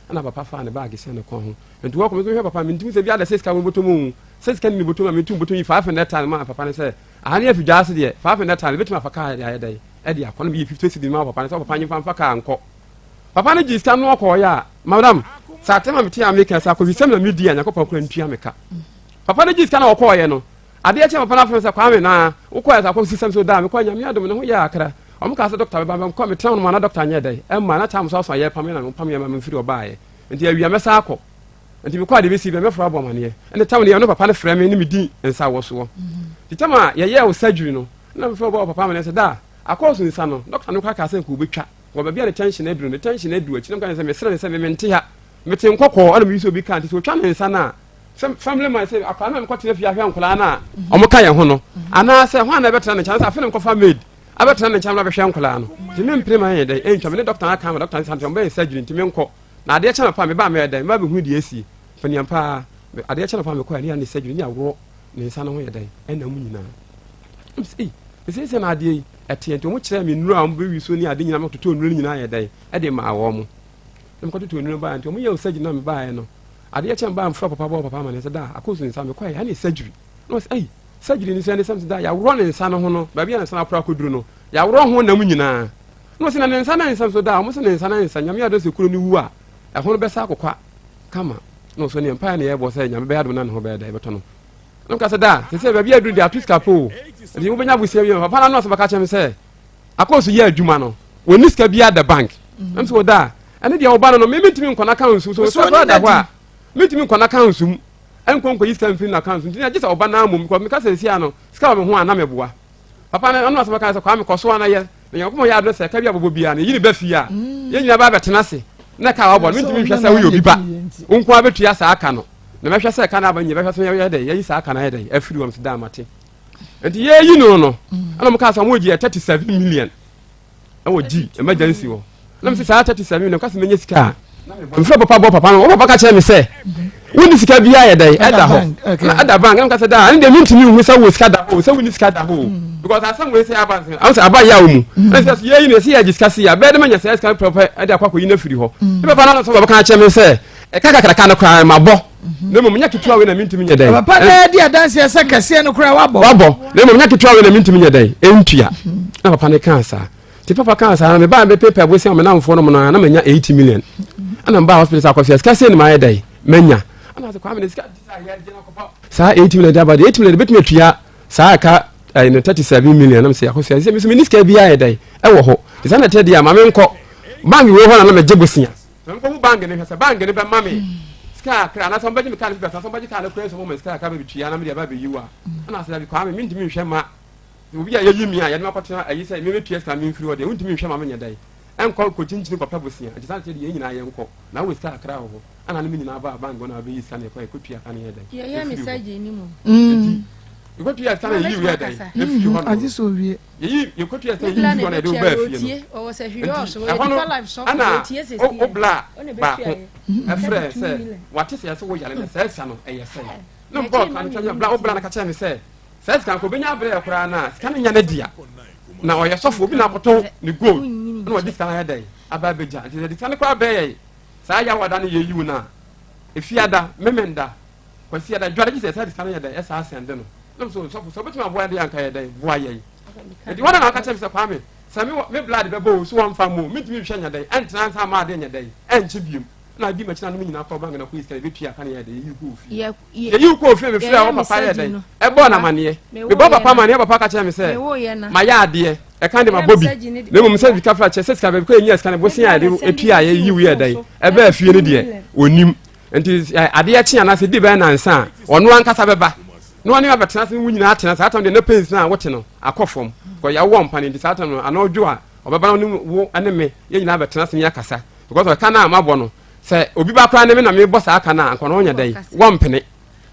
ɛna papa faa ne baage sɛn ne kɔn ho nti wɔkɔ me nso mehwɛ papa mentumi sɛ bi ada sɛ sika wɔ bɔtɔ mu sɛ sika ne bɔtɔ mu a mentumi bɔtɔ yi 500 tan ma papa ne sɛ aha ne afi dwa ase deɛ 500 tan bɛtumi afa kaa de ayɛ dɛn ɛde akɔ no meyɛ 50 cedi ma papa ne sɛ papa nyimfa mfa kaa nkɔ papa no gye sika no ɔkɔɔyɛ a madam sɛ atɛm a mete a meka sɛ akɔhwisɛm na medi a nyankopɔn kora ntua me ka papa no gye sika na ɔkɔɔyɛ no Adeɛ kyee papa no afrɛ me sɛ Kwame na wokɔɛ sɛ akɔ sisɛm so daa mekɔɛ Nyame adom ne ho yɛɛ akra ɔmo kaa sɛ doctor bɛba mekɔ metena hɔ nom a na doctor nyɛɛ dɛn ɛmma na time so aso a yɛpam yɛ na mopam yɛ ma memfiri ɔbaayɛ nti awia mɛsan akɔ. Nti mekɔ a deɛ bɛsi bia mɛfrɛ abɔ amaneɛ. Ɛne tam no yɛ ɔno papa no frɛ me ne medi nsa wɔ soɔ. Nti tam a yɛyɛɛ wo surgery no na mefrɛ bɔ papa amaneɛ sɛ da akɔɔ so nsa no dɔkta no koraa kaa sɛ nka wɔbɛtwa wɔ baabi a ne tension aduru ne tension aduru akyi na meka sɛ mesrɛ ne sɛ me mente ha mete nkɔkɔɔ ɛna meyi sɛ obi ka nti sɛ ɔtwa ne nsa no a sɛ family man sɛ akwadaa no a mekɔtena fie ahwɛ nkwadaa no a ɔmo ka yɛn ho no anaasɛ hwan na ɛbɛtena ne nkyɛn sɛ afei na mekɔfa maid abɛtena ne nkyɛn na bɛhwɛ nkwadaa no nti mempere ma yɛn dɛn ɛntwa me ne dɔkta no aka ma dɔkta no sɛ nti ɔmbɛyɛ surgery nti menkɔ Na adeɛ kye anɔpa a, meba a mɛyɛ dɛn? Meba bɛhunu deɛ asie. Faniam paa, adeɛ kye anɔpa a mekɔɛ ne yɛ ne surgery ne aworɔ ne nsa no ho yɛ dɛn? Ɛna mu nyinaa. Ɛm sɛ, ei, ɛsɛ sɛ na adeɛ yi ɛteɛ nti wɔn kyerɛ me nnuro a wɔn bɛwi so ne ade nyinaa mekɔtotɔ nnuro no nyinaa yɛ dɛn? Ɛde maa wɔn mo. Na mekɔtotɔ nnuro baeɛ nti wɔn yɛ surgery na mebaeɛ no. Adeɛ kye mebaa mfrɛ papa bɔɔ papa ama ne sɛ da akɔsu nsa mekɔɛ yɛ ne surgery. Na wɔsɛ, ei, surgery ni sɛ ne sɛm sɛ da yɛaworɔ ne nsa no ho no, baabi a ne nsa no apora akɔduru no, yɛaworɔ ho nam nyinaa. Na ɔse na ne nsa na nsa so da a, ɔmo se ne nsa na nsa, Nyame adom sɛ kuro no wu a, ɛho no bɛsa akokwa kama. Na ɔso neɛ mpaeɛ na yɛbɔ sɛ Nyame bɛyɛ adom na ne ho bɛyɛ dɛ, ɛbɛtɔ no. Na meka sɛ da, sɛsɛ baabi aduru deɛ ato sika po o, nti wobɛnya abusua bi ma. Papa no ano asɛm bɛka kyerɛ me sɛ, akɔɔ so yɛ adwuma no, wɔnni sika biara da bank. Na mesɛ ɔda a, ɛne deɛ ɔba no no, me mentumi nkɔ n'account so, so sika koraa da hɔ a, mentumi nkɔ n'account mu, ɛnkɔ nkɔyi sika mfiri n'account so, nti na gye sɛ ɔba no ara mmom, because meka sɛ sesia no, sika wɔ me ho a na meboa. Papa no ɔno asɛm ɔka sɛ Kwame kɔ so ana yɛ na Nyankopɔn yɛ adom sɛ ɛka bi a bɔbɔ biara no yɛyi ne ba fie a mm. yɛn nyinaa ba bɛtena ase na ɛka a wɔbɔ no mentumi nhwɛ sɛ woyɛ obi ba wo nko ara bɛtua saa ka no na mɛhwɛ sɛ ɛka no aba nyɛ bɛhwɛ sɛ yɛyɛ dɛ yɛyi saa ka no ayɛ dɛ afiri wɔm so daa mate nti yɛyi no no mm. ɛna wɔn kaa sɛ wɔn gye yɛ 37 million ɛwɔ gyi emergency hɔ na mese saa 37 million kasi menya sika a mfrɛ papa bɔ papa no wo papa ka kyerɛ me sɛ wonni sika biara yɛ dɛn ɛda hɔ ɛda bank ɛna sɛ daa ɛne deɛ mentumi nhu sɛ wɔ sika da hɔ sɛ wonni sika da hɔ mm. because asɛm wei sɛ aba sɛ ahụ sɛ aba yɛ awo mu mm. ɛna sɛ yɛyi no ɛsɛ yɛgye sika si a bɛyɛ de manya sɛ sika pɛpɛ ɛde akɔ akɔyi no afiri hɔ mm. ne papa no sɛ wɔbɛka kyerɛ me sɛ ɛka kakraka no koraa mabɔ na mmom nyɛ ketewa wei na mentumi nyɛ dɛn
papa na adi adanseɛ sɛ kɛseɛ no koraa wabɔ
wabɔ na mmom nyɛ ketewa wei na mentumi nyɛ dɛn ɛntua na papa no kaa saa nti papa kaa saa na mebaa mɛpepa bosia me namfoɔ no mu no na manya 80 million ɛna mbaa hospital sɛ akɔfia sika sei ne maayɛ dɛn manya ɛna sɛ kwame ne sika saa 80 million de aba de 80 million de bɛtumi atua saa ɛka ɛyɛ no 37 million nam sɛ akɔfia sɛ mesɛ menni sika biara yɛ dɛn ɛwɔ hɔ nti saa na ɛteɛ deɛ a ma menkɔ bank wei hɔ na na megye bosia Sɛ mekɔhu bank no hwɛ sɛ bank no bɛma me sika kakra anaasɛ wɔbɛgye me kaa no fi bɛsa sɛ wɔbɛgye kaa no koraa sɛ wɔma sika kakra bɛbɛtua na mede aba abɛyi wo a ɛna asɛ dabi kwame mentumi nhwɛ ma obi a yɛyi me a yɛde makɔtena ayi sɛ memɛtua sika memfiri hɔ deɛ wontumi nhwɛ ma menyɛ dɛn ɛnkɔ kɔkyinkyini kɔpɛ bosea nti saa kyɛ deɛ yɛn nyinaa yɛnkɔ na wowɔ sika kakra wɔ hɔ ɛna ne me nyinaa baa bank hɔ na wabɛyi sika no yɛkɔ yɛkɔtua ka no yɛ dɛn
yɛyɛ me sɛ gye ne mu
nti yɛkɔtua sika no yɛyi yɛ dɛn ɛfiri hɔ no Yɛyi yɛkɔtua sɛ yɛyi nsuo na yɛde wo baa fie no. Nti ɛhɔ no ɛna wo bla baako ɛfrɛ sɛ wate sɛ yɛsɛ wo yare na saa sika no ɛyɛ sɛn. Na mbɔ ɔka no twɛ bla wo bla no ka kyerɛ me sɛ saa sika no kɔ obɛnya abrɛ yɛ koraa na sika no nya ne dea. Na ɔyɛ sɔfo obi na akɔtɔn ne gold na ɔde sika no ayɛ dɛn aba abɛgya. Nti yɛde sika no koraa bɛyɛ yɛ saa yawada no yɛyi wo no a efiada memenda Kwasi ada dware gye sɛ ɛsɛ de sika no yɛ dɛn ɛsaa sɛnde no na so sɔfo sɛ wobɛtumi aboa deɛ anka yɛ dɛn boa yɛn nti wɔn na aka kyerɛ me sɛ Kwame sɛ me me blood bɛbɔ o so wɔmfa mu mentumi nhwɛ nyɛ dɛn ɛntena nsa ama adeɛ nyɛ dɛn ɛnkye biom na adi m'akyi na nom nyinaa kɔ bank na kɔ sika yɛbɛtua aka ne yɛ dɛn yɛyi kɔɔ fie yɛyi kɔɔ fie mefrɛ wɔ papa yɛ dɛn ɛbɔɔ no amaneɛ mebɔ papa amaneɛ papa ka kyerɛ me sɛ mayɛ adeɛ ɛka de mabɔ bi na mmom sɛ sika fra kyɛ sɛ sika baabi kɔ yɛnyɛ sika no bosea a yɛde tua a yɛyi wo yɛ dɛn ɛbɛɛ fie no deɛ ɔnim Nti adeɛ kye anaasɛ di bɛyɛ nansa a, ɔno ankasa bɛba na ɔne abɛtena ase ne wo nyinaa atena. Saa tam deɛ na pains no a wote no akɔ fam. Kɔ yɛwɔ mpa no nti saa tam no anaa ɔdwo a ɔbɛba na ɔne wo ne me yɛn nyinaa abɛtena ase ne yɛakasa. Because ɔka no a mabɔ no sɛ obi ba koraa ne me na mebɔ saa ka no a anka ɔno ɔnyɛ dɛn wɔmpene.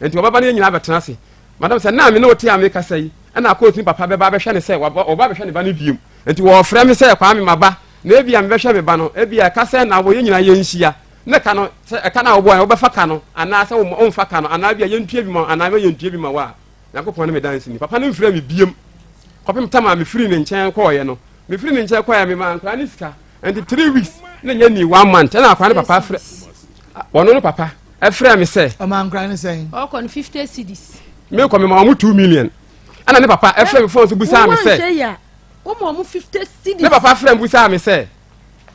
Nti ɔbɛba ne yɛn nyinaa abɛtena ase. Madam sɛ na me ne wo te a mekasa yi ɛna akɔɔtini papa bɛba abɛhwɛ ne sɛ ɔba abɛhwɛ ne ba no biom. Nti wɔfrɛ me sɛ Kwame maba na ebia mebɛhwɛ me ba no ebia ɛka sɛ na wɔ yɛn nyinaa yɛnhyia. Ne ka no, sɛ ɛka no a wobɔɔ no, wobɛfa ka no, anaa sɛ womfa ka no, anaa ebia yɛntua bi ma wo, anaa ma yɛntua bi ma wo a, Nyankopɔn ne me danseni. Papa no mfrɛɛ me biom kɔpem tam a mefirii ne nkyɛn kɔɔeɛ no. Mefirii ne nkyɛn kɔɔeɛ, memaa nkwadaa no sika. Nti three weeks na nyɛ ni one month, ɛna akwadaa no papa frɛ, ɔno no papa ɛfrɛ me sɛ.
Ɔmaa nkwadaa no sɛn?
Ɔkɔ no 50 cedis.
Mekɔ mema wɔn 2 million. Ɛna ne papa ɛfrɛ me phone so busaa me sɛ. Ne papa frɛ me busaa me sɛ.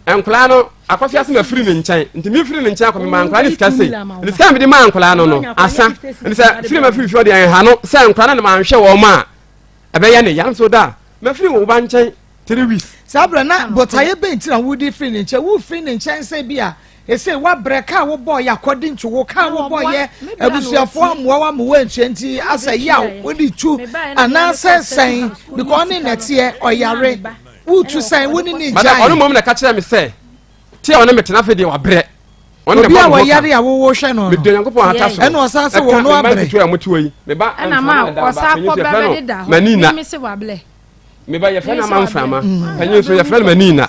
Nkwadaa no akɔfi ase ma firi ne nkyɛn nti mi firi ne nkyɛn akɔ mi ma nkwadaa no sika sei nti sika mi de ma nkwadaa no no asa nti sɛ firi ma firi fi ɔde ɛha no sɛ nkwadaa no ma nhwɛ wɔn a ɛbɛyɛ ne yam so da ma firi wɔn ba nkyɛn 3 weeks.
Saa berɛ na botaeɛ bɛn nti na wode firi ne nkyɛn? Wofiri ne nkyɛn sɛ bi a Ese wabrɛ kaa wobɔ yɛ according to wo kaa wobɔ yɛ abusuafoɔ amoa wa mo wantua nti asɛ yaw wode tu anaasɛ sɛn because ɔne nɛteɛ ɔyare wotu sɛn wo ne ne
Madam,
gyae.
ɔno mmom na ɛka kyerɛ me sɛ te a ɔne me tena afei deɛ wabrɛ. Ɔno na
Obi a
ɛbɔ me ho ka.
wɔyare a wowɔ hwɛ no no.
Mede Onyankopɔn hata so.
Ɛna ɔsan sɛ
Ɛka
wɔn
me mma
abrɛ.
nketewa a wɔte hɔ yi. Me ba
Ɛna
mframa
ma
na ɛda
ɔsan
ba panyin
kɔ
nso
ba
yɛfrɛ no
bɛdeda hɔ.
Manina.
Me se wabrɛ.
Me ba yɛfrɛ no
Me se
ama mframa.
wabrɛ.
Panyin nso yɛfrɛ no Manina.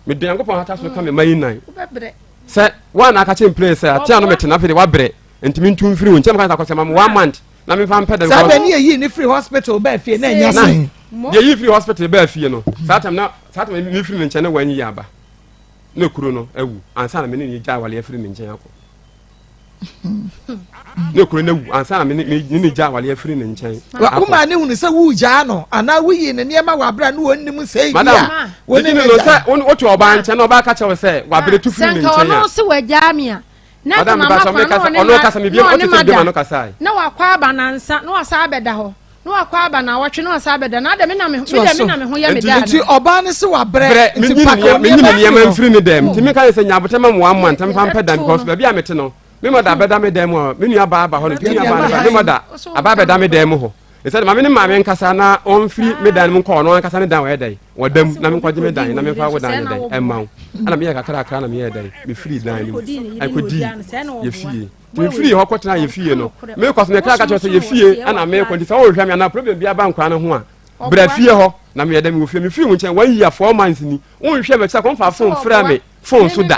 Mede Onyankopɔn hata so ka me mma yi nan.
Wobɛbrɛ.
Sɛ woa na aka kyerɛ me sɛ ate a no mete no afei deɛ wabrɛ nti mentu mfiri wo nkyɛn meka sɛ akɔsɛ ma me one month na memfa mpɛ dɛm
Saa bɛ ne yɛyii ne firi hospital baa fie na ɛnyɛ
na
sɛn.
deɛ yii firi hospital baa fie no saa tam na saa tam mefiri ne nkyɛn na wanyi yɛ aba na kuro no awu ansa na me ne ne gya awale afiri me nkyɛn akɔ na kuro no awu ansa na me ne ne gya awale afiri ne nkyɛn
akɔ. Wo ne hunu sɛ wogyaa no anaa woyii ne nneɛma wɔ abere a ne wɔnnim sɛ
bi a wo ne ne gya. Sɛ wote ɔbaa nkyɛn na ɔbaa ka kyerɛ wo sɛ wabere tu firi ne nkyɛn a.
Sɛ nka ɔno se wagyaa me a na nka mama kwan na ɔne ma da na wakɔ aba nansa na wasa abɛda hɔ na wakɔ aba na awɔtwe na wasa abɛda na adɛ me na me me dɛ me na me ho yɛ me da
nti ɔbaa no se wabrɛ
brɛ
nti paka
menyi
nneɛma
me nneɛma
firi
mfiri ne dɛm nti meka ne sɛ nyabotrɛ ma mo one month mfa mpɛ dan because baabi a mete no me mɔda bɛda me dan mu a me nua baa ba hɔ no nti me nua baa no ba me mɔda aba bɛda me dan mu hɔ ɛsɛ ma me ne maame nkasa na ɔmfiri me dan mu nkɔ ɔno ankasa ne dan wɔyɛ dɛn wɔda mu na menkɔgye me dan na memfa wo dan yɛ dɛn ɛma wo ɛna meyɛ kakrakra na meyɛ dɛn mefiri dan no mu ɛkɔdii yɛ fie nti mefiri hɔ kɔtena yɛ fie no mekɔ so mekra ka kyerɛ sɛ yɛ fie ɛna mekɔ nti sɛ wohwehwɛ me anaa problem bi aba nkora no ho a bra fie hɔ na meyɛ dɛ mewɔ fie mefiri wo nkyɛn one year 4 months ni wonhwɛ me sɛ kɔmfa phone frɛ me phone so da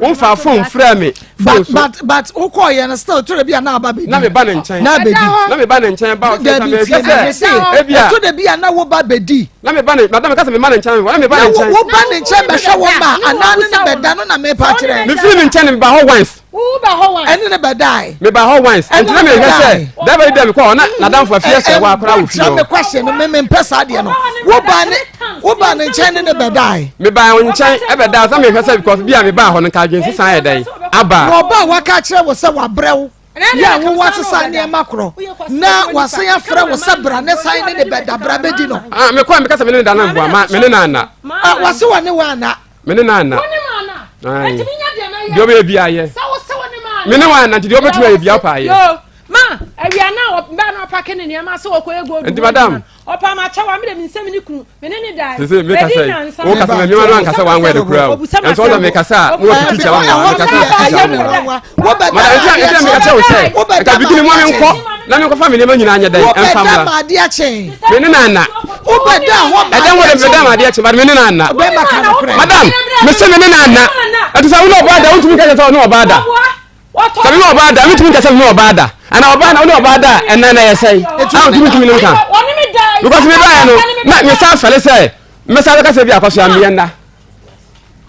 womfa phone frɛ me phone so
but wokɔɔ yɛ no still tore bi a na aba bɛdi
na meba ne nkyɛn
na bɛdi
na meba ne nkyɛn ba ɔsɛ
dabi tie na me se
ebia
ɛto da bi a na woba bɛdi
na meba ne madam kasa mema ne nkyɛn na meba ne nkyɛn
woba ne nkyɛn bɛhwɛ wo ma anaa ne ne bɛda no na mepa kyerɛ
mefiri ne nkyɛn meba hɔ once
ɛne ne bɛdae
meba hɔ once nti na mehwɛ sɛ dɛbɛ yi dɛ mekɔ hɔ na nadamfo afie sɛ wɔ akora wɔ fie
kyerɛ me
hɔ
question no me mempɛ saa deɛ no woba ne woba ne nkyɛn ne ne bɛdae
meba wo nkyɛn ɛbɛda sɛ mehwɛ sɛ because bi a mebaa hɔ no nka adwene sesa yɛ dɛn aba
na ɔba a waka akyerɛ wo sɛ wabrɛ wo yɛ a wowɔ asesa nneɛma korɔ na wasan afrɛ wo sɛ bra ne san ne ne bɛda bra bɛdi no
ah mekɔ a meka sɛ me ne ne da no mboa ma me ne no anna
ah wase wɔ ne wɔ anna
me ne no anna Ae. deɛ ɔbɛyɛ bi ayɛ me ne wɔ anna nti deɛ ɔbɛtumi ayɛ bi apa ayɛ
ma awia na ɔba na ɔpake ne nneɛma sɛ wɔkɔ egu odu
Nti madam.
ɔpa ma kyɛw a mede me nsɛm ne kunu me ne ne dae
sese meka sɛ wo kasa ma nneɛma no ankasa one word kura o ɛnso ɔna meka sɛ a mo wɔ teacher wa wa meka sɛ teacher wa wa madam nti a nti a meka kyerɛ wo sɛ nka bikini mu a menkɔ na menkɔfa me nneɛma nyinaa nyɛ dɛn ɛmfa
wobɛda
mmra
ma adeɛ kyɛn
me ne na anna
wobɛda hɔ ma
ɛdɛn wɔ de meda ma adeɛ kye but me ne na anna
bɛma ka nokorɛ
madam mese me ne na anna ɛte sɛ wo ne ɔbaa da wontumi nka kyerɛ sɛ ɔne ɔbaa da sɛ me ne ɔbaa da mentumi nka sɛ me ne ɔbaa da ana ɔbaa na wo ne ɔbaa da a ɛnan na yɛ sɛe a wontumi ntumi ne nka because me baeɛ no na mesa fɛle sɛ mɛsa bɛka sɛ bi akɔsoa mmeɛ nna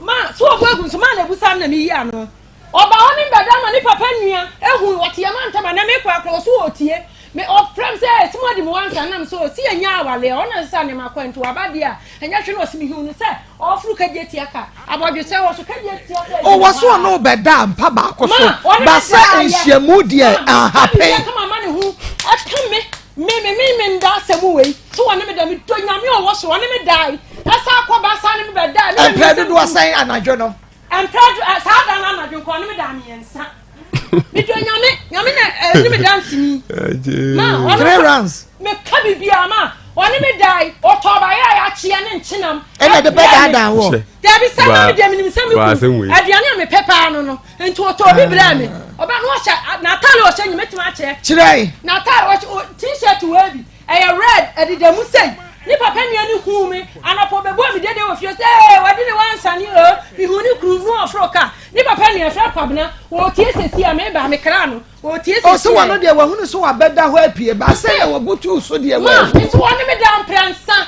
ma so ɔbɔ agu nso ma na ebusa na meyi ano ɔba hɔ ne mbɛda ma ne papa nua ehu ɔte yɛ ma ntɛm a na mekɔ akɔ ɔso ɔtie me ɔfrɛ m sɛ esi mu adi mu wansa nam sɛ ɔsi yɛ nya awale ɔna sisa ne ma kɔ nti waba deɛ a ɛnyɛ hwɛ na ɔsi mi hu no sɛ ɔforo kagye tia ka abɔdwesɛ wɔ so kagye tia sɛ
ɔwɔ so ɔne wobɛda mpa baako so ba sɛ nhyiamu deɛ ahapen
kama ma ne ho ɛka me me me me me nda asɛm wei so wɔne me da me dɔ nyame ɔwɔ so wɔne me dae ɛsa akɔ ba sa ne me bɛ dae
mprɛ dodoɔ sɛn anadwo no
mprɛ saa da no anadwo nkɔ ne me da mmiɛnsa medɔ nyame nyame na ɛne me danseni ma ɔno
three rounds
meka biribiara ma ɔne me dae ɔtɔ ɔbayɛ a yɛakyeɛ ne nkyenam
ɛna de bɛdaadaa wɔ
dabi sɛ na medeɛ menim sɛ meku aduane a mepɛ paa no no nti ɔtɔ obi brɛ me ɔba no ɔhyɛ n'ataare ɔhyɛ nyɛ mɛtumi akyerɛ
kyerɛ
n'ataare ɔhyɛ t-shirt wɔ bi ɛyɛ red ɛdeda mu sɛi ne papa nua ne hu me anɔpɔ bɛbɔ me dede wɔ fie sɛ ee wɔde ne wansane o mehu ne kunu no ɔforo ka ne papa nua frɛ kwabena wɔtie sɛsi a meba mekra no wɔtie sɛsi
ɔsɛ wɔno deɛ wahunu so wabɛda hɔ apue ba sɛ na wɔbutuu so deɛ
ma nso wɔne me da mprɛnsa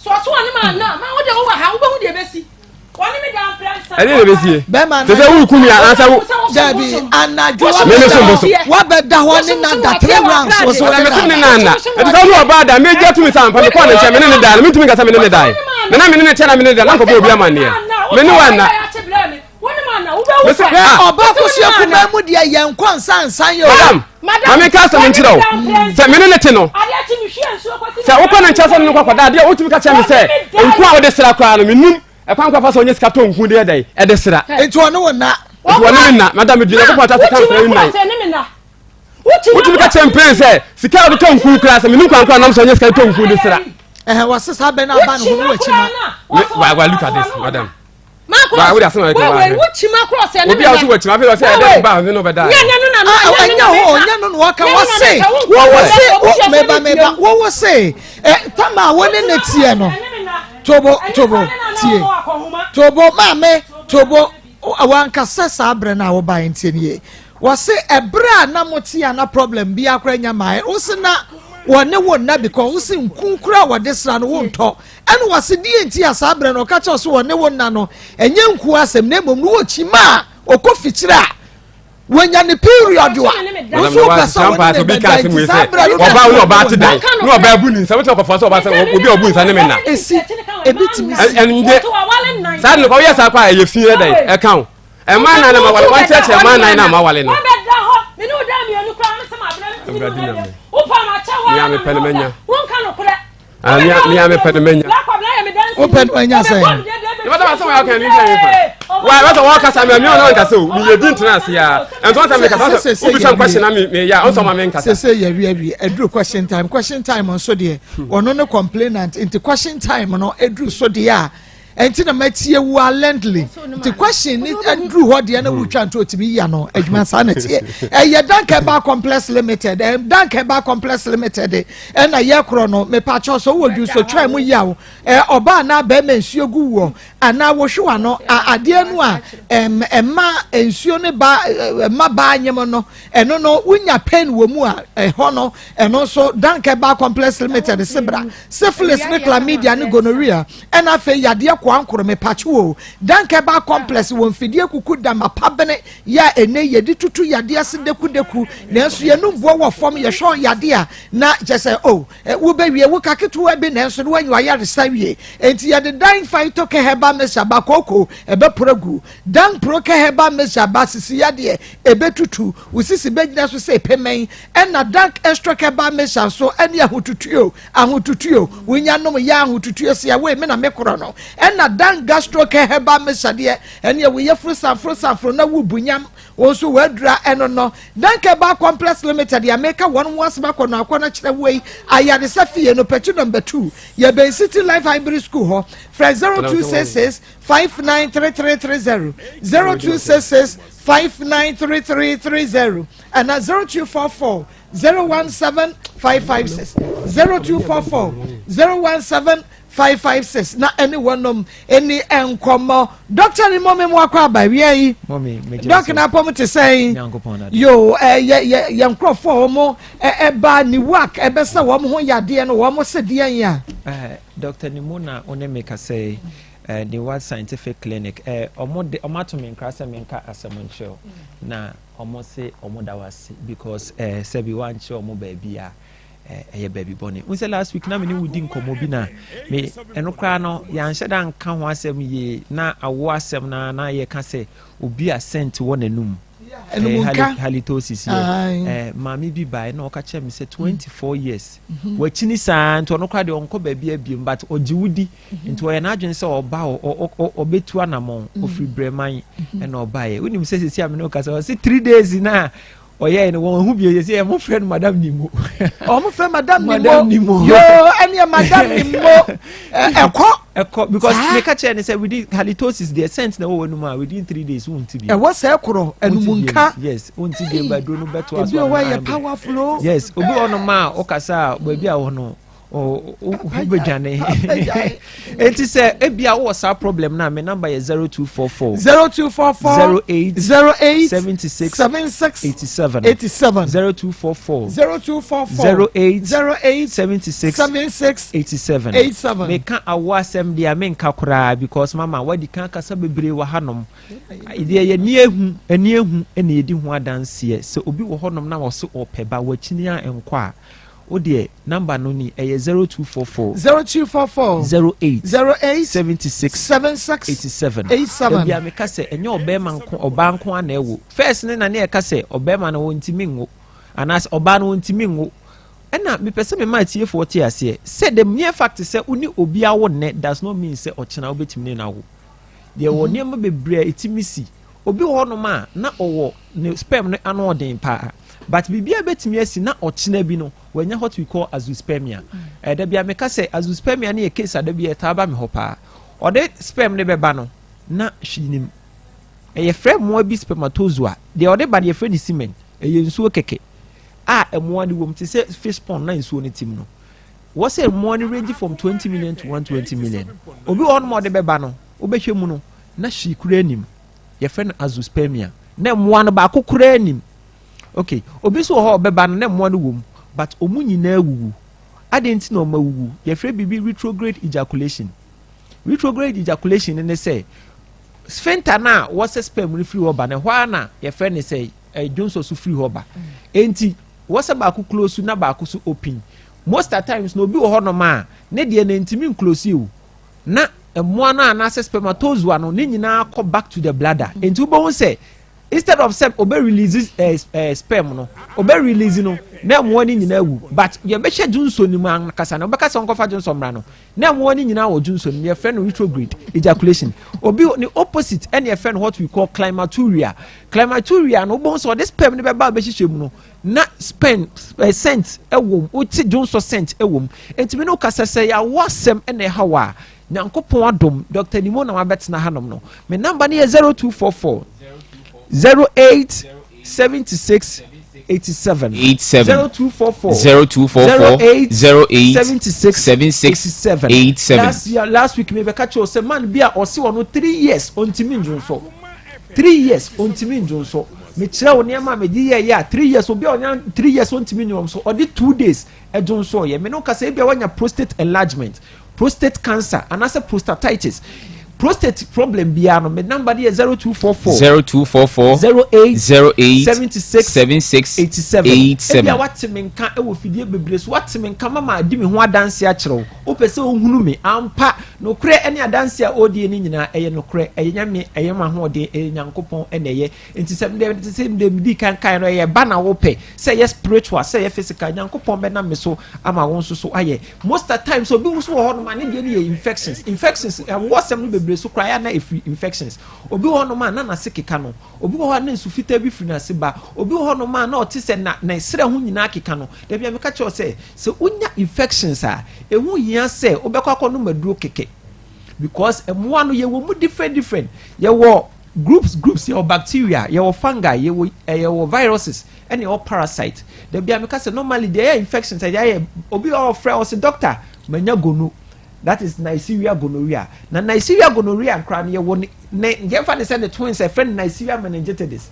so ɔso wɔne ma ana ma wo deɛ wowɔ ha wobɛhu deɛ bɛsi wɔne me da mprɛnsa
ɛne na ɛbɛsie
bɛrima
sɛ sɛ woreku me a ansa wo
dabi anadwo
Me ne so bosom.
wabɛda hɔ ne nada three rounds wɔ so
Madam,
ne
mese me ne
nada
na anna ɛte sɛ wo ne ɔbaa da megya tumi sɛ ampa mekɔɔ ne nkyɛn me ne ne dae no mentumi nka sɛ me ne ne dae na na me ne ne kyɛ na me ne ne dae na nkɔbɔ obi amanneɛ me ne wo anna Mese hwɛ a
ɔbaa kosua kumaa mu deɛ yɛn nkɔ nsa nsan yɛ o
madam ma menka asɛm nkyerɛ wo sɛ me ne ne te no sɛ wokɔ ne nkyɛn sɛ ne no kɔkɔda adeɛ wotumi ka kyerɛ me sɛ nku a wode sra koraa no menim. Ɛkwan kɔ fa sɛ ɔnyɛ sika tɔ nku de yɛ dɛn ɛde sra.
Nti ɔne wo nna.
Nti ɔne me nna. Madam medua Nyankopɔn ate ase ka mpere nnan. Wotumi ka kyerɛ mpere sɛ sika a ɔde tɔ nku koraa sɛ menim kwan koraa nam sɛ ɔnyɛ sika de tɔ nku de sra.
Ɛhɛn wɔse saa bɛ no aba ne ho no wakyi ma.
Wa wa look at this madam. Wa wo de asɛm a yɛka wa hwɛ. Obi a ɔse wakyi ma afei ɔse ɛdɛ ba ne no bɛda.
Ɛnyɛ hɔ ɔnyɛ no na wɔka wɔse wɔwɔ se meba meba wɔwɔ se tama a wɔne ne teɛ no. Tobo, Tobo, tie. Tobo, maame, Tobo, wankasa saa berɛ no a wobaeɛ ntie no yie. Wɔse ɛberɛ a na mote a na problem biara koraa nya mae. Wose na wɔne wo nna because wose nku koraa wɔde sra no wontɔ. Ɛna wɔse deɛ nti a saa berɛ no ɔka kyerɛ sɛ wɔne wo nna no ɛnyɛ nku asɛm na mmom no wɔ kyima a ɔkɔ fikyire a Wanya ne period a, wo nso wopɛ sɛ wo ne ne bɛda nti saa berɛ no
ɔbaa wo ne ɔbaa te dan ne ɔbaa bu ne nsa wotumi akɔfa sɛ ɔbaa sɛ obi a ɔbu nsa ne me nna.
Esi ebi tumi si.
Ɛnde saa de no kɔ woyɛ saa kɔ a ɛyɛ fi yɛ dɛn ɛka wo ɛmaa nan na ma wale wɔn kyerɛkyerɛ ɛmaa nan na ma wale no. Awurade nyame nea mepɛ no manya. Ah, mia mia me pɛ no menya.
Wo pɛ no menya sɛ.
Yɛbɛda wa sɛ wɔyɛ ɔkan ne nkyɛn fa. Wa wa sɛ wɔn kasa mi mi ɔna nkasa o mi yɛ di ntena ase ya. Ɛnso wɔn sɛ mi kasa sɛ obi sɛ question na mi mi ya ɔnsɔ ma mi nkasa.
Sese yɛ wie wie eduru question time question time nso deɛ ɔno ne complainant nti question time no eduru so deɛ a. Ɛnti na matie wo a lendly nti question ni aduru hɔ deɛ na wotwa nti otumi yi ano adwuma saa na teɛ ɛyɛ Dank Herbal Complex Limited ɛ Dank Herbal Complex Limited ɛna yɛ korɔ no mepakyɛw sɛ wowɔ dwuso twa mu yaw ɛ ɔbaa anaa bɛrima nsuo gu woɔ anaa wohwe wano adeɛ no a ɛm ɛma nsuo ne ba ɛma baa nyem no ɛno no wonya pain wɔ mu a ɛhɔ no ɛno nso Dank Herbal Complex Limited sebra syphilis ne chlamydia ne gonorrhea Ɛna afei yadeɛ koankoro mepakye o Dank Herbal Complex wɔ mfidie kuku dam apabene yɛ a ɛnɛ yi yɛde tutu yadeɛ ase dekudeku nanso yɛnum boɔ wɔ fam yɛhwɛ yadeɛ a na kyɛ sɛ o wobɛwie wo ka ketewa bi nanso na woanya wayaresa wie enti yɛde Dan Phyto Care Herbal Mixture ba kooko ɛbɛpora gu Dan Pro Care Herbal Mixture ba sisi yadeɛ ɛbɛtutu wo sisi bɛgyina so sɛ pemɛn ɛna Dank Extra Herbal Mixture nso ɛne ahotutuo Ahotutuo, wonya nom yɛ ahotutuo seɛ wei me na me korɔ no ɛna dan gastro kɛ herbal mixture deɛ ɛneɛ wo yɛfuru sanforo sanforo na wo bu nyam wo nso w'adura ɛno no Dank Herbal Complex Limited yɛ meka wɔn ho asɛm akɔ no akɔ no kyerɛ wei ayaresa fie no pɛtu number 2 yɛ bɛn City Life Hybrid School hɔ frɛ 0266 593330 0266 593330 ɛna 0244 017 556 0244 017 556 na ɛne wɔnom ɛni nkɔmmɔ dɔkta ni mɔmi mu akɔ aba wia yi dɔk na apɔm te sɛn yo ɛyɛ yɛ yɛ nkorɔfoɔ wɔn ɛba ne work ɛbɛsɛ wɔn ho yadeɛ no wɔn se deɛ yɛn
a. Dɔkta ni mu na ɔne mi kasa yi ne wa scientific clinic ɛ ɔmo de ɔmo ato mi nkra sɛ mi nka asɛm nkyerɛw na. Ɔmo se ɔmo da wo ase because eh sɛbi woankyerɛ ɔmo baabi a eh ɛyɛ baabi bɔne. Wohu sɛ last week na me ne wo di nkɔmmɔ bi na me ɛno koraa no yɛanhyɛ da nka ho asɛm yie na awo asɛm no ara na yɛka sɛ obi a scent wɔ n'anum.
Eh,
halitosis yɛ. Eh, maame bi bae na ɔka kyerɛ me sɛ 24 years. Mhm. Wakyini saa nti ɔno koraa deɛ ɔnkɔ baabi abiem but ɔgye wo di. Nti ɔyɛ n'adwene sɛ ɔba ɔbɛtu anamɔn mhm. ɔfiri brɛman mhm. ɛna ɔbaeɛ wonim sɛ sɛsi a mene woka sɛ ɔse three days na ɔyɛɛ no wɔn ho bio sɛ ɛmo frɛ no madam nimo
ɔmo frɛ madam nimo yoo ɛneɛ madam nimo ɛkɔ
ɛkɔ because meka kyerɛ ne sɛ within halitosis deɛ scent na ɛwɔ w'anum a within 3 days wonti bi
ɛwɔ sɛ ɛkorɔ ɛnum nka
yes wonti bi ba duro no bɛto aso
ebi wɔ yɛ powerful o
yes obi wɔ no ma a ɔkasa a baabi a wɔ no wobɛdwane enti sɛ ebia wowɔ saa problem no a me number yɛ 0244
0244
08
08
76
76
87
87
0244
0244
08
08
76
76
87
87
meka awo asɛm deɛ a menka koraa because mama wadi kan kasa bebree wɔ hanom deɛ yɛni ehu ani ehu ɛna yɛdi ho adanseɛ sɛ obi wɔ hɔnom na ɔse ɔpɛ ba wakyini a nkɔ a Wo deɛ number no ni, ɛyɛ 0244.
0244.
08.
08.
76.
76.
87.
87.
Dabi a meka sɛ ɛnyɛ ɔbɛrima nko ɔbaa nko ara na ɛwo. First ne na ne yɛka sɛ ɔbɛrima no wɔntumi nwo anaasɛ ɔbaa no wɔntumi nwo. Ɛna mepɛ sɛ mema atiefoɔ te aseɛ sɛ the mere fact sɛ wo ne obi awo nnɛ does not mean sɛ ɔkyena wobɛtumi ne no awo. Yɛwɔ nneɛma bebree a ɛtumi si. Obi wɔ hɔnom a na ɔwɔ ne sperm no ano ɔden paa, but biribiara bɛtumi asi na ɔkyena bi no wanya what we call azoospermia. Da bi a meka sɛ azoospermia no yɛ case a da bi ɛtaa ba me hɔ paa. Ɔde sperm no bɛba no na hwee nim. Ɛyɛ frɛ mmoa bi spermatozoa. Deɛ ɔde ba no yɛfrɛ no semen. Ɛyɛ nsuo kɛkɛ a mmoa no wɔ mu te sɛ fish pond na nsuo no tim no. Wɔ sɛ mmoa no range from 20 million to 120 million. Obi wɔ hɔnom a ɔde bɛba no, wobɛhwɛ mu no na hwee koraa nim. Yɛfrɛ no azoospermia. Na mmoa no baako koraa nim. Okay, obi nso wɔ hɔ a ɔbɛba no na mmoa no wɔ mu, but wɔn nyinaa wuwu. Adɛn nti na wɔn awuwu? Yɛfrɛ biribi retrograde ejaculation. Retrograde ejaculation no ne sɛ sphincter no a wɔsɛ sperm no firi hɔ ba no, ɛhɔ ara na yɛfrɛ no sɛ dwonsɔ so firi hɔ ba. Enti wɔsɛ baako close na baako so open. Most at times na obi wɔ hɔnom a ne deɛ no ntumi nclose o, na mmoa no anaasɛ spermatozoa no ne nyinaa kɔ back to the bladder. Enti wobɛhu sɛ instead of sɛ ɔbɛ release sperm no, ɔbɛ release no na mmoa no nyinaa wu, but yɛbɛhyɛ dwonsɔ no mu ankasa no, ɔbɛka sɛ ɔnkɔfa dwonsɔ mmra no na mmoa no nyinaa wɔ dwonsɔ no mu. Yɛfrɛ no retrograde ejaculation. Obi ne opposite ɛna yɛfrɛ no what we call climaturia. Climaturia no, wobɛhu sɛ ɔde sperm no bɛba abɛhyehyɛ mu no na sperm scent ɛwɔ mu, wote dwonsɔ scent ɛwɔ mu. Ntumi no kasa sɛ yɛawo asɛm ɛna ɛha wɔ a, Nyankopɔn adom, Dr. Nimo na wabɛtena hanom no. Me number no yɛ 0244 08 76 87.
87.
0244
0244
08
08
76
76
87.
87.
Last year, last week mebɛka kyerɛ wo sɛ man bi a ɔse ɔno 3 years ɔntumi ndwonsɔ, 3 years ɔntumi ndwonsɔ. Mekyerɛ wo nneɛma a mede yɛɛyɛ a 3 years, obi a ɔnya 3 years ɔntumi ndwonsɔ, ɔde 2 days ɛdwonsɔ yɛ. Me no kasa, ebi a wanya prostate enlargement, prostate cancer anaasɛ prostatitis, prostate problem biara no, me number no yɛ 0244
0244
08
08
76
76
87.
87.
Ebi a wate me nka wɔ fidie bebree so, wate me nka mama adi me ho adanse akyerɛ wo. Wopɛ sɛ wohunu me ampa, nokorɛ ne adanse a ɔredie no nyinaa ɛyɛ nokorɛ, ɛyɛ Nyame, ɛyɛ m'ahoɔden, ɛyɛ Nyankopɔn ɛna ɛyɛ. Nti sɛ mede sɛ mede medi kan kan no, ɛyɛ ba na wopɛ sɛ ɛyɛ spiritual, sɛ ɛyɛ physical, Nyankopɔn bɛnam me so ama wo nso so ayɛ. Most of times obi nso wɔ hɔnom a ne deɛ no yɛ infections. Infections ɛwɔ asɛm no bebree so koraa, yɛ na ɛfiri infections. Obi wɔ hɔnom a na n'ase keka no, obi wɔ hɔ a na nsu fitaa bi firi n'ase ba, obi wɔ hɔnom a na ɔte sɛ na ne serɛ ho nyinaa keka no. Dabi a meka kyerɛ wo sɛ sɛ wonya infections a, ɛho hia sɛ wobɛkɔ akɔnom aduro kɛkɛ, because mmoa no yɛwɔ mu different different, yɛwɔ groups groups, yɛwɔ bacteria, yɛwɔ fungi, yɛwɔ viruses, ɛna yɛwɔ parasite. Dabi a meka sɛ normally deɛ ɛyɛ infections ɛyɛ ayɛ obi a ɔfrɛ ɔsɛ, "Doctor, manya gono," that is Neisseria gonorrhea. Na Neisseria gonorrhea nkora no, yɛwɔ ne yɛmfa ne sɛ ne twins, ɛfrɛ no Neisseria meningitidis.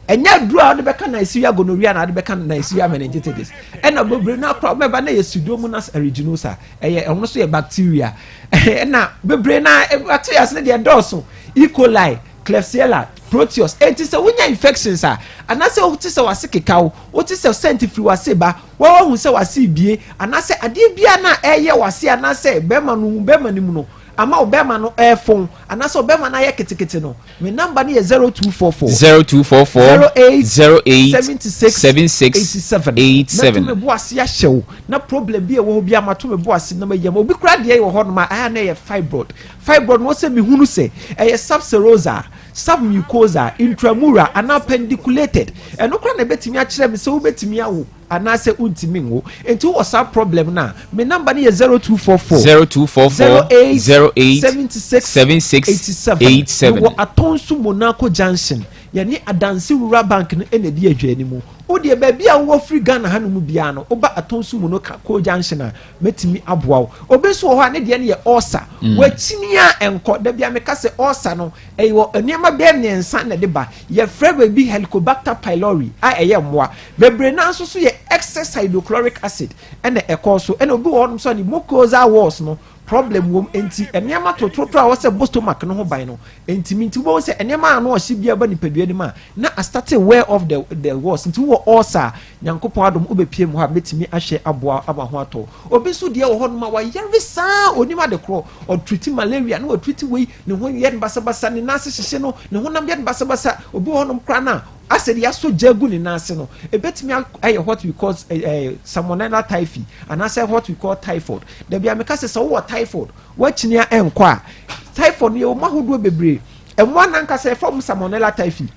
Ɛnyɛ aduro a wɔde bɛka Neisseria gonorrhea na wɔde bɛka Neisseria meningitidis. Ɛna bebree no akora wɔbɛba na yɛ Pseudomonas aeruginosa, ɛyɛ ɛno nso yɛ bacteria. Ɛna bebree na bacteria no deɛ dɔɔso, E. coli, Klebsiella, Proteus. Eti sɛ wonya infections a, anaasɛ wote sɛ wase keka wo, wote sɛ scent firi wase ba, wɔn wahu sɛ wase bie, anaasɛ adeɛ biara na ɛyɛ wase, anaasɛ bɛrima no bɛrima no mu no ama wo bɛrima no ɛɛfɔn, anaasɛ ɔbɛrima no ayɛ ketekete no, me number no yɛ 0244
0244
08
08
76
76
87.
87.
Na to me bo ase ahyɛ wo na problem bi a ɛwɔ hɔ bi ama to me bo ase na ma yam. Obi kura deɛ wɔ hɔ nom a ɛyɛ na ɛyɛ fibroid. Fibroid no, wɔsɛ mehunu sɛ ɛyɛ subserosa, submucosa, intramural anaa pedunculated, ɛno kora na ɛbɛtumi akyerɛ me sɛ wobɛtumi awo anaasɛ wontumi nwo. Nti wowɔ saa problem no a, me number no yɛ 0244
0244
08
08
76
76
87.
87.
Mewɔ Atonsu Monaco Junction, yɛne Adanse Rural Bank no ɛna ɛdi adwa mu. Wodeɛ baabi a wowɔ firi Ghana ha no mu biara no, woba Atonsu Monaco Junction a, mɛtumi aboa wo. Obi nso wɔ hɔ a ne deɛ no yɛ ulcer, wakyini a ɛnkɔ. Dabi a meka sɛ ulcer no ɛwɔ nneɛma bɛyɛ mmiɛnsa na ɛde ba. Yɛfrɛ baabi Helicobacter pylori a ɛyɛ mmoa bebree naa nso so yɛ excess hydrochloric acid ɛna ɛkɔ so. Ɛna obi wɔ hɔnom so a ne mucosal walls no problem wɔ mu, nti nneɛma totorotoro a wɔsɛ bɔ stomach no ho ban no ntumi. Nti wobɛhu sɛ nneɛma a ano ɔhye bi aba nipadua no mu a na astart wear off the walls. Nti wowɔ ulcer a, Nyankopɔn adom, wobɛpie mu hɔ a, mɛtumi ahwɛ aboa ama ho atɔ. Obi nso deɛ wɔ hɔnom a wayare saa onim ade korɔ, ɔtreat malaria na wɔtreat wei, ne ho yɛ no basabasa, ne nan ase hyehye no, ne honam yɛ no basabasa. Obi wɔ hɔnom koraa no a asɛ deɛ asɔ gya gu ne nan ase no, ebɛtumi ayɛ what we call Salmonella typhi anaasɛ what we call typhoid. Dabi a meka sɛ sɛ wowɔ typhoid wakyini a ɛnkɔ a Typhoid no yɛwɔ mu ahodoɔ bebree. Mmoa no ankasa yɛfrɛ wɔn Salmonella typhi.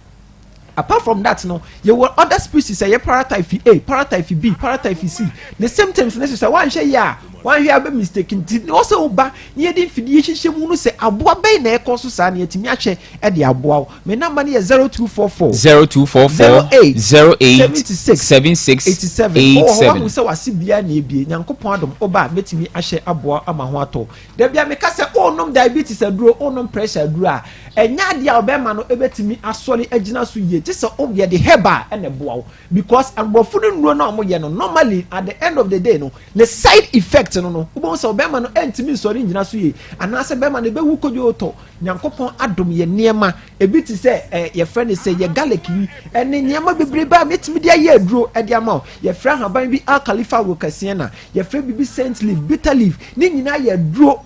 Apart from that no, yɛwɔ other species a ɛyɛ paratyphi A, paratyphi B, paratyphi C. Ne symptoms no sɛ woanhwɛ yie a, woanhwɛ a wobɛ mistake nti na ɔsɛ woba na yɛde mfidie hyehyɛ mu no sɛ aboa bɛn na ɛkɔ so saa na yɛatumi ahwɛ de aboa wo. Me number no yɛ 0244
0244
08
08
76
76
87. Wowɔ hɔ
87.
woahu sɛ w'ase biara na ebie. Nyankopɔn adom woba a mɛtumi ahwɛ aboa wo ama ho atɔ wo. Da bi a meka sɛ worenom diabetes aduro, worenom pressure aduro a, ɛnyɛ adeɛ a ɔbɛrima no bɛtumi asɔre agyina so yie gye sɛ wo yɛde herbal na ɛboa wo because aborɔfo no nnuro no a wɔyɛ no normally at the end of the day no ne side effect no no wobɛhu sɛ ɔbɛrima no ɛntumi nsɔre ngyina so yie anaasɛ bɛrima no ɛbɛwu kodwo tɔ. Nyankopɔn adom yɛ nneɛma ebi te sɛ ɛ yɛfrɛ no sɛ yɛ garlic yi ɛne nneɛma bebrebe a mɛtumi de ayɛ aduro ɛde ama wo. Yɛfrɛ ahaban bi alkalifa rokasiana, yɛfrɛ biribi scent leaf, bitter leaf, ne nyinaa yɛ aduro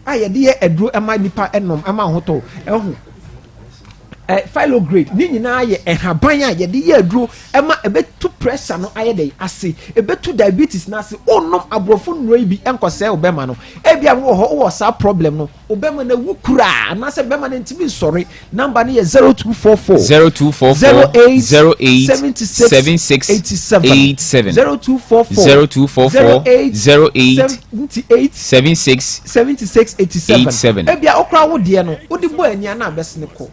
a yɛde yɛ aduro ɛma nipa ɛnom ɛma ahotɔ ɛho. Ɛ phylograde ne nyinaa yɛ nhaban a yɛde yɛ aduro ɛma ɛbɛtu pressure no ayɛ dɛ ase, ɛbɛtu diabetes no ase. Wonom aborɔfo nnuro yi bi ɛnkɔsɛe wo bɛma no. Ebia wowɔ hɔ wowɔ saa problem no, Wo bɛma no awu koraa anaasɛ bɛma no ntumi nsɔre. Number no yɛ 0244
0244
08
08
76
76
87
87
0244
0244
08
08
78
76
76 87.
87.
Ebia wokora wo deɛ no wode bɔ ani a na abɛsene kɔ.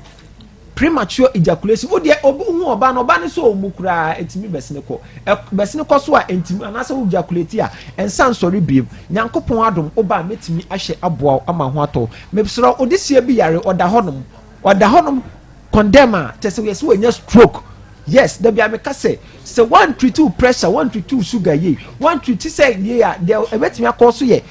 Premature ejaculation, wo deɛ obi hu ɔbaa no, ɔbaa no sɛ ɔmu koraa ɛtumi bɛsene kɔ. Ɛ bɛsene kɔ so a ɛntumi anaasɛ wo ejaculate a ɛnsa nsɔre biem. Nyankopɔn adom woba a mɛtumi ahwɛ aboa wo ama ho atɔ wo. Mesrɛ wo odehyia bi yare ɔda hɔ nom, ɔda hɔ nom condemn a kyerɛ sɛ yɛsɛ wanya stroke. Yes, da bia meka sɛ sɛ woan treat wo pressure, woan treat wo sugar yie, woan treat sɛ yie a deɛ ɛbɛtumi akɔ so yɛ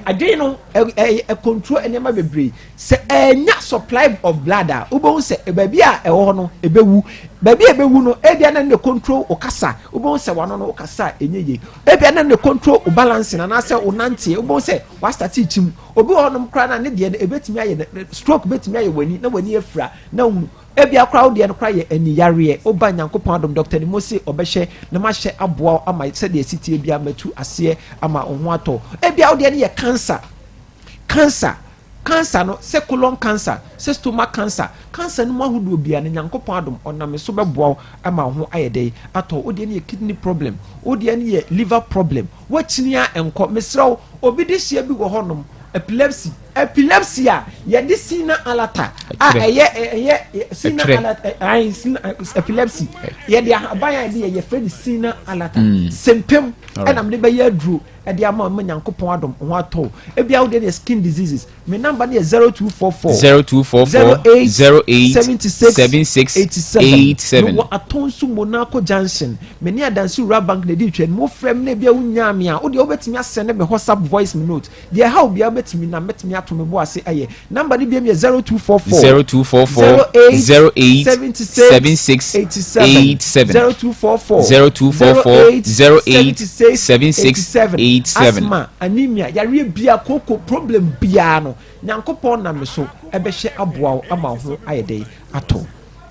adwene no ɛ ɛ control nneɛma bebree. Sɛ ɛnya supply of blood a, wobɛhu sɛ baabi a ɛwɔ hɔ no, ɛbɛwu. Baabi a ɛbɛwu no, ebia na ne control wo kasa. Wobɛhu sɛ wano no, wokasa a ɛnyɛ yie. Ebia na ne control wo balancing anaasɛ wo nanteɛ. Wobɛhu sɛ wastate kyim. Obi wɔ hɔnom koraa na ne deɛ no, ɛbɛtumi ayɛ, stroke bɛtumi ayɛ w'ani na w'ani afira na wohunu. Ebia koraa wo deɛ no koraa yɛ aniyareɛ. Woba Nyankopɔn adom, Dɔkta Nimose ɔbɛhwɛ na mahyɛ aboa wo ama sɛdeɛ ɛsi teɛ biara matu aseɛ ama wo ho atɔ wo. Ebia wo deɛ no yɛ cancer. Cancer. Cancer no, sɛ colon cancer, sɛ stomach cancer, cancer no mu ahodoɔ biara no, Nyankopɔn adom, ɔnam me so bɛboa wo ama wo ho ayɛ dɛn? Atɔ wo. Wo deɛ no yɛ kidney problem, wo deɛ no yɛ liver problem, woakyini a ɛnkɔ. Mesrɛ wo, obi de hyeɛ bi wɔ hɔnom, epilepsy, epilepsy a yɛde sina alata a ɛyɛ ɛyɛ sina alata, ayi sina epilepsy, yɛde ahaban a yɛde yɛ yɛfrɛ no sina alata, sempem ɛna mede bɛyɛ aduro. Ɛde ama wo ma Nyankopɔn adom ho atɔ wo. Ebia wo deɛ no yɛ skin diseases. Me number no yɛ 0244
0244
08
08
76
76
87.
87.
Mewɔ Atonsu Monaco Junction. Me ne Adansi Rural Bank na ɛdi twam. Wofrɛ me na ebia wonyaa me a, wo deɛ wobɛtumi asɛnde me WhatsApp voice me note. Deɛ ɛha wo biara wobɛtumi na mɛtumi ato me bo ase ayɛ. Number no biom yɛ 0244
0244
08
08
76
76
87
87
0244
0244
08
08
76
76
87
87.
Asthma, anemia, yareɛ biara, kooko, problem biara no, Nyankopɔn nam me so ɛbɛhyɛ aboa wo ama wo ho ayɛ dɛn atɔ wo.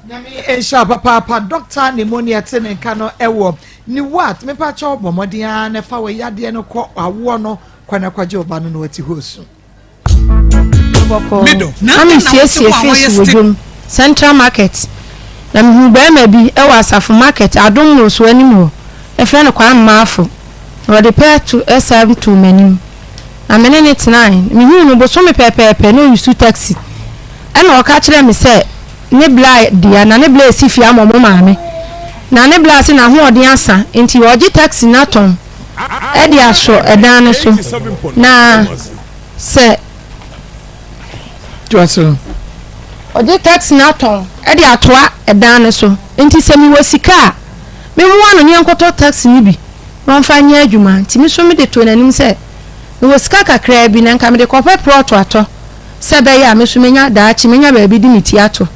Nyame nhyira wo papaapa Doctor Pneumonia te ne nka no ɛwɔ ne what mepa kyɛw bɔ mmɔden ara na fa wɔ yadeɛ no kɔ awoɔ no kɔ na kɔgye wo ba no na wati hɔ su.
Bɔkɔɔ. Na mesiesie fish wɔ dwom, Central Market, na mehuu barima bi wɔ Asafo Market, Adom Mmorosoɔ anim hɔ, yɛfrɛ no Kwame Marfo, na ɔde pɛɛ to ɛsa too m'anim, na me ne no tenae. Mehuu no bosome pɛpɛɛpɛ na ɔresu taxi, ɛna ɔka kyerɛɛ me sɛ ne bla dea, na ne bla resi fie ama wɔn maame, na ne bla se n'ahoɔden asa, nti ɔregye taxi no atɔn de asɔ ɛdan no so, na. Sɛ.
Toa so.
Ɔgye taxi no atɔn de atoa ɛdan no so. Enti sɛ mewɔ sika a, memmoa no na yɛnkɔtɔ taxi no bi na ɔmfa nyɛ adwuma. Nti me nso mede too n'anim sɛ, mewɔ sika kakraa bi na nka mede kɔpɛ prɔto atɔ sɛ ɛbɛyɛ a me nso mɛnya daakye mɛnya baabi de me ti ato.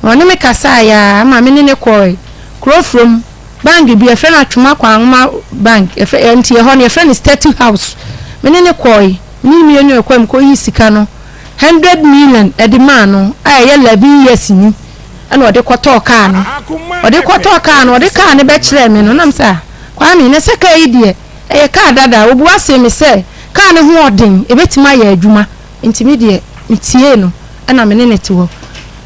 Na ɔne me kasaeɛ ara ma me ne no kɔɔe kuro from. Bank bi, yɛfrɛ no Atwoma Kwanwoma Bank, yɛfrɛ, nti ɛhɔ no yɛfrɛ no Statue House. Me ne no kɔɔe, me ne no mmienu na ɛkɔɔe, mekɔyii sika no, hundred million ɛde maa no a ɛyɛ 11 years ni, ɛna ɔde kɔtɔɔ kaa no. Ɔde kɔtɔɔ kaa no, ɔde kaa no bɛkyerɛɛ me no, na mesɛ ah, Kwame, na sɛ kaa yi deɛ, ɛyɛ kaa dada. Ɔbua see me sɛ, kaa no ho ɔden, ɛbɛtumi ayɛ adwuma, nti me deɛ. Metiee no ɛna me ne no te hɔ.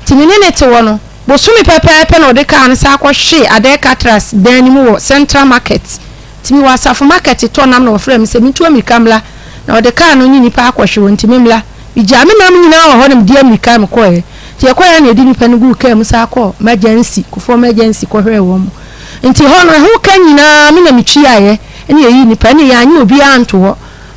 Nti me ne no te hɔ no, bosome pɛpɛɛpɛ na ɔde kaa no san kɔhwee Adair Catras dan no mu wɔ Central Market. Nti mewɔ Asafo Market tɔ nam na wɔfrɛɛ me sɛ mentu ammirika mmra na ɔde kaa no ne nnipa akɔhwe hɔ nti memmra. Megyaa me nam nyinaa wɔ hɔ na mede ammirika mekɔeɛ. Nti yɛkɔeɛ na yɛde nnipa no guu kaa mu san kɔɔ Emergency, Kufuor Emergency kɔhwɛɛ wɔn. Nti hɔ no ɛho ka nyinaa me na metuaeɛ ɛna yɛyii nnipa ɛna yɛanyɛ obiara anto hɔ.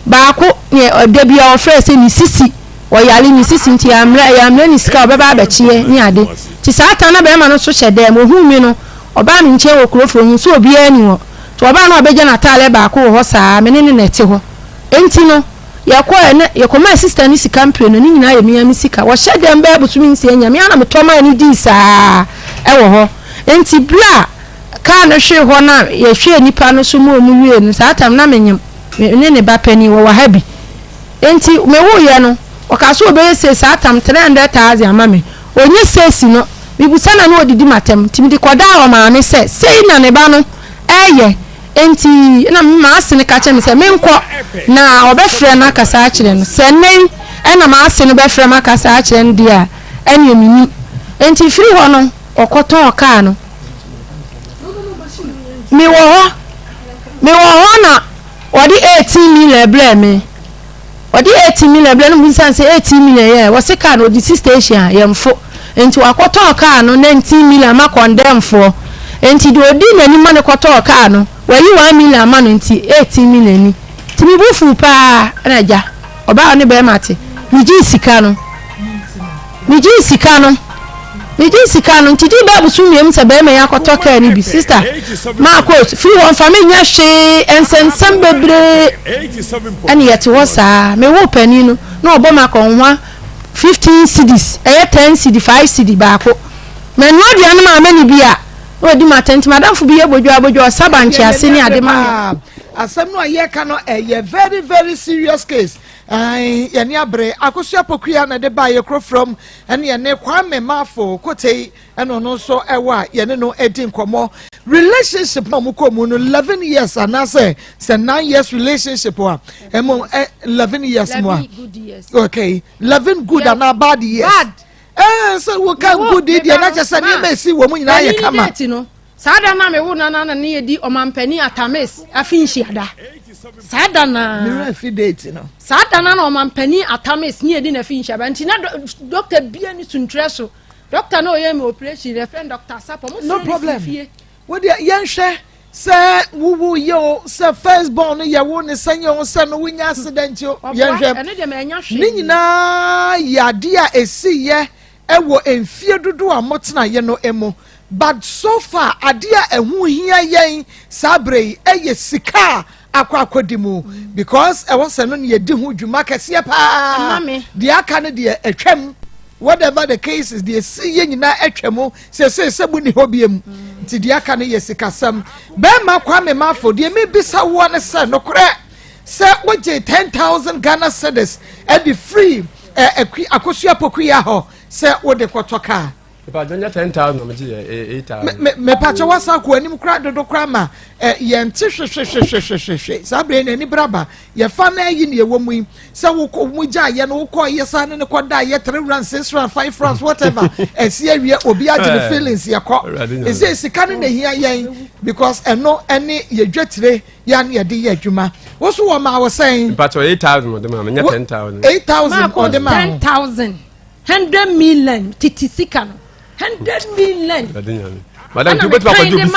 Baako neɛ da biara ɔfrɛ sɛ ne sisi ɔyare ne sisi nti yɛammrɛ yɛammrɛ ne sika a ɔbɛba abɛkyeɛ ne ade. Nti saa ta na bɛrima no nso hyɛ dɛm ɔhuu me no ɔbaa me nkyɛn wɔ kuro foro ohuu sɛ obiara nni hɔ nti ɔbaa na ɔbɛgya n'ataaleɛ baako wɔ hɔ saa me ne no na ɛte hɔ. Nti no yɛkɔɛ na yɛkɔmaa sista no sika mprenu ne nyinaa yɛ me ara me sika. Wɔhyɛ dɛm bɛyɛ bosome nsia nyinaa me ara na metɔ maa no dii saa wɔ hɔ. Nti berɛ a kaa no hwee hɔ na yɛhwɛɛ nnipa no so ma wɔn wiee no saa tam na menyem me ne ne ba panin wɔwɔ ha bi. Enti mewoeɛ no, ɔkaa sɛ ɔbɛyɛ sei saa tam 300,000 ama me. Ɔnyɛ seesi no, mebisa no a na ɔdidi m'atɛm. Nti mede kɔdaa ɔmaame sɛ sei na ne ba no reyɛ. Enti na m'ase no ka kyerɛ me sɛ menkɔ na ɔbɛfrɛ no akasa akyerɛ no. Sɛ nnɛ yi na m'ase no bɛfrɛ me akasa akyerɛ no deɛ a, ɛnneɛ mennim. Enti firi hɔ no, ɔkɔtɔɔ kaa no. Mewɔ hɔ, mewɔ hɔ na wɔde 18 million brɛɛ me. Wɔde 18 million brɛɛ no mebisa no sɛ 18 million yɛ wɔse kaa no wɔde si station a yɛmfo. Nti wakɔtɔn kaa no 19 million ama kɔndɛmfoɔ. Nti deɛ ɔdi n'anim ma no kɔtɔɔ kaa no wayi 1 million ama no nti 18 million ni. Nti me bo fuu paa ɛna agya ɔbaa ɔne bɛrima te. Megyee sika no. Megyee sika no Megyee sika no nti dii bɛɛ bosom mmienu sɛ bɛrima yi akɔtɔ kaa no bi Sista Marcos firi hɔ mfa me nyɛ hwee nsɛnsɛm bebree ɛne yɛte hɔ saa Mewoo panin no na ɔbɔ me akɔnhoma 15 cedis ɛyɛ 10 cedi 5 cedi baako Manoa aduane ma amani bi a na wadi m'atɛn nti m'adamfo bi yɛ bodwaa bodwaa ɔsa bankye ase ne ade ma me.
Asɛm no a yɛka no ɛyɛ very very serious case. Ae, yɛne abere Akosua Pokuya na ɛde baa yɛ kuro from ɛne yɛne Kwame Mafo Kotei ɛna ɔno nso ɛwɔ a yɛne no ɛdi nkɔmɔ. Relationship na ɔmo kɔ mu no 11 years anaasɛ sɛ 9 years relationship a ɛmo 11 years mu a okay 11 good anaa bad years. Bad. Ɛɛ sɛ woka good deɛ na kyɛ sɛ nneɛma esi wɔ mu nyinaa yɛ kama.
Saa da no a mewoo no no na na yɛdi Ɔmampanin Atamis afe nhyia da. Saa da no
ara. Me werɛ fi date no.
Saa da no na Ɔmampanin Atamis ne yɛdi n'afe nhyia da. Nti na dɔkta bia ne suntrɛ so. Dɔkta na ɔyɛ me operation yɛfrɛ no Dɔkta Sapɔ. Mo
no problem. Fie. Wo deɛ yɛnhwɛ sɛ wowu yɛ o sɛ first born no yɛ wo ne sɛ yɛ o sɛ no wonya accident o yɛnhwɛ. Ne nyinaa yɛ adeɛ a ɛsi yɛ wɔ mfie dodoɔ a motenaeɛ no mu but so far adeɛ a ɛho hia yɛn saa berɛ yi ɛyɛ sika a akɔ akɔdi mu because ɛwɔ sɛ no ne yɛdi ho dwuma kɛseɛ paa deɛ aka no deɛ atwam whatever the case is deɛ ɛsi yɛ nyinaa atwa mu sɛsɛ sɛ mu ni hɔ biem nti deɛ aka no yɛ sikasɛm bɛrima Kwame Mafo deɛ mebisa woɔ ne sɛ nokorɛ sɛ wogye 10000 Ghana cedis ɛde free Akui Akosua Pokuya hɔ sɛ wode kɔtɔ kaa.
Mepatwa nyɛ 10,000 na megye yɛ ɛyɛ 8,000.
Me mepatwa wasan kɔ anim koraa dodo koraa ma ɛ yɛn te hwehwehwehwehwehwe saa bere na ani braba yɛfa na ayi na ɛwɔ mu yi sɛ wokɔ mu gya yɛ no wokɔ yɛ saa ne ne kɔ da yɛ three rounds six rounds five rounds whatever ɛsi awie obi agye ne feelings yɛ kɔ ɛsɛ sika no na ehia yɛn because ɛno ɛne yɛ dwetire yɛ a na yɛde yɛ adwuma wo so wɔ maa wo sɛn.
mpatsɔ 8000 ɔde maa mi nyɛ 10000.
8000 ɔde maa wo.
10000 100 million titi sika no 100 million.
madam tí o bɛ tí ma kɔjɔ obi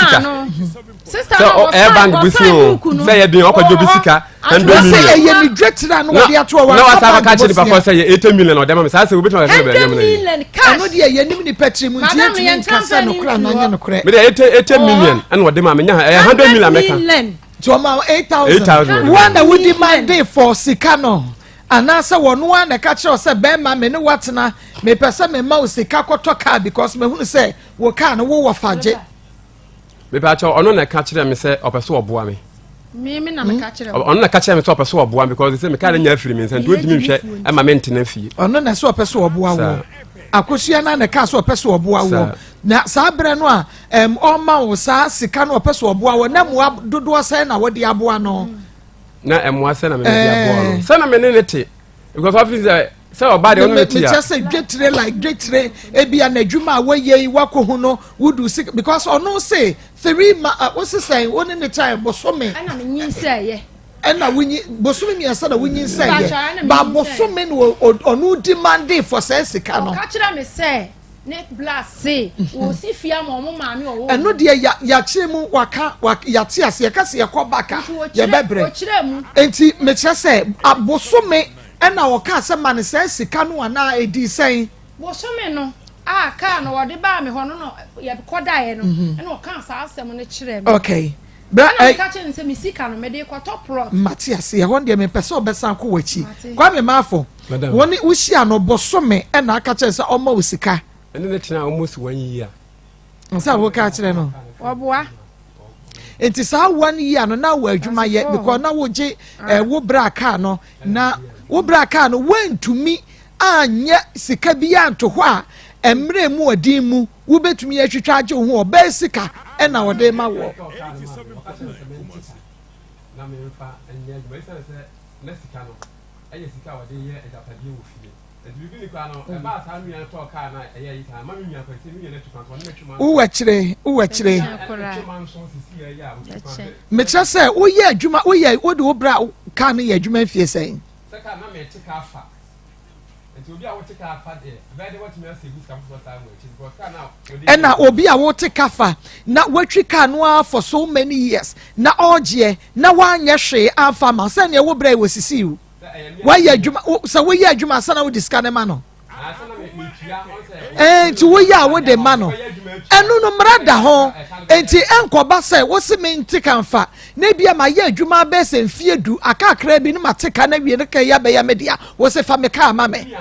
sika sɛ ɔ bank bi si o sɛ yɛ den ɔkɔjɔ obi sika 100 million.
wɔsɛ ɛyɛ ni dwetira na wɔde ato ɔwɔ
na wasa akɔka kyerɛ nipa kɔ sɛ yɛ 80 million ɔde ma mi saa sɛ obi tí ma kɔ sɛ ɛyɛ
mu na yɛ.
Ɛno deɛ yɛnim nipa tiri mu nti yɛntumi nka sɛ nokorɛ anaa nyɛ nokorɛ.
Me deɛ 80 million ɛna ɔde ma me nya ɛyɛ 100 million mɛka.
Nti ɔma 8000. Woa na wodi mande for sika no anaasɛ wɔno ara na ɛka kyerɛ wo sɛ bɛrima me ne woatena mepɛ sɛ mema wo sika kɔtɔ kaa because mahunu sɛ wo kaa no wowɔ fa gye.
Mepɛ ɔno na ɛka kyerɛ me sɛ ɔpɛ sɛ ɔboa me.
Me na meka kyerɛ wo.
Ɔno na ka kyerɛ me sɛ ɔpɛ sɛ ɔboa me because sɛ meka ne nya afiri me nsa nti ɔntumi nhwɛ ɛma me ntena fie.
Ɔno na sɛ ɔpɛ sɛ ɔboa wo. Akosua no na ɛka sɛ ɔpɛ sɛ ɔboa wo. Na saa berɛ no a ɛm ɔma wo saa sika no ɔpɛ sɛ ɔboa wo na mmoa dodoɔ sɛn na wode aboa no.
Na mmoa sɛn na mene de aboa no. Sɛ na mene ne te because ɔfi sɛ. Sɛ ɔbaa deɛ ɔno ne tia.
Mekyɛ sɛ dwetire like dwetire ebia n'adwuma a wɔyɛ yi wakɔhu no wodu sika because ɔno se three ma wosi sɛn wo ne ne kyɛn bosome.
Ɛna me nyinsɛn yɛ.
Ɛna wonyi bosome mmiɛnsa na wonyinsɛn yɛ ba bosome na ɔno demande for sɛ sika no.
Ɔka kyerɛ me sɛ ne bla se wɔsi fie ama ɔmo maame ɔwɔ.
Ɛno deɛ ya yakyerɛ mu waka wa yate ase yɛka sɛ yɛkɔ back a yɛbɛbrɛ.
Ɔkyerɛ mu.
Nti mekyerɛ sɛ abosome ɛna ɔkaa sɛ ma no saa sika no anaa ɛdii sɛn.
Bosome no a kaa no wɔde baa me hɔ no na yɛkɔdaeɛ no ɛna ɔkaa saa asɛm no kyerɛɛ me.
Okay. Bra
Ɛna meka kyerɛ no sɛ me sika no mede rekɔtɔ plot.
Mate ase ɛhɔ deɛ mepɛ sɛ ɔbɛsan kɔ w'akyi.
Mate.
Kwame Marfo,
Madam.
wo ne wohyia no bosome ɛna aka kyerɛ sɛ ɔma wo sika.
Ɛne ne tena almost one year.
Nsa wo ka kyerɛ no.
Ɔboa.
Nti saa one year no na wɔ adwuma yɛ because na wogye eh, wo bra kaa no na wo bra kaa no woantumi anyɛ sika bi anto hɔ a mmerɛ mu ɔden mu wobɛtumi atwitwa agye wo ho ɔbaa sika ɛna ɔde ma wɔ.
Na memfa nyɛ adwuma esiane sɛ na sika no yɛ sika a wɔde yɛ agyapadeɛ wɔ fie.
Wowɔ akyire, wowɔ akyire. Mekyerɛ sɛ woyɛ adwuma, woyɛ wode wo bra kaa no yɛ adwuma mfie sɛn? Ɛna obi a wote ka fa na watwi kaa no ara for so many years na ɔregyeɛ na wanyɛ hwee amfa ma sɛnea wo brɛ wɔ sisi o. Wayɛ adwuma sɛ woyɛ adwuma ansa na wode sika no ma no. Nti woyɛ a wode ma no. Ɛno no mmara da ho. Nti ɛnkɔba sɛ wose me nte ka mfa na ebia mayɛ adwuma abɛyɛ sɛ mfie du aka akra bi ne mate ka no awie no ka yi abɛyɛ me dea wose fa me kaa ma me.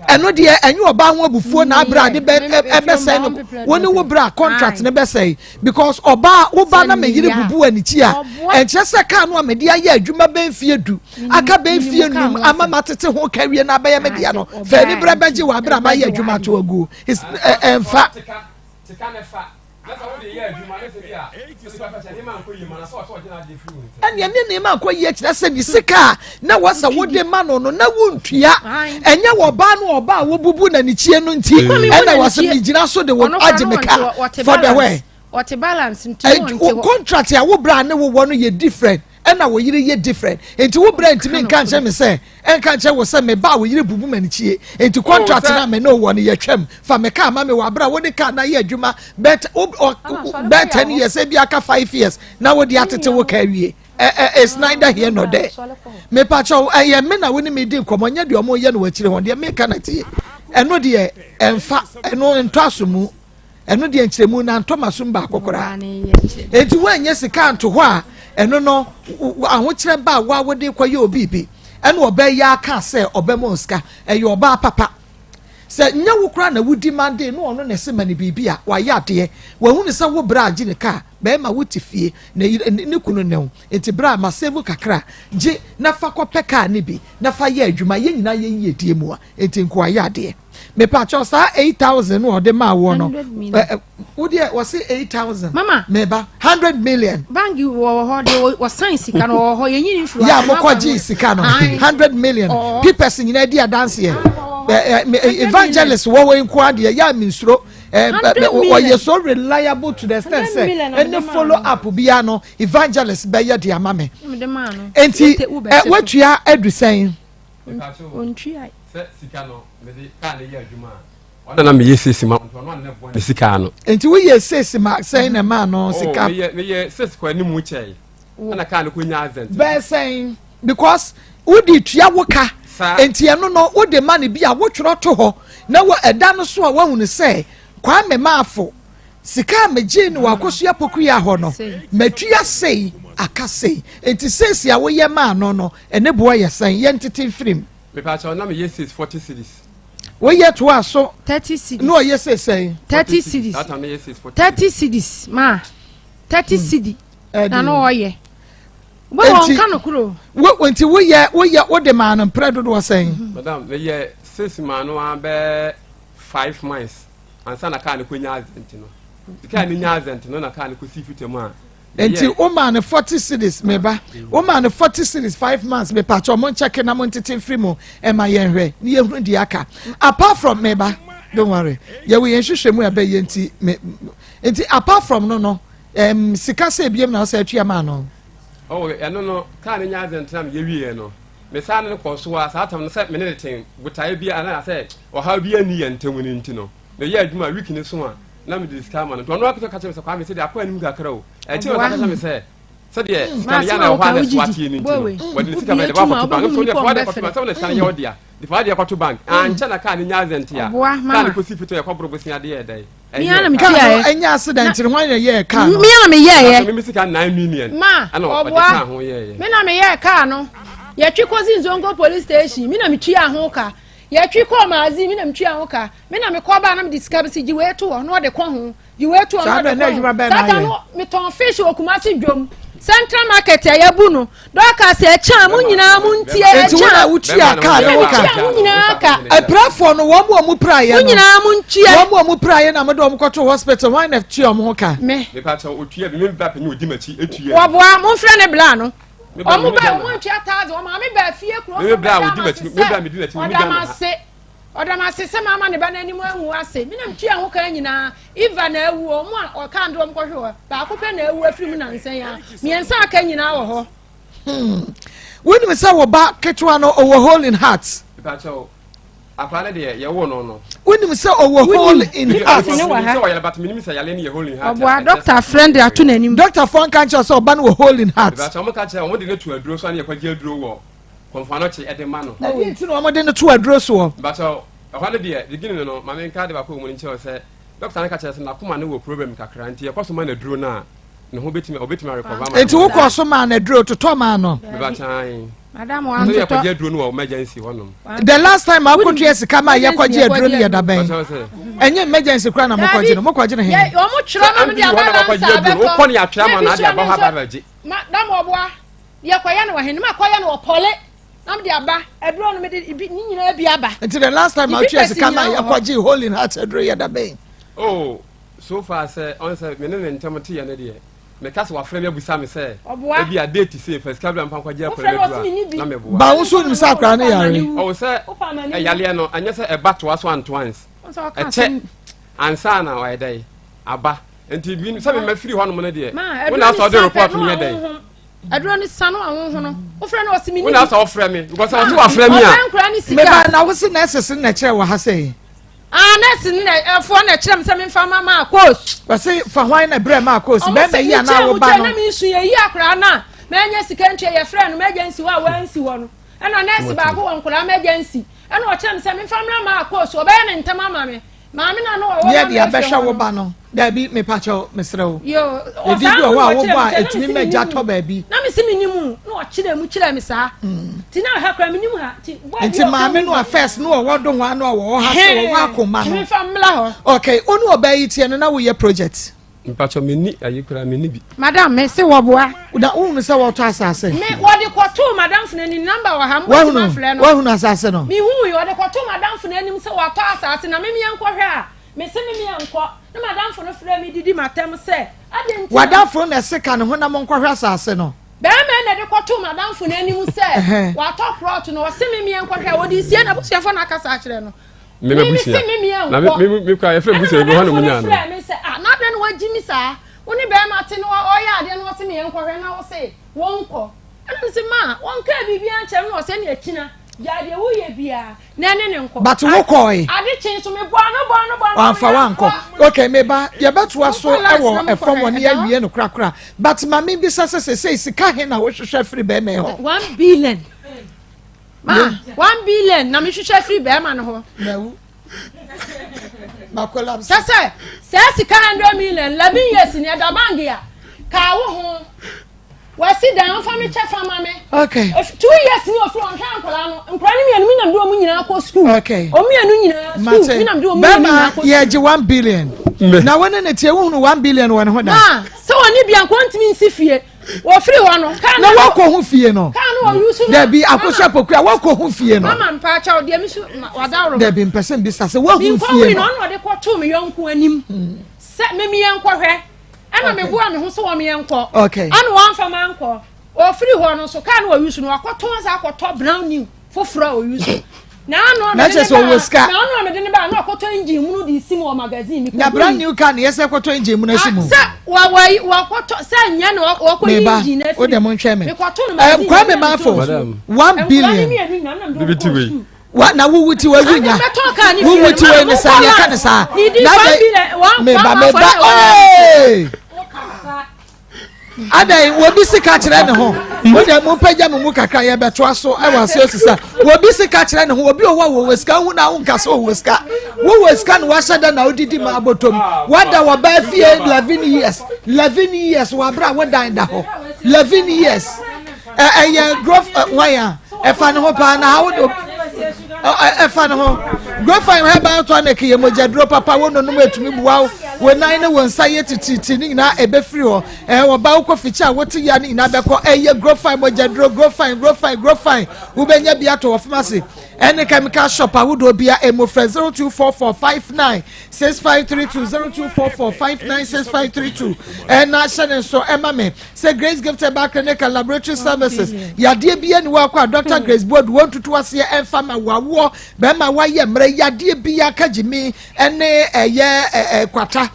Ɛno deɛ ɛnyɛ ɔbaa ho abufuo na abere ade bɛ ɛbɛsɛe no wo ne wo bra contract ne bɛsɛe because ɔbaa wo ba na me yere bubu anikyi a ɛnkyerɛ sɛ kaa no a mede ayɛ adwuma bɛ mfie du aka bɛ mfie num ama matete ho kawie na abɛyɛ me dea no fɛ ne berɛ bɛgye wɔ abere a mayɛ adwuma ato aguo ɛmfa. Ɛnneɛ ne nneɛma nkɔ yie kyerɛ sɛ ne sika a na wɔsɛ wode ma no no na wontua ɛnyɛ wɔ ɔbaa no ɔbaa a wobubu na ne kyie no nti ɛna wɔsɛ megyina so de wo agye me ka for the way
ɔte balance nti wɔn nti hɔ
contract a wo bra ne wo wɔ no yɛ different ɛna wo yere yɛ different nti wo bra ntumi nka nkyɛn mi sɛ ɛnka nkyɛn wo sɛ me ba wo yere bubu m'anikyie nti contract na me ne wɔ no yɛ twɛm fa me kaa ma me wɔ abira wo de kaa na yɛ adwuma bɛt bɛt ten years ebi aka five years na wo de atete wo kaa wie ɛ ɛ it's neither here nor there mepakyɛw ɛyɛ me na wo ne me di nkɔmɔ nyɛ deɛ ɔmo yɛ no wɔ akyire hɔ deɛ meka na tie ɛno deɛ ɛnfa ɛno ntɔ aso mu. Ɛno deɛ nkyerɛmu no antɔ m'asom baako koraa. Enti woanyɛ sika anto hɔ a, ɛno no ahokyerɛ ba a woa wode kɔyɛ obi bi. Ɛna ɔbaa yi ara kaa sɛ ɔbɛma wo sika. Ɛyɛ ɔbaa papa. Sɛ nyɛ wo koraa na wodi mande na ɔno na ɛse ma no biribi a, wayɛ adeɛ. Wahunu sɛ wo bra agye ne kaa. Bɛrima wote fie na ne kunu ne wo. Enti bra ma save kakra gye na fa kɔpɛ kaa no bi na fa yɛ adwuma. Yɛn nyinaa yɛn yiedie mu a, enti nkoa yɛ adeɛ. Mepakyɛw saa 8000 no ɔde maa woɔ no wo deɛ wɔse 8000
mama
meba 100 million
bank wɔ hɔ deɛ wɔsan sika no wɔ hɔ yɛnyi ne mfiri
yɛ a mokɔgyee sika no 100 million papers nyinaa di adanseɛ evangelist wɔ hɔ nko adeɛ yɛ a mensuro ɔyɛ so reliable to the extent sɛ ɛne follow up biara no evangelist bɛyɛ de ama me nti watua adu sɛn
Ɔntuae.
Sɛ sika no mede kaa no yɛ adwuma a, ɔno na meyɛ sesi ma nti ɔno na ɛboa ne sika ano.
Nti woyɛ sesi ma sɛn na ɛmaa no oh, sika?
Meyɛ meyɛ sesi kɔ anim kyɛe ɛna kaa no kɔ nya azɛnt.
Bɛɛ sɛn because wode tua wo ka nti ɛno no wode ma no bi a wotwerɛ to hɔ na wɔ ɛda no so a woahunu sɛ Kwame Maafo sika a megyee no wɔ Akosua Pokuya hɔ no matua sei aka sei nti seesi a woyɛ maa no no Ɛne boɔ yɛ sɛn? Yɛn tete mfiri mu.
Mepakyɛw na meyɛ six forty cedis.
Woyɛ toa so.
30 cedis.
Na ɔyɛ sɛ sɛn?
30 cedis.
That time meyɛ six forty.
30 cedis ma 30 cedi. Na no ɔyɛ. Wo wɔn ka no koro.
Wo nti woyɛ woyɛ wode maa no mprɛ dodoɔ sɛn?
Madam meyɛ six maa no abɛ 5 months ansa na kaa no kɔ nya accident no. Kaa no nya accident no na kaa no kɔ si fita mu a.
Nti wo maa no 40 cedis me ba. Wo maa no 40 cedis 5 months me pakyɛ mo nkyɛke na mo ntete mfiri mu ɛma yɛn hwɛ ne yɛn hunu deɛ aka. Apart from me ba don't worry yɛwɔ yɛn nhwehwɛ mu ɛbɛ yɛ nti me nti apart from no no um, sika sɛ ebiem na ɔsɛ atua maa no.
Oh, ɛno no kaa ne nya adze ntena me yɛwieɛ no mesaa ne no kɔɔ so a saa tam no sɛ me ne ne ten botaeɛ bi anaasɛ ɔhaw bi anni yɛn ntam no nti no meyɛ adwuma week ne so a na mede sika ama no nti ɔno akɔtɔ ka kyerɛ me sɛ Kwame sɛdeɛ akɔ anim kakra o akyiri ɔka kyerɛ me sɛ sɛdeɛ hmm. sika no yɛ na ɛwɔ hɔ a na ɛso ateɛ no nti no wɔde ne sika bɛyɛ de wakɔto bank nso deɛ fa deɛ kɔto bank sɛ wɔde sika no yɛ wo dea de fa deɛ kɔto bank hmm. ankyɛ na kaa no nya azɛnte a kaa no kɔsi fitɔ yɛkɔboro bosea deɛ ɛdɛn
kaa no ɛnyɛ accident no hwan na yɛɛ kaa no
me na meyɛɛyɛ
meme sika 9 million
ma ɔboa me na meyɛɛ kaa no yɛtwe kɔsi nzongo police station me na metua ho ka Yɛtwe kɔɔ magazine, me na metua ho ka. Me na mekɔ baa na mede sika bɛsi gye wei to hɔ na ɔde kɔ ho. Gye wei to hɔ na ɔde kɔ ho. Saa ta no metɔn fish wɔ Kumasi dwom. Central market a yɛabu no. Dorcas ɛkyɛn mo nyinaa mo ntie ɛkyɛn.
Eti wo na wotua kaa no ho ka.
Metua ho nyinaa ka.
Apirafoɔ no wɔn a wɔn piraeɛ
no. Mo nyinaa mo ntua.
Wɔn a wɔn piraeɛ na mo de wɔn kɔto hospital wɔn na tua wɔn ho ka.
Me.
Mepa kyɛw otua bi me ba panyin odi m'akyi etua.
Wɔboa mo nfrɛ ne bla no. Wɔn bɛ wɔn ntua taase wɔn maame bɛ fie kuro so bɛ da ma se sɛ ɔda ma se ɔda ma se sɛ maama ne ba n'anim angu ase mi nam tua ho kan nyinaa Eva na awu wɔn a ɔka ndo wɔn kɔhwɛ hɔ baako pɛ na awu afiri mu nansa yi a mmiɛnsa aka nyinaa wɔ hɔ.
Hmm. Wonim sɛ wo ba ketewa no ɔwɔ hole in heart.
Akwadaa no deɛ yɛwoo no no.
Wonim sɛ ɔwɔ hole in heart.
Ɔboa dɔkta frɛ de ato n'anim.
Dɔkta fo nka nkyerɛ sɛ ɔba no wɔ hole in heart.
Ìbàtà wɔn ka kyerɛ wɔn de no to aduro so ani yɛkɔgye aduro wɔ kɔnfanɔkye ɛde ma no.
Ɛdi nti na wɔn de no to aduro soɔ.
Ìbàtà ɛhɔ no deɛ beginning no maame nka de baako wɔ mu no nkyerɛ sɛ dɔkta no ka kyerɛ sɛ n'akoma no wɔ problem kakra nti yɛkɔ so ma no aduro no a ne ho bɛtumi ɔbɛtumi arekɔva ma.
Nti wokɔ so maa no aduro totɔ maa no.
Ìbàtà
Madam wa ntotɔ.
Yɛkɔgye aduro no wɔ emergency hɔ nom.
The last time akotua sika ma yɛkɔgye aduro no yɛ dabɛn. Ɛnyɛ emergency kora na mokɔgye no mokɔgye no he.
Wɔn twerɛ ma mede aba lansa abɛtɔ.
Wokɔ ne yɛatwerɛ ma na ade aba hɔ aba abɛgye.
Madam ɔboa yɛkɔyɛ no wɔ he no makɔyɛ no wɔ pɔle na mede aba aduro no mede bi ne nyinaa bi aba.
Nti the last time atua sika ma yɛkɔgye hole in heart aduro yɛ dabɛn.
Oh so far sɛ ɔn sɛ me ne ne ntɛm te yɛ ne deɛ. Meka sɛ wafrɛ me abusa me sɛ ebi a date sei fa sika bra mfa nkɔgye akwadaa no aduru a na meboa.
Ba wo nso wonim sɛ akwadaa no yare.
Ɔwɔ sɛ ɛyareɛ no ɛnyɛ sɛ ɛba toa so antoa ɛkyɛ ansa na ɔyɛ dɛn aba nti bi sɛ mema firi hɔnom no deɛ wo na asɛ ɔde report no yɛ dɛn.
Aduro no sa no ahoho no wofrɛ no ɔsi mi ni bi.
Wo na asɛ ɔfrɛ me because ɔsi wafrɛ me a.
Meba na wo se nurses no na ɛkyerɛ wɔ ha sɛ.
Ah nurse no na ɛfoɔ na ɛkyerɛ me sɛ memfa ma maa coach.
Wɔsi fa hwan na brɛ maa coach bɛrima yi anaa wo ba no.
Ɔmo sɛ mekyerɛ mu kyerɛ na mensu yɛ yi akwaraa no a mɛnya sika ntua yɛfrɛ no emergency hɔ a wansi hɔ no ɛna nurse baako wɔ nkwaraa emergency ɛna ɔkyerɛ me sɛ memfa mmra maa coach ɔbɛyɛ ne ntɛm ama me maame na no ɔwɔ
ma me abɛhwɛ wo ba no daabi mepakyɛw mesrɛ wo ɛdi bi wɔ hɔ a wobɔ a ɛtumi ma gya tɔ baabi
na mese menim na ɔkyerɛ mu kyerɛ me saa nti na ha kora menim ha
nti maame no a first no ɔwɔ do ho ano a wɔwɔ ha sɛ wɔwɔ akoma no
mefa mmla hɔ
okay wo ne ɔbaa yi teɛ no na woyɛ project
mpatsɔ menni ayi koraa menni bi
madam me se wɔboa
na wohunu sɛ wɔtɔ asase
me wɔde kɔtoo madam funu anim namba wɔ ha mbɔtumi afrɛ no
woahunu asase no
mehui wɔde kɔtoo madam funu anim sɛ wɔatɔ asase na memeɛ nkɔhwɛ a mese memeɛ nkɔ na madamfo no frɛ me didi m'atɛm sɛ adɛn nti
wadamfo no na ɛse ka ne ho na monkɔhwɛ asase no
Barima yi na ɛde kɔtoo m'adamfo no anim sɛ watɔ prɔto na ɔse me meɛ nkɔhwɛ a wɔde sie n'abusuafoɔ na akasa akyerɛ no.
Me m'abusua. Na me me me kura yɛfrɛ busua bi hɔ na mo nyaa no.
Ɛna m'adamfo no frɛ me sɛ ah na adɛn na wagyi me saa wo ne barima te na ɔyɛ adeɛ na ɔse meɛ nkɔhwɛ na wo se wɔnkɔ. Ɛna me se ma wɔnkaa biribiara nkyerɛ me na ɔse ɛne akyina gyae deɛ woyɛ biara. na ɛne ne nkɔ.
But wo kɔe.
Ade kye nso me bɔ ano bɔ ano bɔ ano.
Wamfa wankɔ. Okay me ba yɛbɛtoa so wɔ ɛfam wɔ ne yɛawie no korakora but ma me bisa sɛ sesei sika he na wohwehwɛ firi bɛrima yi hɔ.
1 billion ma 1 billion na mehwehwɛ firi bɛrima no hɔ.
Mawu. Ma collapse.
Sɛ sɛ sɛ sika 100 million 11 years ni ɛda bank a kaa wo ho. Wasi dan ɔnfa me kyɛ fa ma me.
Okay.
2 years ni ofiri ɔnhwɛ nkɔla no nkɔla no mmienu mi nam de wɔn nyinaa kɔ school.
Okay.
Wɔn mmienu nyinaa school mi nam de wɔn mmienu nyinaa kɔ school.
Bɛɛma yɛ gye 1 billion. Na wɔn ne ne tie wohunu 1 billion wɔ ne ho da.
Maa sɛ wɔn ni bia nkɔ ntumi nsi fie wɔfiri hɔ no. Kaa
na wɔkɔ ho fie no.
Kaa no wɔ yusu
na. Dabi akoso apokua wɔkɔ ho fie no.
Mama mpaakyɛw deɛ mi so wadaworo.
Dabi mpɛsɛ mbisa sɛ wɔhu fie no.
Mi nkɔ hu no ɔno ɔde kɔ to mi yɔnko anim sɛ mímí yɛn kɔhwɛ. Ɛna meboa me ho sɛ wɔn yɛn nkɔ. Ɛna wɔn afa ma nkɔ. Ofiri hɔ no nso kaa no wɔ yusu no wakɔtɔn saa akɔtɔ brown new foforɔ a ɔyusu. Na ano a mede ne ba na ano a mede ne ba na ɔkɔtɔ engine mu no de si mu wɔ magazine mi.
Na brand new car na yɛsɛ kɔtɔ engine mu no si mu.
Sɛ wɔ wɔ wɔkɔtɔ sɛ nyɛ na wɔkɔ yi engine na
o de mo nhwɛ mi.
Mekɔtɔ no magazine.
Kwame Mafo 1 billion.
Bibi ti wei.
Wa na wuwu ti wa wunya wuwu ti wei ne sa yɛ ka ne saa na de meba meba ee adan wobi sika kyerɛ ne ho wo deɛ mo mpagya mo mu kakra yɛbɛtoa so ɛwɔ ase osisa wobi sika kyerɛ ne ho obi owó wɔ sika hu na nka sɛ ɔwɔ sika wowɔ sika na wahyɛ dɛ na wodidi ma abɔtɔm wada wɔ baa fie 11 years 11 years wɔ abere a wodan da hɔ 11 years ɛyɛ growth wan a ɛfa ne ho paa na awo do ɛfa ne ho. Growth herbal tonic yɛ mogyaduro papa. Wo nonom etumi bua wo wo nan ne wo nsa yɛ tititi ne nyinaa ɛbɛfiri hɔ. Wɔba wokɔ fikyi a wote ya ne nyinaa bɛkɔ. Ɛyɛ Growth mogyaduro. Growth, Growth, Growth. Wobɛnya bi ato wɔ pharmacy ɛne chemical shop ahodoɔ bia emu. Frɛ 0244596532, 0244596532. Ɛna hyɛ ne nso ɛma me sɛ Grace Gift Herbal Clinic and Laboratory Services, yadeɛ bi ani wakɔ a Dr Grace Boadu wɔn tutu aseɛ ɛnfa ma wawoɔ bɛrima wayɛ mmerɛ yadeɛ bi aka gyimi ɛne ɛyɛ ɛ ɛ kwata.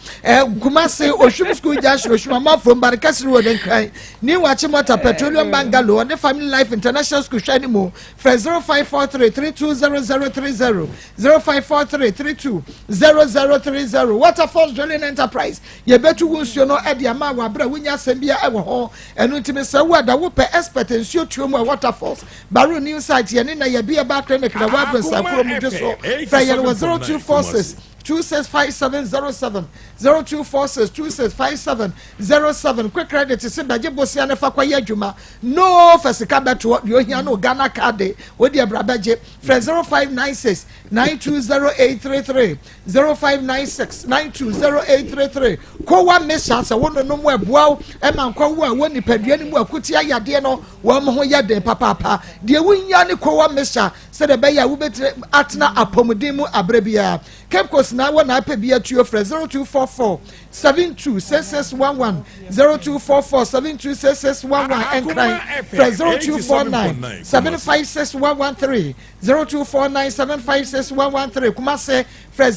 Kumase, Oshum School Junction, Oshum Amanfo, Mbarekasi Road, Nkran, New Achimota Petroleum Bungalow, ɔne Family Life International School hwɛ ne mu. Frɛ 0543320030, 0543320030. Waterfalls Drilling Enterprise, yɛbɛtu wo nsuo no ɛde ama wɔ abere a wonya asɛm bi ɛwɔ hɔ. Ɛno nti mesɛ wo ada wopɛ expert nsuo tuo mu a, Waterfalls Baro New Site, yɛne na yɛbi ɛba clinic na wɔabrɛ nsakuro mu dwe so. Frɛ yɛn wɔ 0246265707, 0246265707. Quick Credit sɛ bɛgye bosia ne fa kɔyɛ adwuma no fa sika bɛtoɔ deɛ ohia no Ghana Card wodi ɛbra bɛgye. Frɛ 0596920833, 0596920833. Kowa mesa sɛ wo nonom ɛboa wo ɛma nkɔwo a wɔ nipadua no mu akutia yadeɛ no wɔn ho yɛ den papaapa. Deɛ wonya ne kowa mesa sɛdeɛ ɛbɛyɛ a wobɛtumi atena apɔmuden mu aberɛ biara. Cape Coast na wɔ na apɛ bi atuo, frɛ 0244726611, 0244726611. Ɛnkran, frɛ 0249756113, 0249756113. Kumase, frɛ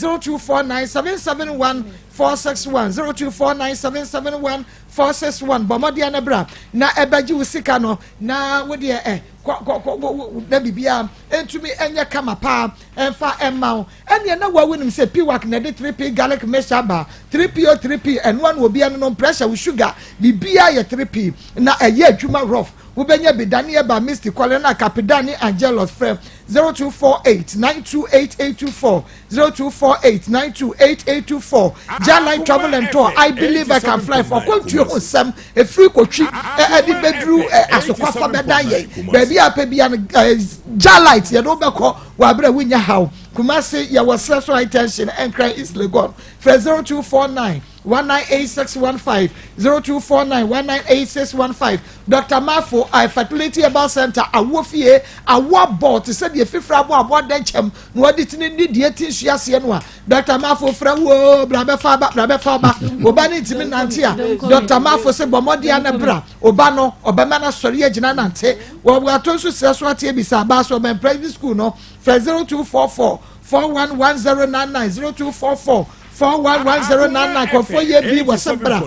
0249771461, 0249771461. Bɔ mmɔden no bra na ɛbɛgye wo sika no na wodeɛ ɛ kɔ kɔ kɔ na biribiara ntumi nyɛ kama paa ɛnfa ɛma wo. Ɛnneɛ na wawu nim sɛ Piwak na ɛde 3P garlic mixture aba. 3P o 3P ɛnoa na obi ɛno no pressure wo sugar biribiara yɛ 3P na ɛyɛ adwuma rough. Wobɛnya bi dane ɛba Misty Kɔlɛ na Kapida ne Angelos. Frɛ 0248928824, 0248928824. Jaline Travel and Tour, I believe I can fly for akwantuo ho nsɛm efiri kotwi ɛde bɛduru asokwafa bɛda yɛn baabi a pɛ bia no Jalite yɛde wobɛkɔ wɔ abere a wonya haw. Kumase yɛwɔ serɛ so High Tension, Nkran East Legon. Frɛ 0249198615, 0249198615. Dr Mafo Fertility Herbal Center, awoɔ fie awoɔ abɔ te sɛ deɛ fifiri abɔ aboa dɛnkyɛm na wɔde tini ne deɛ ti nsu aseɛ no a, Dr Mafo frɛ wo bra bɛfa aba, bra bɛfa aba. Ɔba ne ntumi nante a, Dr Mafo sɛ bɔ mmɔden ana bra. Ɔba no ɔbɛma no asɔre agyina nante. Wɔato nso srɛ so ate ebisa abaa so ɔbɛn primary school no. Frɛ 0244411099, 0244411099. Kɔfɔ yɛ bi wɔ sɛ bra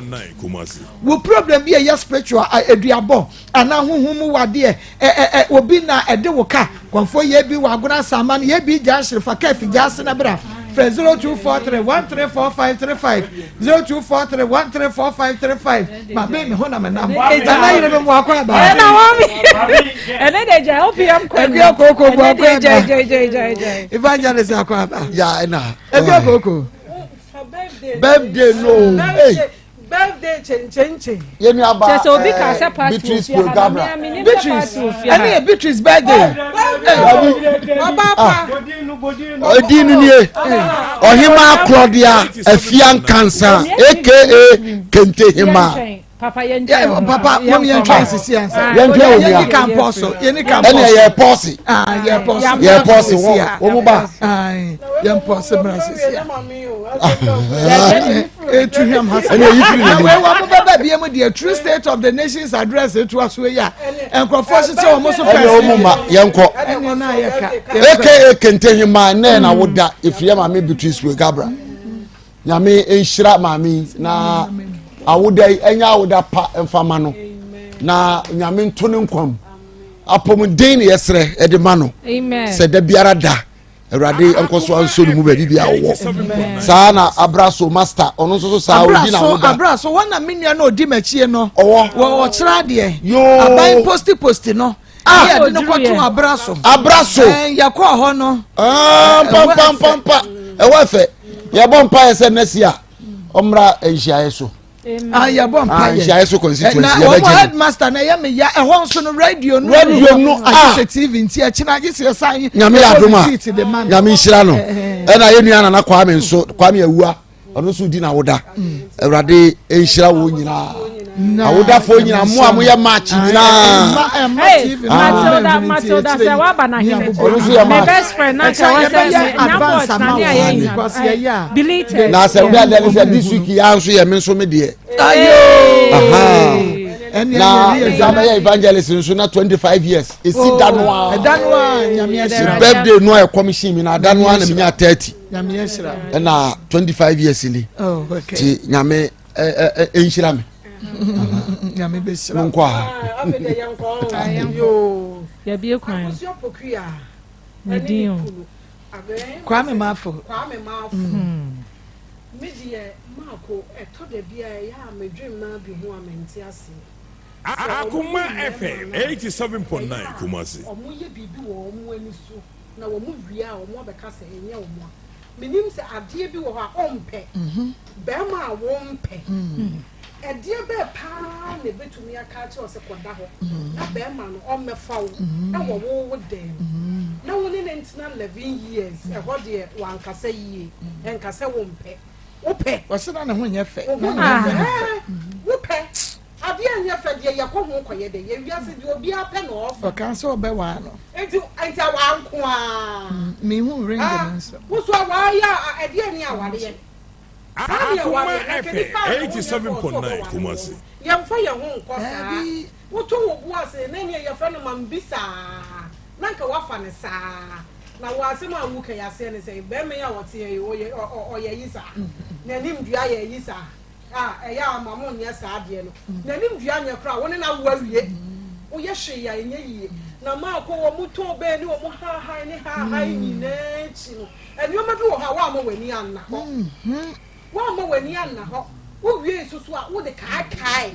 wo problem bi a ɛyɛ spiritual, aduabɔ anaa huhu mu wadeɛ ɛ ɛ ɛ obi na ɛde wo ka. Kɔnfɔ yɛ bi wɔ Agona Sama no yɛ bi gya nhyere kɛfi gya ase na bra. Frɛ 0243134535, 0243134535. Ma bɛn mi ho na mɛ nam nana yɛrɛ bɛ mu akɔ aba.
Ɛna wɔn mi ɛnɛ de gya OPM kɔ.
Ekua Koko bu akɔ
Ɛnɛ de
aba.
gya gya gya gya.
Evangelist akɔ aba.
Ya ɛna.
Ekua Koko.
Birthday no. Hey.
Birthday kyenkyenkyen.
Yẹn ni aba
Kyerɛ sɛ obi ka sɛ party wɔ
Beatrice
fie ha na
Gabra.
me nim sɛ
Beatrice
party wɔ fie ha.
Ɛne yɛ Beatrice birthday.
Dabi. Odi ni nie Ɔhema Claudia Afia Nkansa aka Kente Hema.
Papa yɛn
Yeah,
twɛn.
Papa mom yɛn twɛn sisi ansa.
Yɛn twɛn
Yɛn
omi
ni kan pɔso. Yɛn ni kan pɔso.
Ɛna yɛ pɔsi.
Ah, yɛ pɔso.
Yɛ pɔsi wɔn wɔn mu ba.
Ayi, yɛn pɔso mìíràn sisi a. Etu hwam ha
Ɛna eyi firi
na
n'anim.
wei wɔn bɛba bie mu deɛ true state of the nation's address etu aso yi a nkurɔfoɔ hyehyɛ wɔn so
Ɛna
pɛs
wɔn ma yɛnkɔ.
ɛne na ayɛ ka
Aka Kentehima nnɛ na woda efiri yɛ maame Beatrice Wegabra. Nyame nhyira maame yi na awoda yi ɛnyɛ awoda pa mfa ma no na Nyame nto ne nkwa mu. Apɔmuden ne yɛsrɛ ɛde ma no sɛ da biara da Awurade nkɔ so anso ne mu baabi bi a ɔwɔ. Saa na Abraso master ɔno nso so saa ɔdi na
abraso
awoda.
abraso wɔn na me nua na odi m'akyie no
Ɔwɔ.
wɔ ɔkyerɛ adeɛ
Yoo.
aban posti posti no
Ah.
ɛne yɛde no kɔto abraso
Abraso.
ɛn yɛkɔɔ hɔ no
Ah, mpampampampa ɛwɔ ɛfɛ yɛbɔ mpa yɛ sɛ nɛsi a ɔmmra nhyiaeɛ so
ah yɛbɔ mpa
Ah,
yɛ
nhyiaeɛ so constituency
na wɔn
yɛbɛgye no
headmaster na ɛyɛ me ya ɛhɔ nso no radio no
Radio no, ah.
agye sɛ tv nti ɛkyina agye sɛ yɛsan
Nyame yɛ adom a
receipt de ma no.
Nyame nhyira no
Eh, eh.
ɛna yɛ nua Nana Kwame nso Kwame Awua ɔno nso di n'awoda Awurade nhyira wɔn nyinaa
Na-
awodafoɔ nyinaa mo a moyɛ match
Ah,
nyinaa
ɛmma ɛmma
Hey,
tv no
Matilda,
ɛmma
Matilda,
nti
sɛ waba na
akyire yi,
hene.
Ɔno nso yɛ
My
match.
best friend, na
Ɛkyɛ
nka wɔsɛ
yɛbɛyɛ
sɛ
advance
nyabɔ
ama
na ne
wo
ayɛ nyina.
because yɛyɛ a
Belated.
na asɛm bi adɛ ne sɛ this week yɛ nso yɛ me nso me deɛ
ayo
Aha.
ɛne
na
ɛne
nsa bɛyɛ evangelist nso na 25 years esi da no a
ɛda no a nyame ahyira
birthday no a ɛkɔmhyɛn mi na ada no a na menya 30
nyame ahyira
ɛna 25 years ni
oh okay
ti nyame ɛ ɛ ɛ nhyira me
nyame bɛhyira
mo nkɔ ha
afei deɛ yɛnkɔ yoo
Yɛbie kwan.
Akosua Pokuya
Ne
ɛne
din
ne
o.
kunu abɛn
Kwame Mafo.
Kwame Mafo me deɛ Maako ɛtɔ da bi a ɛyɛ a medwen mmaa bi ho a mente aseɛ Sɛ ɔmo
Akoma
hu mmarima
FM
no a,
87.9
ɛyɛ a
Kumasi.
ɔmo yɛ biribi wɔ ɔmo ani so na wɔn wie a ɔmo abɛka sɛ ɛnyɛ ɔmo a menim sɛ adeɛ bi wɔ hɔ a ɔmpɛ bɛrima a wɔmpɛ ɛdeɛ bɛɛ paa na ebetumi aka akyerɛ wo sɛ kɔda hɔ na bɛrima no ɔmmɛfa wo ɛwɔ wo wo dan mu na wo ne ne ntena 11 years ɛhɔ deɛ wankasa yie ɛnkasa wo mpɛ wopɛ
wɔsɛ na ne ho nyɛ fɛ
wo ho
na ne
nyɛ
ho
fɛ
nyɛ fɛ
ɛɛ, wopɛ adeɛ nyɛ fɛ deɛ yɛkɔ ho kɔyɛ dɛ yɛ wiase deɛ obiara pɛ na ɔfa
ɔka sɛ ɔbɛwaa no
nti nti awaa nko ara
mehu ring no nso
woso awaa yɛ a ɛdeɛ ne awareɛ saa ne
Akoma
awareɛ na
FM
kanipa a ne ho nyɛ fɛ ɔsɛ
87.9
ɔbɛware
Kumasi.
yɛmfa yɛn ho nkɔ saa
Daabi.
woto wo bo ase na neɛ yɛfrɛ no mambi saa na nka woafa ne saa na wɔ asɛm a woka yɛ aseɛ ne sɛ bɛrima yi a ɔte yɛ yi, ɔyɛ ɔ- ɔ- ɔyɛ yi saa n'anim dua yɛ yi saa a ɛyɛ a ma mo nyɛ saa adeɛ no n'anim dua nyɛ koraa wo ne no awo awie woyɛ hwee a ɛnyɛ yie na maakɔ wɔ mo tɔn bɛɛ ne wɔ mo haahae ne haahae nyinaa akyi no nneɛma bi wɔ hɔ a woamma w'ani anna hɔ woamma w'ani anna hɔ wowie nso so a wode kaakae